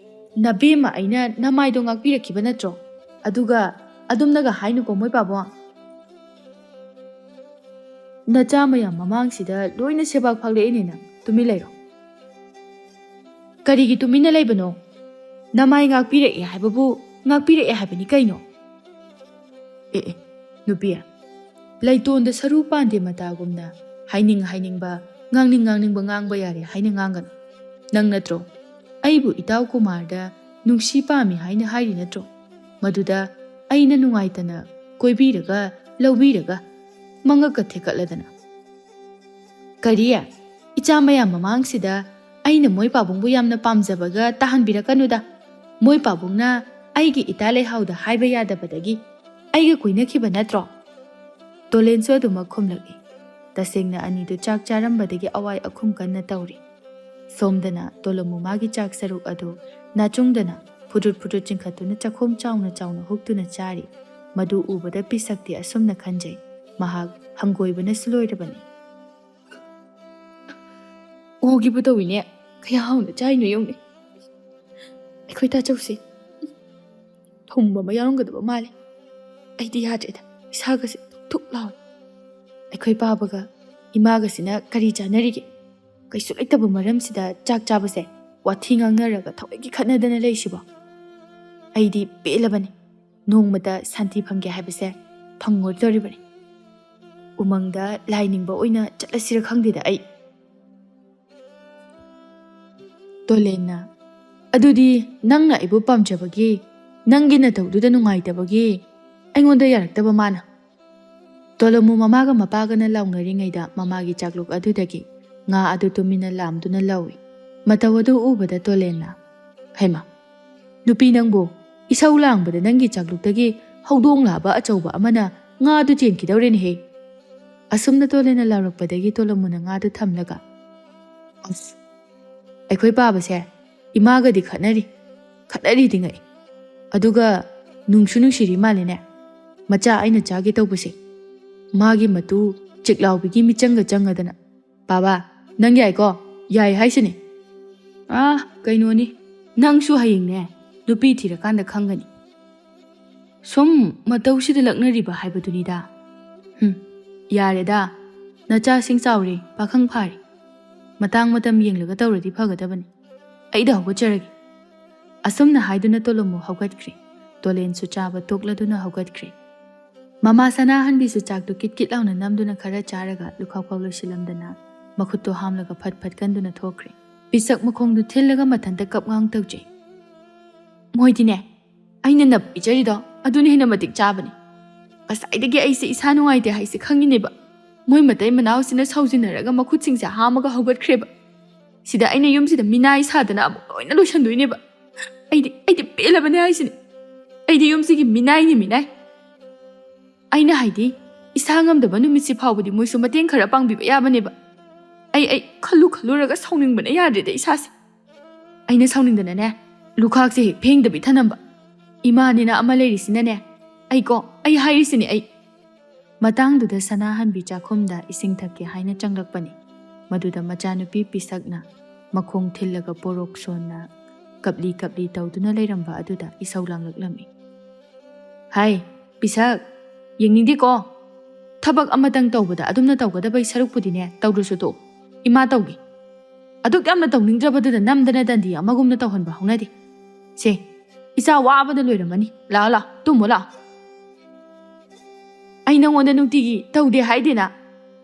ꯅꯕꯦꯝꯃ ꯑꯩꯅ ꯅꯃꯥꯏꯗꯣ ꯉꯥꯛꯄꯤꯔꯛꯈꯤꯕ ꯅꯠꯇ꯭ꯔꯣ? ꯑꯗꯨꯒ ꯑꯗꯨꯝꯅꯒ ꯍꯥꯏꯅꯨꯀꯣ ꯃꯣꯏ ꯄꯥꯕꯨꯡ꯫ ꯅꯆꯥ ꯃꯌꯥꯝ ꯃꯃꯥꯡꯁꯤꯗ ꯂꯣꯏꯅ ꯁꯦꯕꯥꯛ ꯐꯥꯛꯂꯛꯏꯅꯦ ꯅꯪ꯫ ꯇꯨꯃꯤꯟ ꯂꯩꯔꯣ꯫ ꯀꯔꯤꯒꯤ ꯇꯨꯃꯤꯟꯅ ꯂꯩꯕꯅꯣ? ꯅꯃꯥꯏ ꯉꯥꯛꯄꯤꯔꯛꯑꯦ ꯍꯥꯏꯕꯕꯨ ꯉꯥꯛꯄꯤꯔꯛꯑꯦ ꯍꯥꯏꯕꯅꯤ ꯀꯩꯅꯣ? ꯑꯦ ꯑꯦ, ꯅꯨꯄꯤ, ꯂꯩꯇꯣꯟꯗ ꯁꯔꯨ ꯄꯥꯟꯗꯦ ꯃꯇꯥꯒꯨꯝꯅ ꯍꯥꯏꯅꯤꯡ ꯍꯥꯏꯅꯤꯡꯕ, ꯉꯥꯡꯅꯤꯡ ꯉꯥꯡꯅꯤꯡꯕ ꯉꯥꯡꯕ ꯌꯥꯔꯦ ꯍꯥꯏꯅ ꯉꯥꯡꯒꯅꯨ꯫ ꯅꯪ ꯅꯠꯇ꯭ꯔꯣ ꯑꯩꯕꯨ ꯏꯇꯥꯎ ꯀꯨꯃꯥꯔꯗ ꯅꯨꯡꯁꯤ ꯄꯥꯝꯃꯤ ꯍꯥꯏꯅ ꯍꯥꯏꯔꯤ ꯅꯠꯇ꯭ꯔꯣ? ꯃꯗꯨꯗ ꯑꯩꯅ ꯅꯨꯡꯉꯥꯏꯇꯅ ꯀꯣꯏꯕꯤꯔꯒ ꯂꯧꯕꯤꯔꯒ ꯃꯉꯛꯀ ꯊꯦꯛꯀꯠꯂꯗꯅ꯫ ꯀꯔꯤ? ꯏꯆꯥ ꯃꯌꯥꯝ ꯃꯃꯥꯡꯁꯤꯗ ꯑꯩꯅ ꯃꯣꯏ ꯄꯥꯕꯨꯡꯕꯨ ꯌꯥꯝꯅ ꯄꯥꯝꯖꯕꯒ ꯇꯥꯍꯟꯕꯤꯔꯛꯀꯅꯨꯗ꯫ ꯃꯣꯏ ꯄꯥꯕꯨꯡꯅ ꯑꯩꯒꯤ ꯏꯇꯥ ꯂꯩꯍꯥꯎꯗ ꯍꯥꯏꯕ ꯌꯥꯗꯕꯗꯒꯤ ꯑꯩꯒ ꯀꯣꯏꯅꯈꯤꯕ ꯅꯠꯇ꯭ꯔꯣ? ꯇꯣꯂꯦꯟꯁꯨ ꯑꯗꯨꯃꯛ ꯈꯨꯝꯂꯛꯏ꯫ ꯇꯁꯦꯡꯅ ꯑꯅꯤꯗꯨ ꯆꯥꯛ ꯆꯥꯔꯝꯕꯗꯒꯤ ꯑꯋꯥꯏ ꯑꯈꯨꯝ ꯀꯟꯅ ꯇꯧꯔꯤ꯫ ꯁꯣꯝꯗꯅ ꯇꯣꯂꯝꯃꯨ ꯃꯥꯒꯤ ꯆꯥꯛ ꯁꯔꯨꯛ ꯑꯗꯨ ꯅꯥꯆꯨꯡꯗꯅ ꯐꯨꯗꯨꯠ ꯐꯨꯗꯨꯠ ꯆꯤꯡꯈꯠꯇꯨꯅ ꯆꯥꯛꯈꯣꯝ ꯆꯥꯎꯅ ꯆꯥꯎꯅ ꯍꯨꯛꯇꯨꯅ ꯆꯥꯔꯤ꯫ ꯃꯗꯨ ꯎꯕꯗ ꯄꯤꯁꯛꯇꯤ ꯑꯁꯨꯝꯅ ꯈꯟꯖꯩ, ꯃꯍꯥꯛ ꯍꯪꯒꯣꯏꯕꯅꯁꯨ ꯂꯣꯏꯔꯕꯅꯤ꯫ ꯑꯣꯒꯤꯕꯨ ꯇꯧꯏꯅꯦ, ꯀꯌꯥ ꯍꯥꯎꯅ ꯆꯥꯏꯅꯣ ꯌꯦꯡꯉꯨꯅꯦ꯫ ꯑꯩꯈꯣꯏ ꯇꯥꯆꯧꯁꯦ ꯊꯨꯝꯕ ꯑꯃ ꯌꯥꯎꯔꯝꯒꯗꯕ ꯃꯥꯜꯂꯦ꯫ ꯑꯩꯗꯤ ꯌꯥꯗ꯭ꯔꯦꯗ, ꯏꯁꯥꯒꯁꯦ ꯊꯨꯛ ꯊꯨꯛ ꯂꯥꯎꯔꯦ꯫ ꯑꯩꯈꯣꯏ ꯄꯥꯕꯒ ꯏꯃꯥꯒꯁꯤꯅ ꯀꯔꯤ ꯆꯥꯟꯅꯔꯤꯒꯦ? ꯀꯩꯁꯨ ꯂꯩꯇꯕ ꯃꯔꯝꯁꯤꯗ ꯆꯥꯛ ꯆꯥꯕꯁꯦ ꯋꯥꯊꯤ ꯉꯥꯡꯅꯔꯒ ꯊꯋꯥꯏꯒꯤ ꯈꯠꯅꯗꯅ ꯂꯩꯁꯤꯕꯣ? ꯑꯩꯗꯤ ꯄꯦꯜꯂꯕꯅꯤ꯫ ꯅꯣꯡꯃꯇ ꯁꯥꯟꯇꯤ ꯐꯪꯒꯦ ꯍꯥꯏꯕꯁꯦ ꯐꯪꯉꯣꯏꯗꯧꯔꯤꯕꯅꯤ꯫ ꯎꯃꯪꯗ ꯂꯥꯏ ꯅꯤꯡꯕ ꯑꯣꯏꯅ ꯆꯠꯂꯁꯤꯔ ꯈꯪꯗꯦꯗ ꯑꯩ꯫ ꯇꯣꯂꯦꯟꯅ, "ꯑꯗꯨꯗꯤ ꯅꯪꯅ ꯑꯩꯕꯨ ꯄꯥꯝꯖꯕꯒꯤ, ꯅꯪꯒꯤ ꯅꯇꯧꯗꯨꯗ ꯅꯨꯡꯉꯥꯏꯇꯕꯒꯤ ꯑꯩꯉꯣꯟꯗ ꯌꯥꯔꯛꯇꯕ ꯃꯥꯅ?" ꯇꯣꯂꯝꯃꯨ ꯃꯃꯥꯒ ꯃꯄꯥꯒꯅ ꯂꯥꯎꯅꯔꯤꯉꯩꯗ ꯃꯃꯥꯒꯤ ꯆꯥꯛꯂꯨꯛ ꯑꯗꯨꯗꯒꯤ ꯉꯥ ꯑꯗꯨ ꯇꯨꯃꯤꯟꯅ ꯂꯥꯝꯗꯨꯅ ꯂꯧꯏ꯫ ꯃꯇꯧ ꯑꯗꯨ ꯎꯕꯗ ꯇꯣꯂꯦꯟꯅ, "ꯍꯩꯃꯥ, ꯅꯨꯄꯤ ꯅꯪꯕꯨ, ꯏꯁꯧ ꯂꯥꯡꯕꯗ ꯅꯪꯒꯤ ꯆꯥꯛꯂꯨꯛꯇꯒꯤ ꯍꯧꯗꯣꯡ ꯂꯥꯕ ꯑꯆꯧꯕ ꯑꯃꯅ ꯉꯥꯗꯨ ꯆꯦꯟꯈꯤꯗꯧꯔꯦꯅꯦꯍꯦ꯫ ꯑꯁꯨꯝꯅ ꯇꯣꯂꯦꯟꯅ ꯂꯥꯎꯔꯛꯄꯗꯒꯤ ꯇꯣꯂꯝꯃꯨꯅ ꯉꯥꯗꯨ ꯊꯝꯂꯒ, "ꯑꯁ, ꯑꯩꯈꯣꯏ ꯄꯥꯕꯁꯦ ꯏꯃꯥꯒꯗꯤ ꯈꯠꯅꯔꯤ, ꯈꯠꯅꯔꯤꯗꯤ ꯉꯛꯏ꯫ ꯑꯗꯨꯒ ꯅꯨꯡꯁꯨ ꯅꯨꯡꯁꯤꯔꯤ ꯃꯥꯜꯂꯦꯅꯦ꯫ ꯃꯆꯥ ꯑꯩꯅ ꯆꯥꯒꯦ ꯇꯧꯕꯁꯦ, ꯃꯥꯒꯤ ꯃꯇꯨ ꯆꯤꯛꯂꯥꯎꯕꯤꯒꯤ ꯃꯤꯆꯪꯒ ꯆꯪꯉꯗꯅ, ꯄꯥꯕ, ꯅꯪ ꯌꯥꯏꯀꯣ? ꯌꯥꯏ ꯍꯥꯏꯁꯤꯅꯤ꯫ ꯑꯥ, ꯀꯩꯅꯣꯅꯤ, ꯅꯪꯁꯨ ꯍꯌꯦꯡꯅꯦ ꯅꯨꯄꯤ ꯊꯤꯔꯀꯥꯟꯗ ꯈꯪꯒꯅꯤ꯫ ꯁꯨꯝ ꯃꯇꯧꯁꯤꯗ ꯂꯛꯅꯔꯤꯕ ꯍꯥꯏꯕꯗꯨꯅꯤꯗ꯫ ꯍꯨꯝ, ꯌꯥꯔꯦꯗ, ꯅꯆꯥꯁꯤꯡ ꯆꯥꯎꯔꯦ, ꯄꯥꯈꯪ ꯐꯥꯔꯦ꯫ ꯃꯇꯥꯡ ꯃꯇꯝ ꯌꯦꯡꯂꯒ ꯇꯧꯔꯗꯤ ꯐꯒꯗꯕꯅꯤ꯫ ꯑꯩꯗ ꯍꯧꯒꯠꯆꯔꯒꯦ꯫" ꯑꯁꯨꯝꯅ ꯍꯥꯏꯗꯨꯅ ꯇꯣꯂꯣꯃꯨ ꯍꯧꯒꯠꯈ꯭ꯔꯦ꯫ ꯇꯣꯂꯦꯟꯁꯨ ꯆꯥꯕ ꯇꯣꯛꯂꯗꯨꯅ ꯍꯧꯒꯠꯈ꯭ꯔꯦ꯫ ꯃꯃꯥ ꯁꯅꯥꯍꯟꯕꯤꯁꯨ ꯆꯥꯛꯇꯨ ꯀꯤꯠ ꯀꯤꯠ ꯂꯥꯎꯅ ꯅꯝꯗꯨꯅ ꯈꯔ ꯆꯥꯔꯒ ꯂꯨꯈꯥꯎ ꯈꯥꯎ ꯂꯣꯏꯁꯤꯜꯂꯝꯗꯅ ꯃꯈꯨꯠꯇꯣ ꯍꯥꯝꯂꯒ ꯐꯠ ꯐꯠ ꯀꯟꯗꯨꯅ ꯊꯣꯛꯈ꯭ꯔꯦ꯫ ꯄꯤꯁꯛ ꯃꯈꯣꯡꯗꯨ ꯊꯤꯜꯂꯒ ꯃꯊꯟꯇ ꯀꯞꯉꯥꯡ ꯇꯧꯖꯩ꯫ "ꯃꯣꯏꯗꯤꯅꯦ, ꯑꯩꯅ ꯅꯞ ꯄꯤꯖꯔꯤꯗꯣ ꯑꯗꯨꯅ ꯍꯦꯟꯅ ꯃꯇꯤꯛ ꯆꯥꯕꯅꯤ꯫ ꯉꯁꯥꯏꯗꯒꯤ ꯑꯩꯁꯦ ꯏꯁꯥ ꯅꯨꯡꯉꯥꯏꯇꯦ ꯍꯥꯏꯁꯦ ꯈꯪꯉꯤꯅꯦꯕ꯫ ꯃꯣꯏ ꯃꯇꯩ ꯃꯅꯥꯎꯁꯤꯅ ꯁꯥꯎꯖꯤꯟꯅꯔꯒ ꯃꯈꯨꯠꯁꯤꯡꯁꯦ ꯍꯥꯝꯃꯒ ꯍꯧꯒꯠꯈ꯭ꯔꯦꯕ꯫ ꯁꯤꯗ ꯑꯩꯅ ꯌꯨꯝꯁꯤꯗ ꯃꯤꯅꯥꯏ ꯁꯥꯗꯅ ꯑꯃꯨꯛ ꯂꯣꯏꯅ ꯂꯣꯏꯁꯟꯗꯣꯏꯅꯦꯕ꯫ ꯑꯩꯗꯤ, ꯑꯩꯗꯤ ꯄꯦꯜꯂꯕꯅꯦ ꯍꯥꯏꯁꯤꯅꯦ꯫ ꯑꯩꯗꯤ ꯌꯨꯝꯁꯤꯒꯤ ꯃꯤꯅꯥꯏꯅꯤ, ꯃꯤꯅꯥꯏ꯫ ꯑꯩꯅ ꯍꯥꯏꯗꯤ, ꯏꯁꯥ ꯉꯝꯗꯕ ꯅꯨꯃꯤꯠꯁꯤ ꯐꯥꯎꯕꯗꯤ ꯃꯣꯏꯁꯨ ꯃꯇꯦꯡ ꯈꯔ ꯄꯥꯡꯕꯤꯕ ꯌꯥꯕꯅꯦꯕ꯫ ꯑꯩ, ꯑꯩ ꯈꯜꯂꯨ ꯈꯜꯂꯨꯔꯒ ꯁꯥꯎꯅꯤꯡꯕꯅ ꯌꯥꯗ꯭ꯔꯦꯗ ꯏꯁꯥꯁꯦ꯫ ꯑꯩꯅ ꯁꯥꯎꯅꯤꯡꯗꯅꯅꯦ, ꯂꯨꯈꯥꯛꯁꯦ ꯍꯦꯛ ꯐꯦꯡꯗꯕꯤ ꯊꯅꯝꯕ꯫ ꯏꯃꯥꯅꯤꯅ ꯑꯃ ꯂꯩꯔꯤꯁꯤꯅꯅꯦ, ꯑꯩꯀꯣ, ꯑꯩ ꯍꯥꯏꯔꯤꯁꯤꯅꯦ ꯑꯩ꯫" ꯃꯇꯥꯡꯗꯨꯗ ꯁꯅꯥꯍꯟꯕꯤ ꯆꯥꯛꯈꯨꯝꯗ ꯏꯁꯤꯡ ꯊꯛꯀꯦ ꯍꯥꯏꯅ ꯆꯪꯂꯛꯄꯅꯤ꯫ ꯃꯗꯨꯗ ꯃꯆꯥꯅꯨꯄꯤ ꯄꯤꯁꯛꯅ ꯃꯈꯣꯡ ꯊꯤꯜꯂꯒ ꯄꯣꯔꯣꯛ ꯁꯣꯟꯅ ꯀꯞꯂꯤ ꯀꯞꯂꯤ ꯇꯧꯗꯨꯅ ꯂꯩꯔꯝꯕ ꯑꯗꯨꯗ ꯏꯁꯧ ꯂꯥꯡꯂꯛꯂꯝꯃꯤ꯫ "ꯍꯥꯏ, ꯄꯤꯁꯛ, ꯌꯦꯡꯅꯤꯡꯗꯦꯀꯣ꯫ ꯊꯕꯛ ꯑꯃꯇꯪ ꯇꯧꯕꯗ ꯑꯗꯨꯝꯅ ꯇꯧꯒꯗꯕꯩ ꯁꯔꯨꯛꯄꯨꯗꯤꯅꯦ, ꯇꯧꯗ꯭ꯔꯁꯨ ꯇꯣꯛ꯫ ꯏꯃꯥ ꯇꯧꯒꯦ꯫" ꯑꯗꯨꯛ ꯌꯥꯝꯅ ꯇꯧꯅꯤꯡꯗ꯭ꯔꯕꯗꯨꯗ ꯅꯝꯗꯅ ꯗꯟꯗꯤ ꯑꯃꯒꯨꯝꯅ ꯇꯧꯍꯟꯕ ꯍꯧꯅꯗꯦ꯫ "ꯁꯦ, ꯏꯆꯥ ꯋꯥꯕꯗ ꯂꯣꯏꯔꯝꯃꯅꯤ꯫ ꯂꯥꯛꯑꯣ, ꯂꯥꯛꯑꯣ, ꯇꯨꯝꯃꯣ ꯂꯥꯛꯑꯣ꯫" "ꯑꯩ ꯅꯉꯣꯟꯗ ꯅꯨꯡꯇꯤꯒꯤ ꯇꯧꯗꯦ ꯍꯥꯏꯗꯦꯅ꯫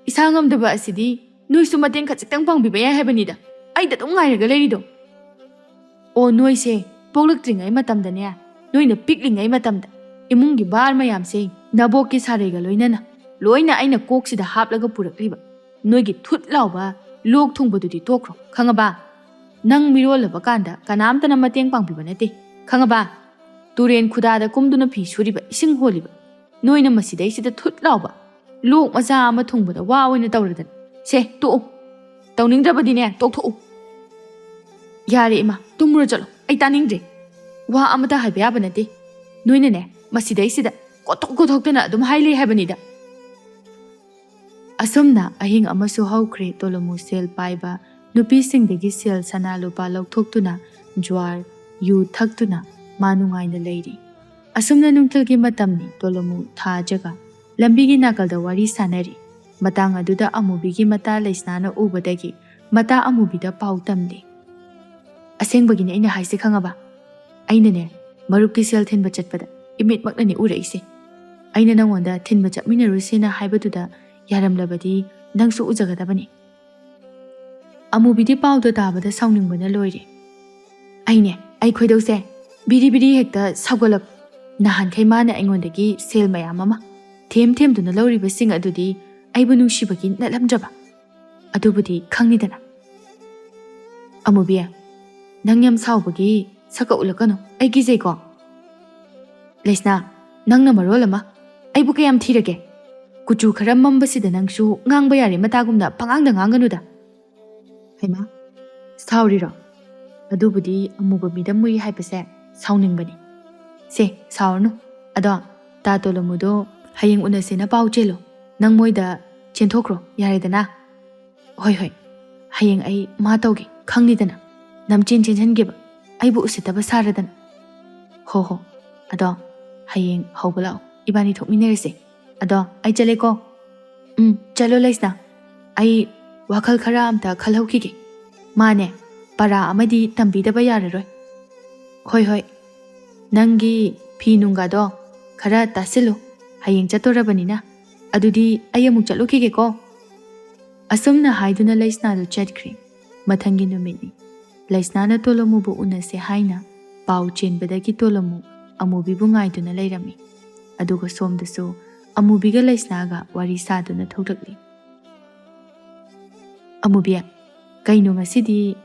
ꯏꯁꯥ ꯉꯝꯗꯕ ꯑꯁꯤꯗꯤ ꯅꯣꯏꯁꯨ ꯃꯇꯦꯡ ꯈꯖꯤꯛꯇꯪ ꯄꯥꯡꯕꯤꯕ ꯌꯥꯏ ꯍꯥꯏꯕꯅꯤꯗ꯫ ꯑꯩꯗ ꯑꯗꯨꯝ ꯉꯥꯏꯔꯒ ꯂꯩꯔꯤꯗꯣ꯫ ꯑꯣ, ꯅꯣꯏꯁꯦ ꯄꯣꯛꯂꯛꯇ꯭ꯔꯤꯉꯩ ꯃꯇꯝꯗꯅꯦ, ꯅꯣꯏꯅ ꯄꯤꯛꯂꯤꯉꯩ ꯃꯇꯝꯗ ꯏꯃꯨꯡꯒꯤ ꯚꯥꯔ ꯃꯌꯥꯝꯁꯦ ꯅꯕꯣꯛꯀꯤ ꯁꯥꯔꯩꯒ ꯂꯣꯏꯅꯅ ꯂꯣꯏꯅ ꯑꯩꯅ ꯀꯣꯛꯁꯤꯗ ꯍꯥꯞꯂꯒ ꯄꯨꯔꯛꯂꯤꯕ꯫ ꯅꯣꯏꯒꯤ ꯊꯨꯠ ꯂꯥꯎꯕ ꯂꯣꯛ ꯊꯨꯡꯕꯗꯨꯗꯤ ꯇꯣꯛꯈ꯭ꯔꯣ, ꯈꯪꯉꯕ? ꯅꯪ ꯃꯤꯔꯣꯜꯂꯕ ꯀꯥꯟꯗ ꯀꯅꯥꯝꯇꯅ ꯃꯇꯦꯡ ꯄꯥꯡꯕꯤꯕ ꯅꯠꯇꯦ, ꯈꯪꯉꯕ? ꯇꯨꯔꯦꯟ ꯈꯨꯗꯥꯗ ꯀꯨꯝꯗꯨꯅ ꯐꯤ ꯁꯨꯔꯤꯕ, ꯏꯁꯤꯡ ꯍꯣꯜꯂꯤꯕ, ꯅꯣꯏꯅ ꯃꯁꯤꯗꯩꯁꯤꯗ ꯊꯨꯠ ꯂꯥꯎꯕ ꯂꯣꯛ ꯃꯆꯥ ꯑꯃ ꯊꯨꯡꯕꯗ ꯋꯥ ꯑꯣꯏꯅ ꯇꯧꯔꯗꯅ꯫ ꯁꯦ, ꯇꯣꯛꯎ꯫ ꯇꯧꯅꯤꯡꯗ꯭ꯔꯕꯗꯤꯅꯦ, ꯇꯣꯛꯊꯣꯛꯎ꯫ ꯌꯥꯔꯦ ꯏꯃꯥ, ꯇꯨꯝꯃꯨꯔꯣ ꯆꯠꯂꯣ꯫ ꯑꯩ ꯇꯥꯅꯤꯡꯗ꯭ꯔꯦ꯫ ꯋꯥ ꯑꯃꯇ ꯍꯥꯏꯕ ꯌꯥꯕ ꯅꯠꯇꯦ꯫ ꯅꯣꯏꯅꯅꯦ, ꯃꯁꯤꯗꯩꯁꯤꯗ ꯀꯣꯠꯊꯣꯛ ꯀꯣꯠꯊꯣꯛꯇꯅ ꯑꯗꯨꯝ ꯍꯥꯏ ꯂꯩ ꯍꯥꯏꯕꯅꯤꯗ꯫ ꯑꯁꯨꯝꯅ ꯑꯍꯤꯡ ꯑꯃꯁꯨ ꯍꯧꯈ꯭ꯔꯦ꯫ ꯇꯣꯂꯣꯃꯨ ꯁꯦꯜ ꯄꯥꯏꯕ ꯅꯨꯄꯤꯁꯤꯡꯗꯒꯤ ꯁꯦꯜ ꯁꯅꯥ ꯂꯨꯄꯥ ꯂꯧꯊꯣꯛꯇꯨꯅ ꯖ꯭ꯋꯥꯔ, ꯌꯨ ꯊꯛꯇꯨꯅ ꯃꯥ ꯅꯨꯡꯉꯥꯏꯅ ꯂꯩꯔꯤ꯫ ꯑꯁꯨꯝꯅ ꯅꯨꯡꯊꯤꯜꯒꯤ ꯃꯇꯝꯅꯤ꯫ ꯇꯣꯂꯣꯃꯨ ꯊꯥꯖꯒ ꯂꯝꯕꯤꯒꯤ ꯅꯥꯀꯜꯗ ꯋꯥꯔꯤ ꯁꯥꯟꯅꯔꯤ꯫ ꯃꯇꯥꯡ ꯑꯗꯨꯗ ꯑꯃꯨꯕꯤꯒꯤ ꯃꯇꯥ ꯂꯩꯁꯅꯥꯅ ꯎꯕꯗꯒꯤ ꯃꯇꯥ ꯑꯃꯨꯕꯤꯗ ꯄꯥꯎ ꯇꯝꯂꯤ꯫ "ꯑꯁꯦꯡꯕꯒꯤꯅꯤ ꯑꯩꯅ ꯍꯥꯏꯁꯦ, ꯈꯪꯉꯕ? ꯑꯩꯅꯅꯦ, ꯃꯔꯨꯞꯀꯤ ꯁꯦꯜ ꯊꯤꯟꯕ ꯆꯠꯄꯗ ꯏꯃꯤꯠꯃꯛꯅꯅꯦ ꯎꯔꯛꯏꯁꯦ꯫ ꯑꯩꯅ ꯅꯪꯉꯣꯟꯗ ꯊꯤꯟꯕ ꯆꯠꯃꯤꯟꯅꯔꯨꯁꯦꯅ ꯍꯥꯏꯕꯗꯨꯗ ꯌꯥꯔꯝꯂꯕꯗꯤ ꯅꯪꯁꯨ ꯎꯖꯒꯗꯕꯅꯤ꯫" ꯑꯃꯨꯕꯤꯗꯤ ꯄꯥꯎꯗꯣ ꯇꯥꯕꯗ ꯁꯥꯎꯅꯤꯡꯕꯅ ꯂꯣꯏꯔꯦ꯫ "ꯑꯩꯅꯦ, ꯑꯩ ꯈꯣꯏꯗꯧꯁꯦ ꯕꯤꯔꯤ ꯕꯤꯔꯤ ꯍꯦꯛꯇ ꯁꯧꯒꯠꯂꯛ꯫ ꯅꯍꯥꯟꯈꯩ ꯃꯥꯅ ꯑꯩꯉꯣꯟꯗꯒꯤ ꯁꯦꯜ ꯃꯌꯥꯝ ꯑꯃ ꯊꯦꯝ ꯊꯦꯝꯗꯨꯅ ꯂꯧꯔꯤꯕꯁꯤꯡ ꯑꯗꯨꯗꯤ ꯑꯩꯕꯨ ꯅꯨꯡꯁꯤꯕꯒꯤ ꯅꯠꯂꯝꯗ꯭ꯔꯕ? ꯑꯗꯨꯕꯨꯗꯤ ꯈꯪꯅꯤꯗꯅ꯫" "ꯑꯃꯨꯕꯤ, ꯅꯪ ꯌꯥꯝ ꯁꯥꯎꯕꯒꯤ ꯁꯛꯀ ꯎꯠꯂꯛꯀꯅꯨ, ꯑꯩ ꯀꯤꯖꯩꯀꯣ꯫" "ꯂꯩꯁꯅꯥ, ꯅꯪꯅ ꯃꯔꯣꯜ ꯑꯃ, ꯑꯩꯕꯨ ꯀꯌꯥꯝ ꯊꯤꯔꯒꯦ? ꯀꯨꯆꯨ ꯈꯔ ꯃꯝꯕꯁꯤꯗ ꯅꯪꯁꯨ ꯉꯥꯡꯕ ꯌꯥꯔꯦ ꯃꯇꯥꯒꯨꯝꯅ ꯄꯉꯥꯡꯗ ꯉꯥꯡꯒꯅꯨꯗ꯫" "ꯍꯩꯃꯥ, ꯁꯥꯎꯔꯤꯔꯣ? ꯑꯗꯨꯕꯨꯗꯤ ꯑꯃꯨꯕ ꯃꯤꯗ ꯃꯨꯏ ꯍꯥꯏꯕꯁꯦ ꯁꯥꯎꯅꯤꯡꯕꯅꯤ꯫ ꯁꯦ, ꯁꯥꯎꯔꯅꯨ꯫ ꯑꯗꯣ ꯇꯥ ꯇꯣꯂꯣꯃꯨꯗꯣ ꯍꯌꯦꯡ ꯎꯅꯁꯦꯅ ꯄꯥꯎ ꯆꯦꯜꯂꯣ꯫ ꯅꯪ ꯃꯣꯏꯗ ꯆꯦꯟꯊꯣꯛꯈ꯭ꯔꯣ, ꯌꯥꯔꯦꯗꯅ?" "ꯍꯣꯏ, ꯍꯣꯏ, ꯍꯌꯦꯡ ꯑꯩ ꯃꯥ ꯇꯧꯒꯦ, ꯈꯪꯅꯤꯗꯅ꯫ ꯅꯝꯆꯦꯟ ꯆꯦꯟꯁꯤꯟꯒꯦꯕ, ꯑꯩꯕꯨ ꯎꯁꯤꯠꯇꯕ ꯁꯥꯔꯗꯅ꯫" "ꯍꯣ ꯍꯣ, ꯑꯗꯣ ꯍꯌꯦꯡ ꯍꯧꯕ ꯂꯥꯛꯑꯣ, ꯏꯕꯥꯅꯤ ꯊꯣꯛꯃꯤꯟꯅꯔꯁꯦ꯫ ꯑꯗꯣ ꯑꯩ ꯆꯠꯂꯦꯀꯣ꯫" "ꯎꯝ, ꯆꯠꯂꯣ ꯂꯩꯁꯅꯥ, ꯑꯩ ꯋꯥꯈꯜ ꯈꯔ ꯑꯝꯇ ꯈꯜꯍꯧꯈꯤꯒꯦ꯫ ꯃꯥꯅꯦ, ꯄꯔꯥ ꯑꯃꯗꯤ ꯇꯝꯕꯤꯗꯕ ꯌꯥꯔꯔꯣꯏ꯫" "ꯍꯣꯏ ꯍꯣꯏ, ꯅꯪꯒꯤ ꯐꯤ ꯅꯨꯡꯒꯗꯣ ꯈꯔ ꯇꯥꯁꯤꯜꯂꯨ, ꯍꯌꯦꯡ ꯆꯠꯇꯣꯔꯕꯅꯤꯅ꯫ ꯑꯗꯨꯗꯤ ꯑꯩ ꯑꯃꯨꯛ ꯆꯠꯂꯨꯈꯤꯒꯦꯀꯣ꯫" ꯑꯁꯨꯝꯅ ꯍꯥꯏꯗꯨꯅ ꯂꯩꯁꯅꯥꯗꯨ ꯆꯠꯈ꯭ꯔꯦ꯫ ꯃꯊꯪꯒꯤ ꯅꯨꯃꯤꯠꯅꯤ꯫ ꯂꯩꯁꯅꯥꯅ ꯇꯣꯂꯣꯃꯨꯕꯨ ꯎꯅꯁꯦ ꯍꯥꯏꯅ ꯄꯥꯎ ꯆꯦꯟꯕꯗꯒꯤ ꯇꯣꯂꯣꯃꯨ ꯑꯃꯨꯕꯤꯕꯨ ꯉꯥꯏꯗꯨꯅ ꯂꯩꯔꯝꯃꯤ꯫ ꯑꯗꯨꯒ ꯁꯣꯝꯗꯁꯨ ꯑꯃꯨꯕꯤꯒ ꯂꯩꯁꯅꯥꯒ ꯋꯥꯔꯤ ꯁꯥꯗꯨꯅ ꯊꯣꯛꯂꯛꯂꯤ꯫ "ꯑꯃꯨꯕꯤ, ꯀꯩꯅꯣ ꯉꯁꯤꯗꯤ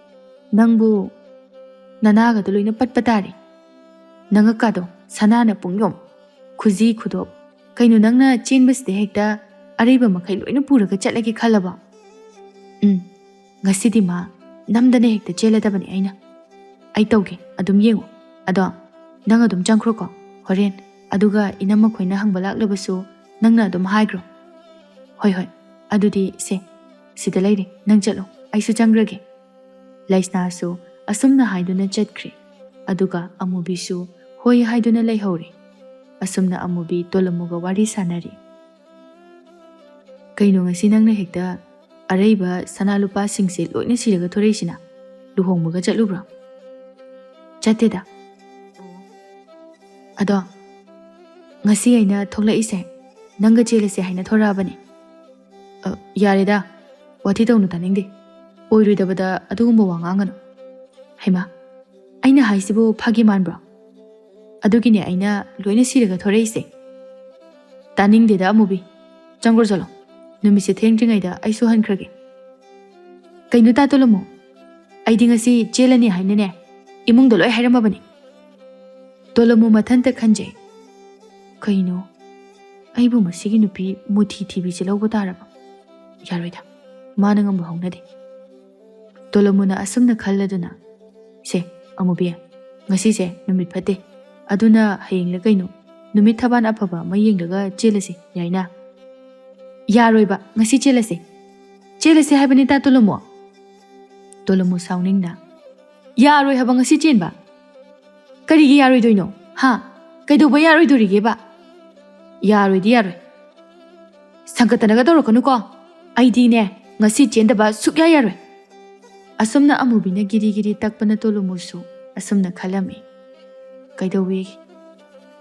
ꯅꯪꯕꯨ ꯅꯅꯥꯒꯗꯣ ꯂꯣꯏꯅ ꯄꯠꯄ ꯇꯥꯔꯦ꯫ ꯅꯉꯛꯀꯥꯗꯣ ꯁꯅꯥꯅ ꯄꯨꯡꯌꯣꯝ, ꯈꯨꯖꯤ ꯈꯨꯗꯣꯞ ꯀꯩꯅꯣ, ꯅꯪꯅ ꯆꯦꯟꯕꯁꯤꯗ ꯍꯦꯛꯇ ꯑꯔꯩꯕ ꯃꯈꯩ ꯂꯣꯏꯅ ꯄꯨꯔꯒ ꯆꯠꯂꯒꯦ ꯈꯜꯂꯕꯣ? ꯎꯝ, ꯉꯁꯤꯗꯤ ꯃꯥ ꯅꯝꯗꯅ ꯍꯦꯛꯇ ꯆꯦꯜꯂꯗꯕꯅꯤ ꯑꯩꯅ꯫ ꯑꯩ ꯇꯧꯒꯦ, ꯑꯗꯨꯝ ꯌꯦꯡꯉꯨ꯫ ꯑꯗꯣ ꯅꯪ ꯑꯗꯨꯝ ꯆꯪꯈ꯭ꯔꯣꯀꯣ, ꯍꯣꯔꯦꯟ꯫ ꯑꯗꯨꯒ ꯏꯅꯝꯃ ꯈꯣꯏꯅ ꯍꯪꯕ ꯂꯥꯛꯂꯕꯁꯨ ꯅꯪꯅ ꯑꯗꯨꯝ ꯍꯥꯏꯈ꯭ꯔꯣ꯫ ꯍꯣꯏ, ꯍꯣꯏ, ꯑꯗꯨꯗꯤ ꯁꯦ, ꯁꯤꯗ ꯂꯩꯔꯦ, ꯅꯪ ꯆꯠꯂꯣ, ꯑꯩꯁꯨ ꯆꯪꯈ꯭ꯔꯒꯦ꯫ ꯂꯩꯁꯅꯥꯁꯨ ꯑꯁꯨꯝꯅ ꯍꯥꯏꯗꯨꯅ ꯆꯠꯈ꯭ꯔꯦ꯫ ꯑꯗꯨꯒ ꯑꯃꯨꯕꯤꯁꯨ ꯍꯣꯏ ꯍꯥꯏꯗꯨꯅ ꯂꯩꯍꯧꯔꯦ꯫ ꯑꯁꯨꯝꯅ ꯑꯃꯨꯕꯤ ꯇꯣꯂꯝꯃꯨꯒ ꯋꯥꯔꯤ ꯁꯥꯟꯅꯔꯤ꯫ "ꯀꯩꯅꯣ, ꯉꯁꯤ ꯅꯪꯅ ꯍꯦꯛꯇ ꯑꯔꯩꯕ ꯁꯅꯥ ꯂꯨꯄꯥꯁꯤꯡꯁꯦ ꯂꯣꯏꯅ ꯁꯤꯔꯒ ꯊꯣꯔꯛꯏꯁꯤꯅ? ꯂꯨꯍꯣꯡꯕꯒ ꯆꯠꯂꯨꯕ꯭ꯔꯣ?" "ꯆꯠꯇꯦꯗ꯫ ꯑꯗꯣ ꯉꯁꯤ ꯑꯩꯅ ꯊꯣꯛꯂꯛꯏꯁꯦ ꯅꯪꯒ ꯆꯦꯜꯂꯁꯦ ꯍꯥꯏꯅ ꯊꯣꯔꯛꯑꯕꯅꯦ꯫" "ꯑ, ꯌꯥꯔꯦꯗ, ꯋꯥꯊꯤ ꯇꯧꯅꯨ, ꯇꯥꯅꯤꯡꯗꯦ꯫ ꯑꯣꯏꯔꯣꯏꯗꯕꯗ ꯑꯗꯨꯒꯨꯝꯕ ꯋꯥ ꯉꯥꯡꯒꯅꯨ꯫" "ꯍꯩꯃꯥ, ꯑꯩꯅ ꯍꯥꯏꯁꯤꯕꯨ ꯐꯥꯒꯤ ꯃꯥꯟꯕ꯭ꯔꯣ? ꯑꯗꯨꯒꯤꯅꯦ ꯑꯩꯅ ꯂꯣꯏꯅ ꯁꯤꯔꯒ ꯊꯣꯔꯛꯏꯁꯦ꯫" "ꯇꯥꯅꯤꯡꯗꯦꯗ ꯑꯃꯨꯕꯤ, ꯆꯪꯈ꯭ꯔꯣ ꯆꯠꯂꯣ꯫ ꯅꯨꯃꯤꯠꯁꯦ ꯊꯦꯡꯗ꯭ꯔꯤꯉꯩꯗ ꯑꯩꯁꯨ ꯍꯟꯈ꯭ꯔꯒꯦ꯫" "ꯀꯩꯅꯣ ꯇꯥ ꯇꯣꯂꯝꯃꯨ, ꯑꯩꯗꯤ ꯉꯁꯤ ꯆꯦꯜꯂꯅꯤ ꯍꯥꯏꯅꯅꯦ ꯏꯃꯨꯡꯗ ꯂꯣꯏ ꯍꯥꯏꯔꯝꯃꯕꯅꯤ꯫" ꯇꯣꯂꯝꯃꯨ ꯃꯊꯟꯇ ꯈꯟꯖꯩ, "ꯀꯩꯅꯣ, ꯑꯩꯕꯨ ꯃꯁꯤꯒꯤ ꯅꯨꯄꯤ ꯃꯨꯊꯤ ꯊꯤꯕꯤꯁꯦ ꯂꯧꯕ ꯇꯥꯔꯕ? ꯌꯥꯔꯣꯏꯗ, ꯃꯥꯅ ꯉꯝꯕ ꯍꯧꯅꯗꯦ꯫" ꯇꯣꯂꯝꯃꯨꯅ ꯑꯁꯨꯝꯅ ꯈꯜꯂꯗꯨꯅ, "ꯁꯦ, ꯑꯃꯨꯕꯤ, ꯉꯁꯤꯁꯦ ꯅꯨꯃꯤꯠ ꯐꯠꯇꯦ, ꯑꯗꯨꯅ ꯍꯌꯦꯡꯂ ꯀꯩꯅꯣ ꯅꯨꯃꯤꯠ ꯊꯕꯥꯟ ꯑꯐꯕ ꯑꯃ ꯌꯦꯡꯂꯒ ꯆꯦꯜꯂꯁꯤ, ꯌꯥꯏꯅ?" "ꯌꯥꯔꯣꯏꯕ, ꯉꯁꯤ ꯆꯦꯜꯂꯁꯦ꯫ ꯆꯦꯜꯂꯁꯦ ꯍꯥꯏꯕꯅꯤ ꯇꯥ ꯇꯣꯂꯝꯃꯨ꯫" ꯇꯣꯂꯝꯃꯨ ꯁꯥꯎꯅꯤꯡꯅ, "ꯌꯥꯔꯣꯏ ꯍꯥꯏꯕ ꯉꯁꯤ ꯆꯦꯟꯕ꯫ ꯀꯔꯤꯒꯤ ꯌꯥꯔꯣꯏꯗꯣꯏꯅꯣ? ꯍꯥ? ꯀꯩꯗꯧꯕ ꯌꯥꯔꯣꯏꯗꯣꯔꯤꯒꯦꯕ? ꯌꯥꯔꯣꯏꯗꯤ ꯌꯥꯔꯣꯏ꯫ ꯁꯪꯀꯠꯇꯅꯒ ꯇꯧꯔꯛꯀꯅꯨꯀꯣ꯫ ꯑꯩꯗꯤꯅꯦ, ꯉꯁꯤ ꯆꯦꯟꯗꯕ ꯁꯨꯛꯌꯥ ꯌꯥꯔꯣꯏ꯫" ꯑꯁꯨꯝꯅ ꯑꯃꯨꯕꯤꯅ ꯒꯤꯔꯤ ꯒꯤꯔꯤ ꯇꯛꯄꯅ ꯇꯣꯂꯨꯃꯨꯁꯨ ꯑꯁꯨꯝꯅ ꯈꯜꯂꯝꯃꯤ, "ꯀꯩꯗꯧꯋꯦꯒꯦ?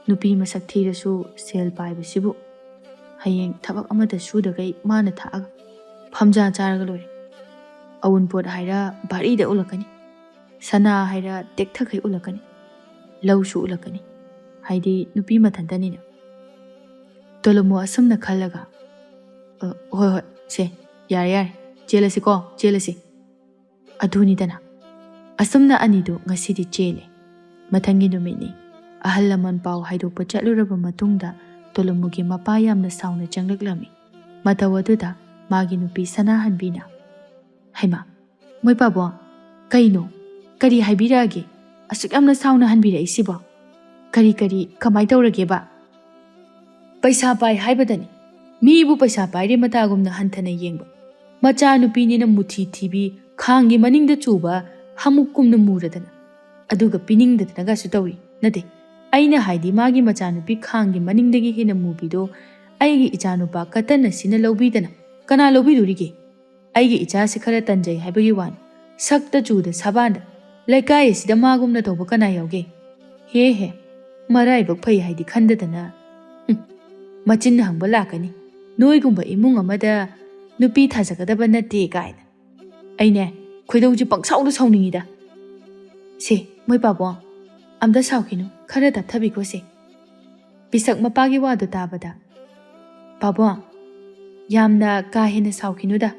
ꯅꯨꯄꯤ ꯃꯁꯛ ꯊꯤꯔꯁꯨ ꯁꯦꯜ ꯄꯥꯏꯕꯁꯤꯕꯨ꯫ ꯍꯌꯦꯡ ꯊꯕꯛ ꯑꯃꯠꯇ ꯁꯨꯗꯈꯩ ꯃꯥꯅ ꯊꯥꯛꯑꯒ ꯐꯝꯖꯥ ꯆꯥꯔꯒ ꯂꯣꯏꯔꯦ꯫ ꯑꯎꯟꯄꯣꯠ ꯍꯥꯏꯔ ꯚꯥꯔꯤꯗ ꯎꯠꯂꯛꯀꯅꯤ, ꯁꯅꯥ ꯍꯥꯏꯔ ꯇꯦꯛꯊꯈꯩ ꯎꯠꯂꯛꯀꯅꯤ, ꯂꯧꯁꯨ ꯎꯠꯂꯛꯀꯅꯤ, ꯍꯥꯏꯗꯤ ꯅꯨꯄꯤ ꯃꯊꯟꯇꯅꯤꯅ꯫" ꯇꯣꯂꯨꯃꯨ ꯑꯁꯨꯝꯅ ꯈꯜꯂꯒ, "ꯑ, ꯍꯣꯏ, ꯍꯣꯏ, ꯁꯦ, ꯌꯥꯔꯦ, ꯌꯥꯔꯦ, ꯆꯦꯜꯂꯁꯤꯀꯣ, ꯆꯦꯜꯂꯁꯤ꯫" ꯑꯗꯨꯅꯤꯗꯅ꯫ ꯑꯁꯨꯝꯅ ꯑꯅꯤꯗꯨ ꯉꯁꯤꯗꯤ ꯆꯦꯜꯂꯦ꯫ ꯃꯊꯪꯒꯤ ꯅꯨꯃꯤꯠꯅꯤ꯫ ꯑꯍꯜ ꯂꯃꯟ ꯄꯥꯎ ꯍꯥꯏꯗꯣꯛꯄ ꯆꯠꯂꯨꯔꯕ ꯃꯇꯨꯡꯗ ꯇꯣꯂꯨꯃꯨꯒꯤ ꯃꯄꯥ ꯌꯥꯝꯅ ꯁꯥꯎꯅ ꯆꯪꯂꯛꯂꯝꯃꯤ꯫ ꯃꯇꯧ ꯑꯗꯨꯗ ꯃꯥꯒꯤ ꯅꯨꯄꯤ ꯁꯅꯥꯍꯟꯕꯤꯅ, "ꯍꯩꯃꯥ, ꯃꯣꯏ ꯄꯥꯕꯣ, ꯀꯩꯅꯣ? ꯀꯔꯤ ꯍꯥꯏꯕꯤꯔꯛꯑꯒꯦ? ꯑꯁꯨꯛ ꯌꯥꯝꯅ ꯁꯥꯎꯅ ꯍꯟꯕꯤꯔꯛꯏꯁꯤꯕꯣ? ꯀꯔꯤ, ꯀꯔꯤ, ꯀꯃꯥꯏ ꯇꯧꯔꯒꯦꯕ?" "ꯄꯩꯁꯥ ꯄꯥꯏ ꯍꯥꯏꯕꯗꯅꯤ꯫ ꯃꯤꯕꯨ ꯄꯩꯁꯥ ꯄꯥꯏꯔꯦ ꯃꯇꯥꯒꯨꯝꯅ ꯍꯟꯊꯅ ꯌꯦꯡꯕ꯫ ꯃꯆꯥꯅꯨꯄꯤꯅꯤꯅ ꯃꯨꯊꯤ ꯊꯤꯕꯤ, ꯈꯥꯡꯒꯤ ꯃꯅꯤꯡꯗ ꯆꯨꯕ ꯍꯥꯃꯨꯛꯀꯨꯝꯅ ꯃꯨꯔꯗꯅ꯫ ꯑꯗꯨꯒ ꯄꯤꯅꯤꯡꯗꯗꯅꯒꯁꯨ ꯇꯧꯔꯤ꯫ ꯅꯠꯇꯦ, ꯑꯩꯅ ꯍꯥꯏꯗꯤ ꯃꯥꯒꯤ ꯃꯆꯥꯅꯨꯄꯤ ꯈꯥꯡꯒꯤ ꯃꯅꯤꯡꯗꯒꯤ ꯍꯦꯟꯅ ꯃꯨꯕꯤꯗꯣ ꯑꯩꯒꯤ ꯏꯆꯥꯅꯨꯄꯥ ꯀꯇꯟ ꯑꯁꯤꯅ ꯂꯧꯕꯤꯗꯅ ꯀꯅꯥ ꯂꯧꯕꯤꯗꯣꯔꯤꯒꯦ? ꯑꯩꯒꯤ ꯏꯆꯥꯁꯤ ꯈꯔ ꯇꯟꯖꯩ ꯍꯥꯏꯕꯒꯤ ꯋꯥꯅꯤ꯫ ꯁꯛꯇ ꯆꯨꯗ ꯁꯕꯥꯟꯗ ꯂꯩꯀꯥꯏ ꯑꯁꯤꯗ ꯃꯥꯒꯨꯝꯅ ꯇꯧꯕ ꯀꯅꯥ ꯌꯥꯎꯒꯦ? ꯍꯦ ꯍꯦ, ꯃꯔꯥꯏꯕꯛ ꯐꯩ ꯍꯥꯏꯗꯤ ꯈꯟꯗꯗꯅ꯫ ꯎꯝ, ꯃꯆꯤꯟ ꯍꯪꯕ ꯂꯥꯛꯀꯅꯤ꯫ ꯅꯣꯏꯒꯨꯝꯕ ꯏꯃꯨꯡ ꯑꯃꯗ ꯅꯨꯄꯤ ꯊꯥꯖꯒꯗꯕ ꯅꯠꯇꯦ ꯀꯥꯏꯅ꯫ ꯑꯩꯅꯦ, ꯈꯣꯏꯗꯧꯁꯦ ꯄꯪꯁꯥꯎꯗ ꯁꯥꯎꯅꯤꯡꯉꯤꯗ꯫ ꯁꯦ, ꯃꯣꯏ ꯄꯥꯕꯣ, ꯑꯝꯇ ꯁꯥꯎꯈꯤꯅꯨ, ꯈꯔ ꯇꯞꯊꯕꯤꯈꯣꯁꯦ꯫ ꯄꯤꯁꯛ ꯃꯄꯥꯒꯤ ꯋꯥꯗꯣ ꯇꯥꯕꯗ, "ꯄꯥꯕꯣ, ꯌꯥꯝꯅ ꯀꯥ ꯍꯦꯟꯅ ꯁꯥꯎꯈꯤꯅꯨꯗ꯫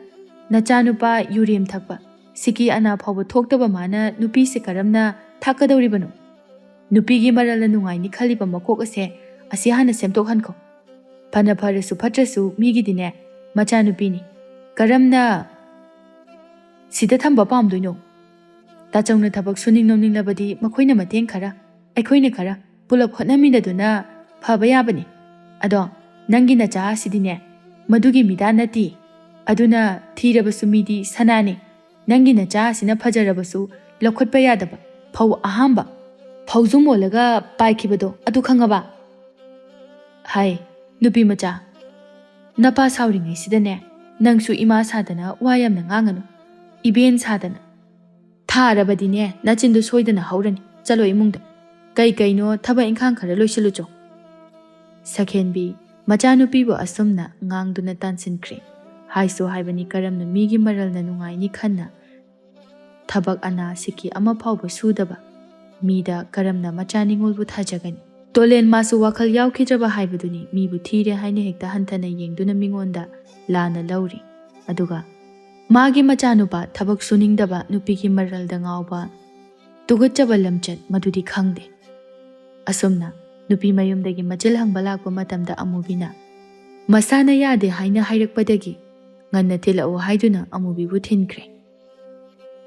ꯅꯆꯥꯅꯨꯄꯥ ꯌꯨꯔꯦꯝ ꯊꯛꯄ, ꯁꯤꯀꯤ ꯑꯅꯥ ꯐꯥꯎꯕ ꯊꯣꯛꯇꯕ ꯃꯥꯅ ꯅꯨꯄꯤꯁꯦ ꯀꯔꯝꯅ ꯊꯥꯛꯀꯗꯧꯔꯤꯕꯅꯣ? ꯅꯨꯄꯤꯒꯤ ꯃꯔꯜꯅ ꯅꯨꯡꯉꯥꯏꯅꯤ ꯈꯜꯂꯤꯕ ꯃꯀꯣꯛ ꯑꯁꯦ, ꯑꯁꯤ ꯍꯥꯟꯅ ꯁꯦꯝꯗꯣꯛꯍꯟꯈꯣ꯫ ꯐꯅ ꯐꯔꯁꯨ ꯐꯠꯇ꯭ꯔꯁꯨ ꯃꯤꯒꯤꯗꯤꯅꯦ ꯃꯆꯥꯅꯨꯄꯤꯅꯤ꯫ ꯀꯔꯝꯅ ꯁꯤꯗ ꯊꯝꯕ ꯄꯥꯝꯗꯣꯏꯅꯣ? ꯇꯥꯆꯧꯅ ꯊꯕꯛ ꯁꯨꯅꯤꯡ ꯅꯣꯝꯅꯤꯡꯂꯕꯗꯤ ꯃꯈꯣꯏꯅ ꯃꯇꯦꯡ ꯈꯔ, ꯑꯩꯈꯣꯏꯅ ꯈꯔ ꯄꯨꯂꯞ ꯍꯣꯠꯅꯃꯤꯟꯅꯗꯨꯅ ꯐꯕ ꯌꯥꯕꯅꯤ꯫ ꯑꯗꯣ ꯅꯪꯒꯤ ꯅꯆꯥ ꯑꯁꯤꯗꯤꯅꯦ ꯃꯗꯨꯒꯤ ꯃꯤꯗꯥ ꯅꯠꯇꯦ꯫ ꯑꯗꯨꯅ ꯊꯤꯔꯕꯁꯨ ꯃꯤꯗꯤ ꯁꯅꯥꯅꯤ꯫ ꯅꯪꯒꯤ ꯅꯆꯥ ꯑꯁꯤꯅ ꯐꯖꯔꯕꯁꯨ ꯂꯧꯈꯠꯄ ꯌꯥꯗꯕ ꯐꯧ ꯑꯍꯥꯝꯕ ꯐꯧꯖꯨꯝ ꯑꯣꯜꯂꯒ ꯄꯥꯏꯈꯤꯕꯗꯣ ꯑꯗꯨ ꯈꯪꯉꯕ?" ꯍꯥꯏ, ꯅꯨꯄꯤ ꯃꯆꯥ, ꯅꯄꯥ ꯁꯥꯎꯔꯤꯉꯩꯁꯤꯗꯅꯦ ꯅꯪꯁꯨ ꯏꯃꯥ ꯁꯥꯗꯅ ꯋꯥ ꯌꯥꯝꯅ ꯉꯥꯡꯉꯅꯨ꯫ ꯏꯕꯦꯟ ꯁꯥꯗꯅ꯫ ꯊꯥꯔꯕꯗꯤꯅꯦ ꯅꯆꯤꯟꯗꯨ ꯁꯣꯏꯗꯅ ꯍꯧꯔꯅꯤ꯫ ꯆꯠꯂꯣ ꯏꯃꯨꯡꯗ꯫ ꯀꯩ ꯀꯩꯅꯣ ꯊꯕꯛ ꯏꯪꯈꯥꯡ ꯈꯔ ꯂꯣꯏꯁꯤꯜꯂꯨꯆꯣ꯫ ꯁꯈꯦꯟꯕꯤ ꯃꯆꯥꯅꯨꯄꯤꯕꯨ ꯑꯁꯨꯝꯅ ꯉꯥꯡꯗꯨꯅ ꯇꯥꯟꯁꯤꯟꯈ꯭ꯔꯦ꯫ ꯍꯥꯏꯁꯨ ꯍꯥꯏꯕꯅꯤ ꯀꯔꯝꯅ ꯃꯤꯒꯤ ꯃꯔꯜꯅ ꯅꯨꯡꯉꯥꯏꯅꯤ ꯈꯟꯅ ꯊꯕꯛ ꯑꯅꯥ ꯁꯤꯀꯤ ꯑꯃ ꯐꯥꯎꯕ ꯁꯨꯗꯕ ꯃꯤꯗ ꯀꯔꯝꯅ ꯃꯆꯥ ꯅꯤꯉꯣꯜꯕꯨ ꯊꯥꯖꯒꯅꯤ? ꯇꯣꯂꯦꯟ ꯃꯥꯁꯨ ꯋꯥꯈꯜ ꯌꯥꯎꯈꯤꯗ꯭ꯔꯕ ꯍꯥꯏꯕꯗꯨꯅꯤ꯫ ꯃꯤꯕꯨ ꯊꯤꯔꯦ ꯍꯥꯏꯅ ꯍꯦꯛꯇ ꯍꯟꯊꯅ ꯌꯦꯡꯗꯨꯅ ꯃꯤꯉꯣꯟꯗ ꯂꯥꯟꯅ ꯂꯧꯔꯤ꯫ ꯑꯗꯨꯒ ꯃꯥꯒꯤ ꯃꯆꯥꯅꯨꯄꯥ ꯊꯕꯛ ꯁꯨꯅꯤꯡꯗꯕ, ꯅꯨꯄꯤꯒꯤ ꯃꯔꯜꯗ ꯉꯥꯎꯕ, ꯇꯨꯒꯠꯆꯕ ꯂꯝꯆꯠ ꯃꯗꯨꯗꯤ ꯈꯪꯗꯦ꯫ ꯑꯁꯨꯝꯅ ꯅꯨꯄꯤ ꯃꯌꯨꯝꯗꯒꯤ ꯃꯆꯤꯜ ꯍꯪꯕ ꯂꯥꯛꯄ ꯃꯇꯝꯗ ꯑꯃꯨꯕꯤꯅ ꯃꯁꯥꯅ ꯌꯥꯗꯦ ꯍꯥꯏꯅ ꯍꯥꯏꯔꯛꯄꯗꯒꯤ ꯉꯟꯅ ꯊꯤꯜꯂꯛꯎ ꯍꯥꯏꯗꯨꯅ ꯑꯃꯨꯕꯤꯕꯨ ꯊꯤꯟꯈ꯭ꯔꯦ꯫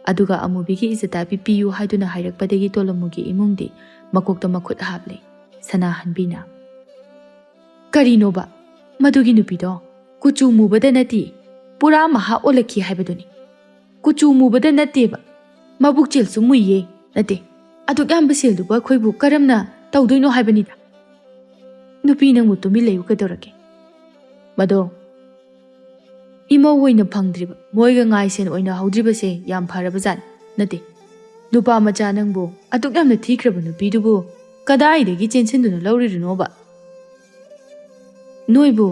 ꯑꯗꯨꯒ ꯑꯃꯨꯕꯤꯒꯤ ꯏꯖꯇ ꯄꯤꯕꯤꯌꯨ ꯍꯥꯏꯗꯨꯅ ꯍꯥꯏꯔꯛꯄꯗꯒꯤ ꯇꯣꯂꯣꯃꯨꯒꯤ ꯏꯃꯨꯡꯗꯤ ꯃꯀꯣꯛꯇ ꯃꯈꯨꯠ ꯍꯥꯞꯂꯦ ꯁꯅꯥꯍꯟꯕꯤꯅ꯫ ꯀꯔꯤꯅꯣꯕ? ꯃꯗꯨꯒꯤ ꯅꯨꯄꯤꯗꯣ ꯀꯨꯆꯨ ꯃꯨꯕꯗ ꯅꯠꯇꯦ, ꯄꯨꯔꯥ ꯃꯍꯥ ꯑꯣꯜꯂꯛꯈꯤ ꯍꯥꯏꯕꯗꯨꯅꯤ꯫ ꯀꯨꯆꯨ ꯃꯨꯕꯗ ꯅꯠꯇꯦꯕ, ꯃꯕꯨꯛ ꯆꯦꯜꯁꯨ ꯃꯨꯏꯌꯦ꯫ ꯅꯠꯇꯦ, ꯑꯗꯨꯛ ꯌꯥꯝꯕ ꯁꯦꯜꯗꯨꯕꯨ ꯑꯩꯈꯣꯏꯕꯨ ꯀꯔꯝꯅ ꯇꯧꯗꯣꯏꯅꯣ ꯍꯥꯏꯕꯅꯤꯗ꯫ ꯅꯨꯄꯤ, ꯅꯪꯕꯨ ꯇꯨꯃꯤꯟ ꯂꯩꯌꯨ ꯀꯩꯗꯧꯔꯒꯦ? ꯃꯗꯣ ꯏꯃꯧ ꯑꯣꯏꯅ ꯐꯪꯗ꯭ꯔꯤꯕ, ꯃꯣꯏꯒ ꯉꯥꯏꯁꯦꯟ ꯑꯣꯏꯅ ꯍꯧꯗ꯭ꯔꯤꯕꯁꯦ ꯌꯥꯝ ꯐꯔꯕꯖꯥꯠꯅꯤ꯫ ꯅꯠꯇꯦ, ꯅꯨꯄꯥ ꯃꯆꯥ ꯅꯪꯕꯨ ꯑꯗꯨꯛ ꯌꯥꯝꯅ ꯊꯤꯈ꯭ꯔꯕ ꯅꯨꯄꯤꯗꯨꯕꯨ ꯀꯗꯥꯏꯗꯒꯤ ꯆꯦꯟꯁꯤꯟꯗꯨꯅ ꯂꯧꯔꯤꯔꯤꯅꯣꯕ? ꯅꯣꯏꯕꯨ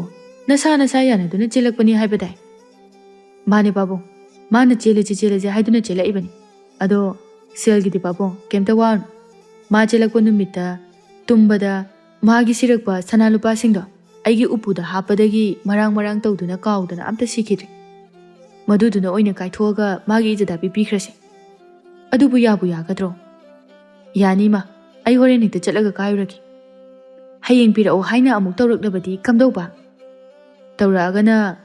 ꯅꯁꯥ ꯅꯁꯥ ꯌꯥꯅꯗꯨꯅ ꯆꯦꯜꯂꯛꯄꯅꯤ ꯍꯥꯏꯕꯗꯥꯏ? ꯃꯥꯅꯦ ꯄꯥꯕꯨꯡ, ꯃꯥꯅ ꯆꯦꯜꯂꯁꯤ ꯆꯦꯜꯂꯁꯤ ꯍꯥꯏꯗꯨꯅ ꯆꯦꯜꯂꯛꯏꯕꯅꯤ꯫ ꯑꯗꯣ ꯁꯦꯜꯒꯤꯗꯤ ꯄꯥꯕꯨꯡ ꯀꯩꯝꯇ ꯋꯥꯔꯨꯅꯨ꯫ ꯃꯥ ꯆꯦꯜꯂꯛꯄ ꯅꯨꯃꯤꯠꯇ ꯇꯨꯝꯕꯗ ꯃꯥꯒꯤ ꯁꯤꯔꯛꯄ ꯁꯅꯥ ꯂꯨꯄꯥꯁꯤꯡꯗꯣ ꯑꯩꯒꯤ ꯎꯄꯨꯗ ꯍꯥꯞꯄꯗꯒꯤ ꯃꯔꯥꯡ ꯃꯔꯥꯡ ꯇꯧꯗꯨꯅ ꯀꯥꯎꯗꯅ ꯑꯝꯇ ꯁꯤꯈꯤꯗ꯭ꯔꯦ꯫ ꯃꯗꯨꯗꯨꯅ ꯑꯣꯏꯅ ꯀꯥꯏꯊꯣꯛꯑꯒ ꯃꯥꯒꯤ ꯏꯖꯠ ꯄꯤꯕꯤꯈ꯭ꯔꯁꯦ꯫ ꯑꯗꯨꯕꯨ ꯌꯥꯕꯨ ꯌꯥꯒꯗ꯭ꯔꯣ? ꯌꯥꯅꯤ ꯃꯥ, ꯑꯩ ꯍꯣꯔꯦꯟ ꯍꯦꯛꯇ ꯆꯠꯂꯒ ꯀꯥꯏꯔꯨꯔꯒꯦ꯫ ꯍꯌꯦꯡ ꯄꯤꯔꯛꯑꯣ ꯍꯥꯏꯅ ꯑꯃꯨꯛ ꯇꯧꯔꯛꯂꯕꯗꯤ ꯀꯝꯗꯧꯕ? ꯇꯧꯔꯛꯑꯒꯅ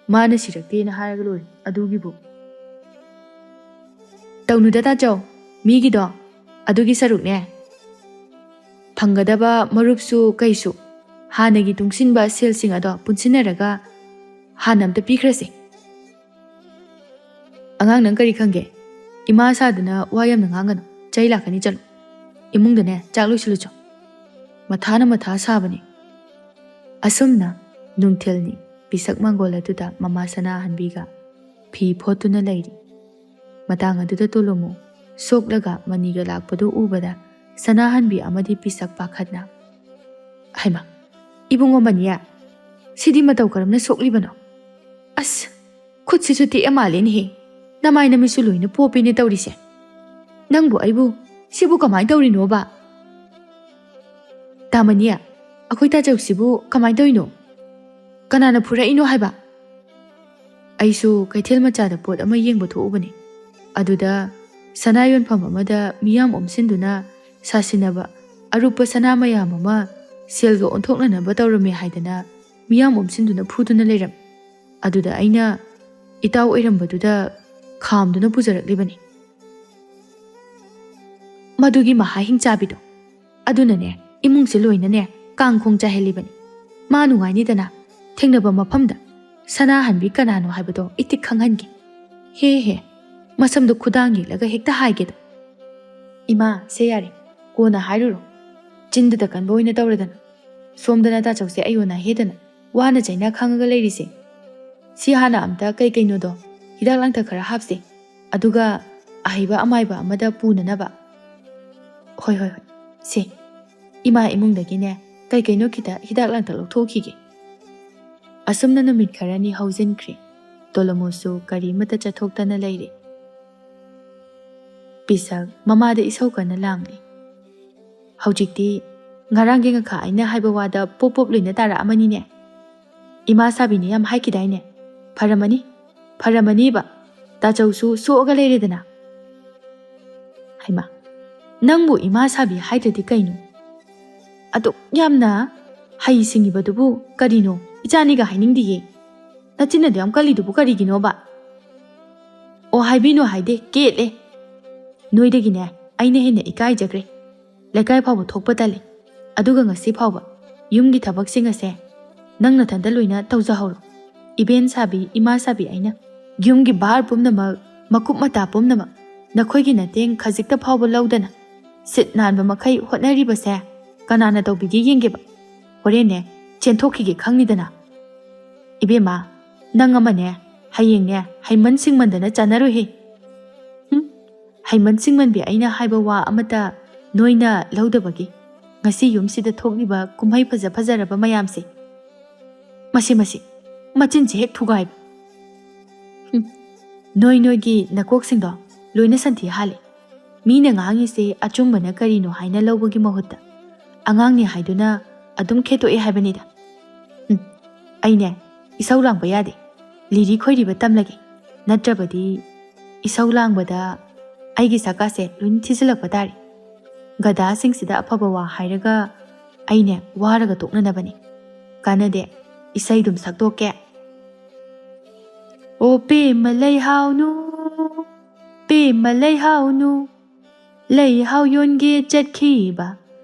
ꯃꯥꯅ ꯁꯤꯔꯛꯇꯦꯅ ꯍꯥꯏꯔꯒ ꯂꯣꯏꯔꯦ ꯑꯗꯨꯒꯤꯕꯨ꯫ ꯇꯧꯅꯨꯗ ꯇꯥꯆꯧ, ꯃꯤꯒꯤꯗꯣ ꯑꯗꯨꯒꯤ ꯁꯔꯨꯛꯅꯦ꯫ ꯐꯪꯒꯗꯕ ꯃꯔꯨꯞꯁꯨ ꯀꯩꯁꯨ ꯍꯥꯟꯅꯒꯤ ꯇꯨꯡꯁꯤꯟꯕ ꯁꯦꯜꯁꯤꯡ ꯑꯗꯣ ꯄꯨꯟꯁꯤꯟꯅꯔꯒ ꯍꯥꯟꯅ ꯑꯝꯇ ꯄꯤꯈ꯭ꯔꯁꯦ꯫ ꯑꯉꯥꯡ, ꯅꯪ ꯀꯔꯤ ꯈꯪꯒꯦ? ꯏꯃꯥ ꯁꯥꯗꯅ ꯋꯥ ꯌꯥꯝꯅ ꯉꯥꯡꯒꯅꯨ, ꯆꯩ ꯂꯥꯛꯀꯅꯤ, ꯆꯠꯂꯨ꯫ ꯏꯃꯨꯡꯗꯅꯦ ꯆꯥꯛ ꯂꯣꯏꯁꯤꯜꯂꯨꯆꯣ꯫ ꯃꯊꯥꯅ ꯃꯊꯥ ꯁꯥꯕꯅꯤ꯫ ꯑꯁꯨꯝꯅ ꯅꯨꯡꯊꯤꯜꯅꯤ ꯄꯤꯁꯛ ꯃꯪꯒꯣꯜ ꯑꯗꯨꯗ ꯃꯃꯥ ꯁꯅꯥꯍꯟꯕꯤꯒ ꯐꯤ ꯐꯣꯠꯇꯨꯅ ꯂꯩꯔꯤ꯫ ꯃꯇꯥꯡ ꯑꯗꯨꯗ ꯇꯣꯂꯣꯃꯨ ꯁꯣꯛꯂꯒ ꯃꯅꯤꯒ ꯂꯥꯛꯄꯗꯨ ꯎꯕꯗ ꯁꯅꯥꯍꯟꯕꯤ ꯑꯃꯗꯤ ꯄꯤꯁꯛ ꯄꯥꯈꯠꯅ, "ꯍꯩꯃꯥ, ꯏꯕꯨꯡꯉꯣ ꯃꯅꯤꯌꯥ, ꯁꯤꯗꯤ ꯃꯇꯧ ꯀꯔꯝꯅ ꯁꯣꯛꯂꯤꯕꯅꯣ? ꯑꯁ, ꯈꯨꯠꯁꯤꯁꯨ ꯇꯦꯛꯑ ꯃꯥꯜꯂꯦꯅꯦꯍꯦ꯫ ꯅꯃꯥꯏ ꯅꯃꯤꯠꯁꯨ ꯂꯣꯏꯅ ꯄꯣꯞꯄꯦꯅꯦ ꯇꯧꯔꯤꯁꯦ꯫ ꯅꯪꯕꯨ ꯑꯩꯕꯨ ꯁꯤꯕꯨ ꯀꯃꯥꯏꯅ ꯇꯧꯔꯤꯅꯣꯕ?" "ꯇꯥꯃꯅꯤ, ꯑꯩꯈꯣꯏ ꯇꯥꯆꯧꯁꯤꯕꯨ ꯀꯃꯥꯏꯅ ꯇꯧꯔꯤꯅꯣ? ꯀꯅꯥꯅ ꯐꯨꯔꯛꯏꯅꯣ ꯍꯥꯏꯕ?" ꯑꯩꯁꯨ ꯀꯩꯊꯦꯜ ꯃꯆꯥꯗ ꯄꯣꯠ ꯑꯃ ꯌꯦꯡꯕ ꯊꯣꯛꯎꯕꯅꯤ꯫ ꯑꯗꯨꯗ ꯁꯅꯥ ꯌꯣꯟꯐꯝ ꯑꯃꯗ ꯃꯤꯌꯥꯝ ꯑꯣꯝꯁꯤꯟꯗꯨꯅ ꯁꯥꯁꯤꯟꯅꯕ ꯑꯔꯨꯞꯄ ꯁꯅꯥ ꯃꯌꯥꯝ ꯑꯃ ꯁꯦꯜꯒ ꯑꯣꯟꯊꯣꯛꯅꯅꯕ ꯇꯧꯔꯝꯃꯦ ꯍꯥꯏꯗꯅ ꯃꯤꯌꯥꯝ ꯑꯣꯝꯁꯤꯟꯗꯨꯅ ꯐꯨꯗꯨꯅ ꯂꯩꯔꯝꯃꯤ꯫ ꯑꯗꯨꯗ ꯑꯩꯅ ꯏꯇꯥꯎ ꯑꯣꯏꯔꯝꯕꯗꯨꯗ ꯈꯥꯝꯗꯨꯅ ꯄꯨꯖꯔꯛꯂꯤꯕꯅꯤ꯫ ꯃꯗꯨꯒꯤ ꯃꯍꯥ ꯍꯤꯡꯆꯥꯕꯤꯗꯣ ꯑꯗꯨꯅꯅꯦ ꯏꯃꯨꯡꯁꯦ ꯂꯣꯏꯅꯅꯦ ꯀꯥꯡꯈꯣꯡ ꯆꯥꯏꯍꯜꯂꯤꯕꯅꯤ꯫ ꯃꯥ ꯅꯨꯡꯉꯥꯏꯅꯤꯗꯅ ꯊꯦꯡꯅꯕ ꯃꯐꯝꯗ ꯁꯅꯥꯍꯟꯕꯤ ꯀꯅꯥꯅꯣ ꯍꯥꯏꯕꯗꯣ ꯏꯇꯤꯛ ꯈꯪꯍꯟꯒꯦ꯫ ꯍꯦ ꯍꯦ, ꯃꯁꯝꯗꯣ ꯈꯨꯗꯥꯡ ꯌꯦꯛꯂꯒ ꯍꯦꯛꯇ ꯍꯥꯏꯒꯦꯗ꯫ ꯏꯃꯥ, ꯁꯦ ꯌꯥꯔꯦ, ꯀꯣꯟꯅ ꯍꯥꯏꯔꯨꯔꯣ꯫ ꯆꯤꯟꯗꯨꯗ ꯀꯟꯕ ꯑꯣꯏꯅ ꯇꯧꯔꯗꯅ꯫ ꯁꯣꯝꯗꯅ ꯇꯥꯆꯧꯁꯦ ꯑꯩꯌꯣꯟ ꯅꯥꯍꯦꯗꯅ ꯋꯥꯅ ꯆꯩꯅ ꯈꯥꯡꯉꯒ ꯂꯩꯔꯤꯁꯦ꯫ ꯁꯤ ꯍꯥꯟꯅ ꯑꯝꯇ ꯀꯩ ꯀꯩꯅꯣꯗꯣ ꯍꯤꯗꯥꯛ ꯂꯥꯡꯊꯛ ꯈꯔ ꯍꯥꯞꯁꯦ, ꯑꯗꯨꯒ ꯑꯍꯩꯕ ꯑꯃꯥꯏꯕ ꯑꯃꯗ ꯄꯨꯅꯅꯕ꯫ ꯍꯣꯏ, ꯍꯣꯏ, ꯍꯣꯏ, ꯁꯦ, ꯏꯃꯥ ꯏꯃꯨꯡꯗꯒꯤꯅꯦ ꯀꯩ ꯀꯩꯅꯣ ꯈꯤꯇ ꯍꯤꯗꯥꯛ ꯂꯥꯡꯊꯛ ꯂꯧꯊꯣꯛꯈꯤꯒꯦ꯫ ꯑꯁꯨꯝꯅ ꯅꯨꯃꯤꯠ ꯈꯔꯅꯤ ꯍꯧꯖꯤꯟꯈ꯭ꯔꯦ꯫ ꯇꯣꯂꯣꯃꯣꯁꯨ ꯀꯔꯤꯃꯠꯇ ꯆꯠꯊꯣꯛꯇꯅ ꯂꯩꯔꯦ꯫ ꯄꯤꯁꯛ ꯃꯃꯥꯗ ꯏꯁꯧ ꯀꯟꯅ ꯂꯥꯡꯂꯤ꯫ ꯍꯧꯖꯤꯛꯇꯤ ꯉꯔꯥꯡꯒꯤ ꯉꯈꯥ ꯑꯩꯅ ꯍꯥꯏꯕ ꯋꯥꯗ ꯄꯣꯞ ꯄꯣꯞ ꯂꯣꯏꯅ ꯇꯥꯔꯛꯑꯃꯅꯤꯅꯦ꯫ ꯏꯃꯥ ꯁꯥꯕꯤꯅ ꯌꯥꯝ ꯍꯥꯏꯈꯤꯗꯥꯏꯅꯦ? ꯐꯔꯝꯃꯅꯤ, ꯐꯔꯝꯃꯅꯤꯕ꯫ ꯇꯥꯆꯧꯁꯨ ꯁꯣꯛꯑꯒ ꯂꯩꯔꯦꯗꯅ꯫ ꯍꯩꯃꯥ, ꯅꯪꯕꯨ ꯏꯃꯥ ꯁꯥꯕꯤ ꯍꯥꯏꯗ꯭ꯔꯗꯤ ꯀꯩꯅꯣ? ꯑꯗꯨꯛ ꯌꯥꯝꯅ ꯍꯩ ꯁꯤꯡꯉꯤꯕꯗꯨꯕꯨ ꯀꯔꯤꯅꯣ? ꯏꯆꯥꯅꯤꯒ ꯍꯥꯏꯅꯤꯡꯗꯤꯌꯦ꯫ ꯅꯆꯤꯟ ꯑꯗꯨ ꯌꯥꯝ ꯀꯜꯂꯤꯗꯨꯕꯨ ꯀꯔꯤꯒꯤꯅꯣꯕ? ꯑꯣ, ꯍꯥꯏꯕꯤꯅꯨ ꯍꯥꯏꯗꯦ, ꯀꯦꯠꯂꯦ꯫ ꯅꯣꯏꯗꯒꯤꯅꯦ ꯑꯩꯅ ꯍꯦꯟꯅ ꯏꯀꯥꯏꯖꯈ꯭ꯔꯦ꯫ ꯂꯩꯀꯥꯏ ꯐꯥꯎꯕ ꯊꯣꯛꯄ ꯇꯜꯂꯤ꯫ ꯑꯗꯨꯒ ꯉꯁꯤ ꯐꯥꯎꯕ ꯌꯨꯝꯒꯤ ꯊꯕꯛꯁꯤꯡ ꯑꯁꯦ ꯅꯪ ꯅꯊꯟꯇ ꯂꯣꯏꯅ ꯇꯧꯖꯍꯧꯔꯣ꯫ ꯏꯕꯦꯟ ꯁꯥꯕꯤ, ꯏꯃꯥ ꯁꯥꯕꯤ ꯑꯩꯅ ꯌꯨꯝꯒꯤ ꯚꯥꯔ ꯄꯨꯝꯅꯃꯛ, ꯃꯀꯨꯞ ꯃꯇꯥ ꯄꯨꯝꯅꯃꯛ ꯅꯈꯣꯏꯒꯤ ꯅꯇꯦꯡ ꯈꯖꯤꯛꯇ ꯐꯥꯎꯕ ꯂꯧꯗꯅ ꯁꯤꯠ ꯅꯥꯟꯕ ꯃꯈꯩ ꯍꯣꯠꯅꯔꯤꯕꯁꯦ ꯀꯅꯥꯅ ꯇꯧꯕꯤꯒꯦ ꯌꯦꯡꯒꯦꯕ꯫ ꯍꯣꯔꯦꯟꯅꯦ ꯆꯦꯟꯊꯣꯛꯈꯤꯒꯦ ꯈꯪꯅꯤꯗꯅ꯫ ꯏꯕꯦꯝꯃ, ꯅꯪ ꯑꯃꯅꯦ, ꯍꯌꯦꯡꯅꯦ ꯍꯩꯃꯟ ꯁꯤꯡꯃꯟꯗꯅ ꯆꯥꯟꯅꯔꯣꯏꯍꯦ꯫ ꯍꯨꯝ, ꯍꯩꯃꯟ ꯁꯤꯡꯃꯟꯕꯤ ꯑꯩꯅ ꯍꯥꯏꯕ ꯋꯥ ꯑꯃꯠꯇ ꯅꯣꯏꯅ ꯂꯧꯗꯕꯒꯤ ꯉꯁꯤ ꯌꯨꯝꯁꯤꯗ ꯊꯣꯛꯂꯤꯕ ꯀꯨꯝꯍꯩ ꯐꯖ ꯐꯖꯔꯕ ꯃꯌꯥꯝꯁꯦ꯫ ꯃꯁꯤ, ꯃꯁꯤ, ꯃꯆꯤꯟꯁꯤ ꯍꯦꯛ ꯊꯨꯒꯥꯏꯕ꯫ ꯍꯨꯝ, ꯅꯣꯏ ꯅꯣꯏꯒꯤ ꯅꯀꯣꯛꯁꯤꯡꯗꯣ ꯂꯣꯏꯅ ꯁꯟꯊꯤ ꯍꯥꯜꯂꯦ꯫ ꯃꯤꯅ ꯉꯥꯡꯉꯤꯁꯦ ꯑꯆꯨꯝꯕꯅ ꯀꯔꯤꯅꯣ ꯍꯥꯏꯅ ꯂꯧꯕꯒꯤ ꯃꯍꯨꯠꯇ ꯑꯉꯥꯡꯅꯤ ꯍꯥꯏꯗꯨꯅ ꯑꯗꯨꯝ ꯈꯦꯠꯇꯣꯛꯑꯦ ꯍꯥꯏꯕꯅꯤꯗ꯫ ꯍꯨꯝ, ꯑꯩꯅꯦ ꯏꯁꯧ ꯂꯥꯡꯕ ꯌꯥꯗꯦ꯫ ꯂꯤꯔꯤ ꯈꯣꯏꯔꯤꯕ ꯇꯝꯂꯒꯦ꯫ ꯅꯠꯇ꯭ꯔꯕꯗꯤ ꯏꯁꯧ ꯂꯥꯡꯕꯗ ꯑꯩꯒꯤ ꯁꯛꯀꯥꯁꯦ ꯂꯣꯏꯅ ꯊꯤꯖꯤꯜꯂꯛꯄ ꯇꯥꯔꯦ꯫ ꯒꯙꯥꯁꯤꯡꯁꯤꯗ ꯑꯐꯕ ꯋꯥ ꯍꯥꯏꯔꯒ ꯑꯩꯅꯦ ꯋꯥꯔꯒ ꯇꯣꯛꯅꯅꯕꯅꯤ꯫ ꯀꯥꯟꯅꯗꯦ, ꯏꯁꯩꯗꯨꯝ ꯁꯛꯇꯣꯛꯀꯦ꯫ ꯑꯣ ꯄꯦꯝꯃ ꯂꯩꯍꯥꯎꯅꯨ, ꯄꯦꯝꯃ ꯂꯩꯍꯥꯎꯅꯨ, ꯂꯩꯍꯥꯎ ꯌꯣꯟꯒꯦ ꯆꯠꯈꯤꯕ,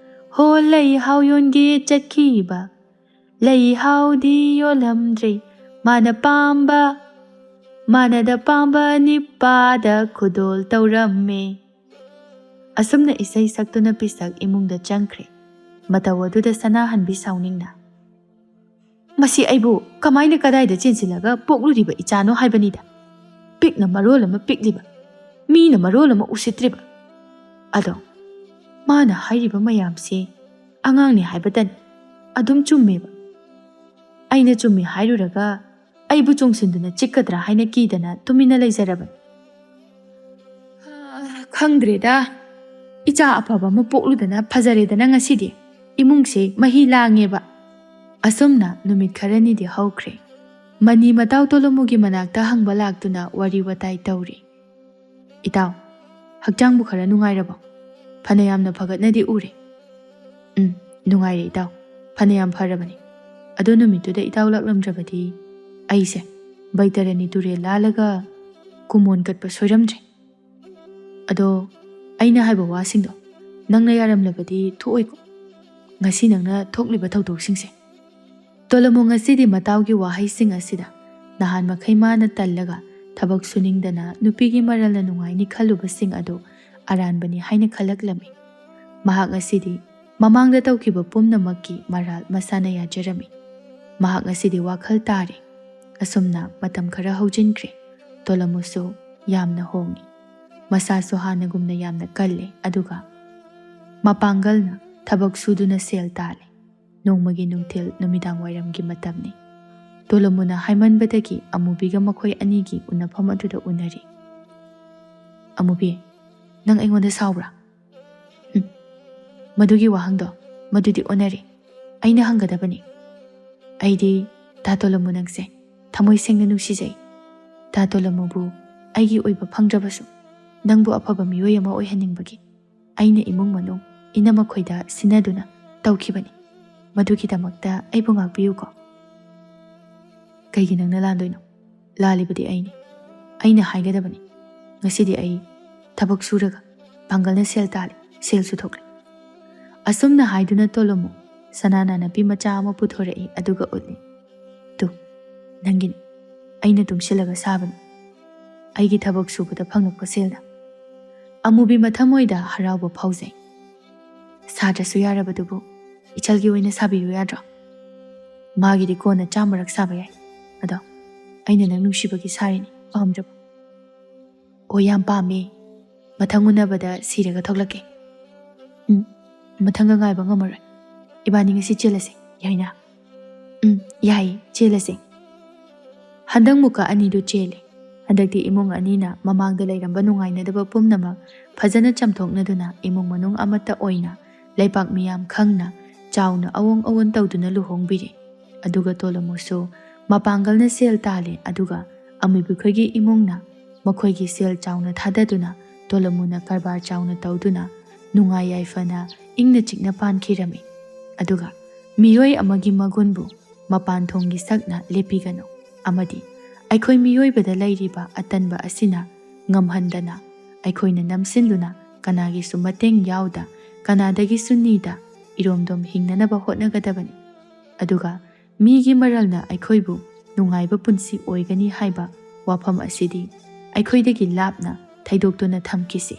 ꯍꯣ ꯂꯩꯍꯥꯎ ꯌꯣꯟꯒꯦ ꯆꯠꯈꯤꯕ, ꯂꯩꯍꯥꯎꯗꯤ ꯌꯣꯜꯂꯝꯗ꯭ꯔꯦ꯫ ꯃꯥꯅ ꯄꯥꯝꯕ, ꯃꯥꯅꯗ ꯄꯥꯝꯕ ꯅꯤꯄꯥꯗ ꯈꯨꯗꯣꯜ ꯇꯧꯔꯝꯃꯦ꯫ ꯑꯁꯨꯝꯅ ꯏꯁꯩ ꯁꯛꯇꯨꯅ ꯄꯤꯁꯛ ꯏꯃꯨꯡꯗ ꯆꯪꯈ꯭ꯔꯦ꯫ ꯃꯇꯧ ꯑꯗꯨꯗ ꯁꯅꯥꯍꯟꯕꯤ ꯁꯥꯎꯅꯤꯡꯅ, "ꯃꯁꯤ ꯑꯩꯕꯨ ꯀꯃꯥꯏꯅ ꯀꯗꯥꯏꯗ ꯆꯦꯟꯁꯤꯜꯂꯒ ꯄꯣꯛꯂꯨꯔꯤꯕ ꯏꯆꯥꯅꯣ ꯍꯥꯏꯕꯅꯤꯗ꯫ ꯄꯤꯛꯅ ꯃꯔꯣꯜ ꯑꯃ ꯄꯤꯛꯂꯤꯕ, ꯃꯤꯅ ꯃꯔꯣꯜ ꯑꯃ ꯎꯁꯤꯠꯇ꯭ꯔꯤꯕ꯫ ꯑꯗꯣ ꯃꯥꯅ ꯍꯥꯏꯔꯤꯕ ꯃꯌꯥꯝꯁꯦ ꯑꯉꯥꯡꯅꯤ ꯍꯥꯏꯕꯇꯅꯤ꯫ ꯑꯗꯨꯝ ꯆꯨꯝꯃꯦꯕ꯫ ꯑꯩꯅ ꯆꯨꯝꯃꯤ ꯍꯥꯏꯔꯨꯔꯒ ꯑꯩꯕꯨ ꯆꯣꯡꯁꯤꯟꯗꯨꯅ ꯆꯤꯛꯀꯗ꯭ꯔꯥ ꯍꯥꯏꯅ ꯀꯤꯗꯅ ꯇꯨꯃꯤꯟꯅ ꯂꯩꯖꯔꯕꯅꯤ꯫ ꯈꯪꯗ꯭ꯔꯦꯗ, ꯏꯆꯥ ꯑꯐꯕ ꯑꯃ ꯄꯣꯛꯂꯨꯗꯅ ꯐꯖꯔꯦꯗꯅ ꯉꯁꯤꯗꯤ꯫ ꯏꯃꯨꯡꯁꯦ ꯃꯍꯤ ꯂꯥꯡꯉꯦꯕ꯫" ꯑꯁꯨꯝꯅ ꯅꯨꯃꯤꯠ ꯈꯔꯅꯤꯗꯤ ꯍꯧꯈ꯭ꯔꯦ꯫ ꯃꯅꯤ ꯃꯇꯥꯎ ꯇꯣꯂꯣꯃꯨꯒꯤ ꯃꯅꯥꯛꯇ ꯍꯪꯕ ꯂꯥꯛꯇꯨꯅ ꯋꯥꯔꯤ ꯋꯥꯇꯥꯏ ꯇꯧꯔꯤ꯫ "ꯏꯇꯥꯎ, ꯍꯛꯆꯥꯡꯕꯨ ꯈꯔ ꯅꯨꯡꯉꯥꯏꯔꯕꯣ? ꯐꯅꯌꯥꯝꯅ ꯐꯒꯠꯅꯗꯤ ꯎꯔꯦ꯫" "ꯎꯝ, ꯅꯨꯡꯉꯥꯏꯔꯦ ꯏꯇꯥꯎ, ꯐꯅꯌꯥꯝ ꯐꯔꯕꯅꯤ꯫ ꯑꯗꯣ ꯅꯨꯃꯤꯠꯇꯨꯗ ꯏꯇꯥꯎ ꯂꯥꯛꯂꯝꯗ꯭ꯔꯕꯗꯤ ꯑꯩꯁꯦ ꯕꯩꯇꯔꯅꯤ ꯇꯨꯔꯦꯜ ꯂꯥꯜꯂꯒ ꯀꯨꯃꯣꯟ ꯀꯠꯄ ꯁꯣꯏꯔꯝꯗ꯭ꯔꯦ꯫ ꯑꯗꯣ ꯑꯩꯅ ꯍꯥꯏꯕ ꯋꯥꯁꯤꯡꯗꯣ ꯅꯪꯅ ꯌꯥꯔꯝꯂꯕꯗꯤ ꯊꯣꯛꯑꯣꯏꯀꯣ, ꯉꯁꯤ ꯅꯪꯅ ꯊꯣꯛꯂꯤꯕ ꯊꯧꯗꯣꯛꯁꯤꯡꯁꯦ?" ꯇꯣꯂꯣꯃꯣ ꯉꯁꯤꯗꯤ ꯃꯇꯥꯎꯒꯤ ꯋꯥꯍꯩꯁꯤꯡ ꯑꯁꯤꯗ ꯅꯍꯥꯟ ꯃꯈꯩ ꯃꯥꯅ ꯇꯜꯂꯒ ꯊꯕꯛ ꯁꯨꯅꯤꯡꯗꯅ ꯅꯨꯄꯤꯒꯤ ꯃꯔꯜꯅ ꯅꯨꯡꯉꯥꯏꯅꯤ ꯈꯜꯂꯨꯕꯁꯤꯡ ꯑꯗꯨ ꯑꯔꯥꯟꯕꯅꯤ ꯍꯥꯏꯅ ꯈꯜꯂꯛꯂꯝꯃꯤ꯫ ꯃꯍꯥꯛ ꯉꯁꯤꯗꯤ ꯃꯃꯥꯡꯗ ꯇꯧꯈꯤꯕ ꯄꯨꯝꯅꯃꯛꯀꯤ ꯃꯔꯥꯜ ꯃꯁꯥꯅ ꯌꯥꯖꯔꯝꯃꯤ꯫ ꯃꯍꯥꯛ ꯉꯁꯤꯗꯤ ꯋꯥꯈꯜ ꯇꯥꯔꯦ꯫ ꯑꯁꯨꯝꯅ ꯃꯇꯝ ꯈꯔ ꯍꯧꯖꯤꯟꯈ꯭ꯔꯦ꯫ ꯇꯣꯂꯣꯃꯣꯁꯨ ꯌꯥꯝꯅ ꯍꯣꯡꯉꯤ꯫ ꯃꯁꯥꯁꯨ ꯍꯥꯟꯅꯒꯨꯝꯅ ꯌꯥꯝꯅ ꯀꯜꯂꯦ, ꯑꯗꯨꯒ ꯃꯄꯥꯡꯒꯜꯅ ꯊꯕꯛ ꯁꯨꯗꯨꯅ ꯁꯦꯜ ꯇꯥꯜꯂꯦ꯫ ꯅꯣꯡꯃꯒꯤ ꯅꯨꯡꯊꯤꯜ ꯅꯨꯃꯤꯗꯥꯡ ꯋꯥꯏꯔꯝꯒꯤ ꯃꯇꯝꯅꯤ꯫ ꯇꯣꯂꯣꯃꯣꯅ ꯍꯥꯏꯃꯟꯕꯗꯒꯤ ꯑꯃꯨꯕꯤꯒ ꯃꯈꯣꯏ ꯑꯅꯤꯒꯤ ꯎꯅꯐꯝ ꯑꯗꯨꯗ ꯎꯅꯔꯤ꯫ "ꯑꯃꯨꯕꯤ, ꯅꯪ ꯑꯩꯉꯣꯟꯗ ꯁꯥꯎꯕ꯭ꯔꯥ?" "ꯍꯨꯝ, ꯃꯗꯨꯒꯤ ꯋꯥꯍꯪꯗꯣ, ꯃꯗꯨꯗꯤ ꯑꯣꯟꯅꯔꯦ꯫ ꯑꯩꯅ ꯍꯪꯒꯗꯕꯅꯤ꯫ ꯑꯩꯗꯤ ꯇꯥ ꯇꯣꯂꯣꯃꯣ ꯅꯪꯁꯦ ꯊꯃꯣꯏ ꯁꯦꯡꯅ ꯅꯨꯡꯁꯤꯖꯩ꯫ ꯇꯥ ꯇꯣꯂꯣꯃꯣꯕꯨ ꯑꯩꯒꯤ ꯑꯣꯏꯕ ꯐꯪꯗ꯭ꯔꯕꯁꯨ ꯅꯪꯕꯨ ꯑꯐꯕ ꯃꯤꯑꯣꯏ ꯑꯃ ꯑꯣꯏꯍꯟꯅꯤꯡꯕꯒꯤ ꯑꯩꯅ ꯏꯃꯨꯡ ꯃꯅꯨꯡ ꯏꯅꯝꯃꯈꯣꯏꯗ ꯁꯤꯟꯅꯗꯨꯅ ꯇꯧꯈꯤꯕꯅꯤ꯫ ꯃꯗꯨꯒꯤꯗꯃꯛꯇ ꯑꯩꯕꯨ ꯉꯥꯛꯄꯤꯌꯨꯀꯣ꯫ ꯀꯩꯒꯤ ꯅꯪꯅ ꯂꯥꯟꯗꯣꯏꯅꯣ? ꯂꯥꯜꯂꯤꯕꯗꯤ ꯑꯩꯅꯤ꯫ ꯑꯩꯅ ꯍꯥꯏꯒꯗꯕꯅꯤ꯫ ꯉꯁꯤꯗꯤ ꯑꯩ ꯊꯕꯛ ꯁꯨꯔꯒ ꯄꯥꯡꯒꯜꯅ ꯁꯦꯜ ꯇꯥꯜꯂꯤ, ꯁꯦꯜꯁꯨ ꯊꯣꯛꯂꯦ꯫ ꯑꯁꯨꯝꯅ ꯍꯥꯏꯗꯨꯅ ꯇꯣꯂꯣꯃꯨ ꯁꯅꯥꯅ ꯅꯨꯄꯤ ꯃꯆꯥ ꯑꯃ ꯄꯨꯊꯣꯔꯛꯏ, ꯑꯗꯨꯒ ꯎꯠꯂꯤ꯫ "ꯇꯨ, ꯅꯪꯒꯤꯅꯤ꯫ ꯑꯩꯅ ꯇꯨꯡꯁꯤꯜꯂꯒ ꯁꯥꯕꯅꯤ꯫ ꯑꯩꯒꯤ ꯊꯕꯛ ꯁꯨꯕꯗ ꯐꯪꯂꯛꯄ ꯁꯦꯜꯅ꯫" ꯑꯃꯨꯕꯤ ꯃꯊꯃꯣꯏꯗ ꯍꯔꯥꯎꯕ ꯐꯥꯎꯖꯩ꯫ "ꯁꯥꯗ꯭ꯔꯁꯨ ꯌꯥꯔꯕꯗꯨꯕꯨ ꯏꯆꯜꯒꯤ ꯑꯣꯏꯅ ꯁꯥꯕꯤꯌꯨ ꯌꯥꯗ꯭ꯔꯣ? ꯃꯥꯒꯤꯗꯤ ꯀꯣꯟꯅ ꯆꯥꯝꯃꯔꯛ ꯁꯥꯕ ꯌꯥꯏ꯫ ꯑꯗꯣ ꯑꯩꯅ ꯅꯪ ꯅꯨꯡꯁꯤꯕꯒꯤ ꯁꯥꯔꯤꯅꯤ, ꯄꯥꯝꯗ꯭ꯔꯕꯣ?" "ꯑꯣ, ꯌꯥꯝ ꯄꯥꯝꯃꯦ꯫ ꯃꯊꯪ ꯎꯅꯕꯗ ꯁꯤꯔꯒ ꯊꯣꯛꯂꯛꯀꯦ꯫" "ꯎꯝ, ꯃꯊꯪꯒ ꯉꯥꯏꯕ ꯉꯝꯃꯔꯣꯏ꯫ ꯏꯕꯥꯅꯤ ꯉꯁꯤ ꯆꯦꯜꯂꯁꯦ, ꯌꯥꯏꯅ?" "ꯎꯝ, ꯌꯥꯏꯌꯦ, ꯆꯦꯜꯂꯁꯦ꯫" ꯍꯟꯗꯛ ꯃꯨꯛꯀ ꯑꯅꯤꯗꯨ ꯆꯦꯜꯂꯦ꯫ ꯍꯟꯗꯛꯇꯤ ꯏꯃꯨꯡ ꯑꯅꯤꯅ ꯃꯃꯥꯡꯗ ꯂꯩꯔꯝꯕ ꯅꯨꯡꯉꯥꯏꯅꯗꯕ ꯄꯨꯝꯅꯃꯛ ꯐꯖꯅ ꯆꯝꯊꯣꯛꯅꯗꯨꯅ ꯏꯃꯨꯡ ꯃꯅꯨꯡ ꯑꯃꯠꯇ ꯑꯣꯏꯅ ꯂꯩꯄꯥꯛ ꯃꯤꯌꯥꯝ ꯈꯪꯅ ꯆꯥꯎꯅ ꯑꯑꯣꯟ ꯑꯑꯣꯟ ꯇꯧꯗꯨꯅ ꯂꯨꯍꯣꯡꯕꯤꯔꯦ꯫ ꯑꯗꯨꯒ ꯇꯣꯂꯣꯃꯨꯁꯨ ꯃꯄꯥꯡꯒꯜꯅ ꯁꯦꯜ ꯇꯥꯜꯂꯦ, ꯑꯗꯨꯒ ꯑꯃꯨꯕꯤꯈꯣꯏꯒꯤ ꯏꯃꯨꯡꯅ ꯃꯈꯣꯏꯒꯤ ꯁꯦꯜ ꯆꯥꯎꯅ ꯊꯥꯗꯗꯨꯅ ꯇꯣꯂꯣꯃꯨꯅ ꯀꯔꯕꯥꯔ ꯆꯥꯎꯅ ꯇꯧꯗꯨꯅ ꯅꯨꯡꯉꯥꯏ ꯌꯥꯏꯐꯅ ꯏꯪꯅ ꯆꯤꯛꯅ ꯄꯥꯟꯈꯤꯔꯝꯃꯤ꯫ ꯑꯗꯨꯒ ꯃꯤꯑꯣꯏ ꯑꯃꯒꯤ ꯃꯒꯨꯟꯕꯨ ꯃꯄꯥꯟ ꯊꯣꯡꯒꯤ ꯁꯛꯅ ꯂꯦꯞꯄꯤꯒꯅꯨ, ꯑꯃꯗꯤ ꯑꯩꯈꯣꯏ ꯃꯤꯑꯣꯏꯕꯗ ꯂꯩꯔꯤꯕ ꯑꯇꯟꯕ ꯑꯁꯤꯅ ꯉꯝꯍꯟꯗꯅ ꯑꯩꯈꯣꯏꯅ ꯅꯝꯁꯤꯟꯗꯨꯅ ꯀꯅꯥꯒꯤꯁꯨ ꯃꯇꯦꯡ ꯌꯥꯎꯗ, ꯀꯅꯥꯗꯒꯤꯁꯨ ꯅꯤꯗ ꯏꯔꯣꯝꯗꯣꯝ ꯍꯤꯡꯅꯅꯕ ꯍꯣꯠꯅꯒꯗꯕꯅꯤ꯫ ꯑꯗꯨꯒ ꯃꯤꯒꯤ ꯃꯔꯜꯅ ꯑꯩꯈꯣꯏꯕꯨ ꯅꯨꯡꯉꯥꯏꯕ ꯄꯨꯟꯁꯤ ꯑꯣꯏꯒꯅꯤ ꯍꯥꯏꯕ ꯋꯥꯐꯝ ꯑꯁꯤꯗꯤ ꯑꯩꯈꯣꯏꯗꯒꯤ ꯂꯥꯞꯅ ꯊꯩꯗꯣꯛꯇꯨꯅ ꯊꯝꯈꯤꯁꯤ꯫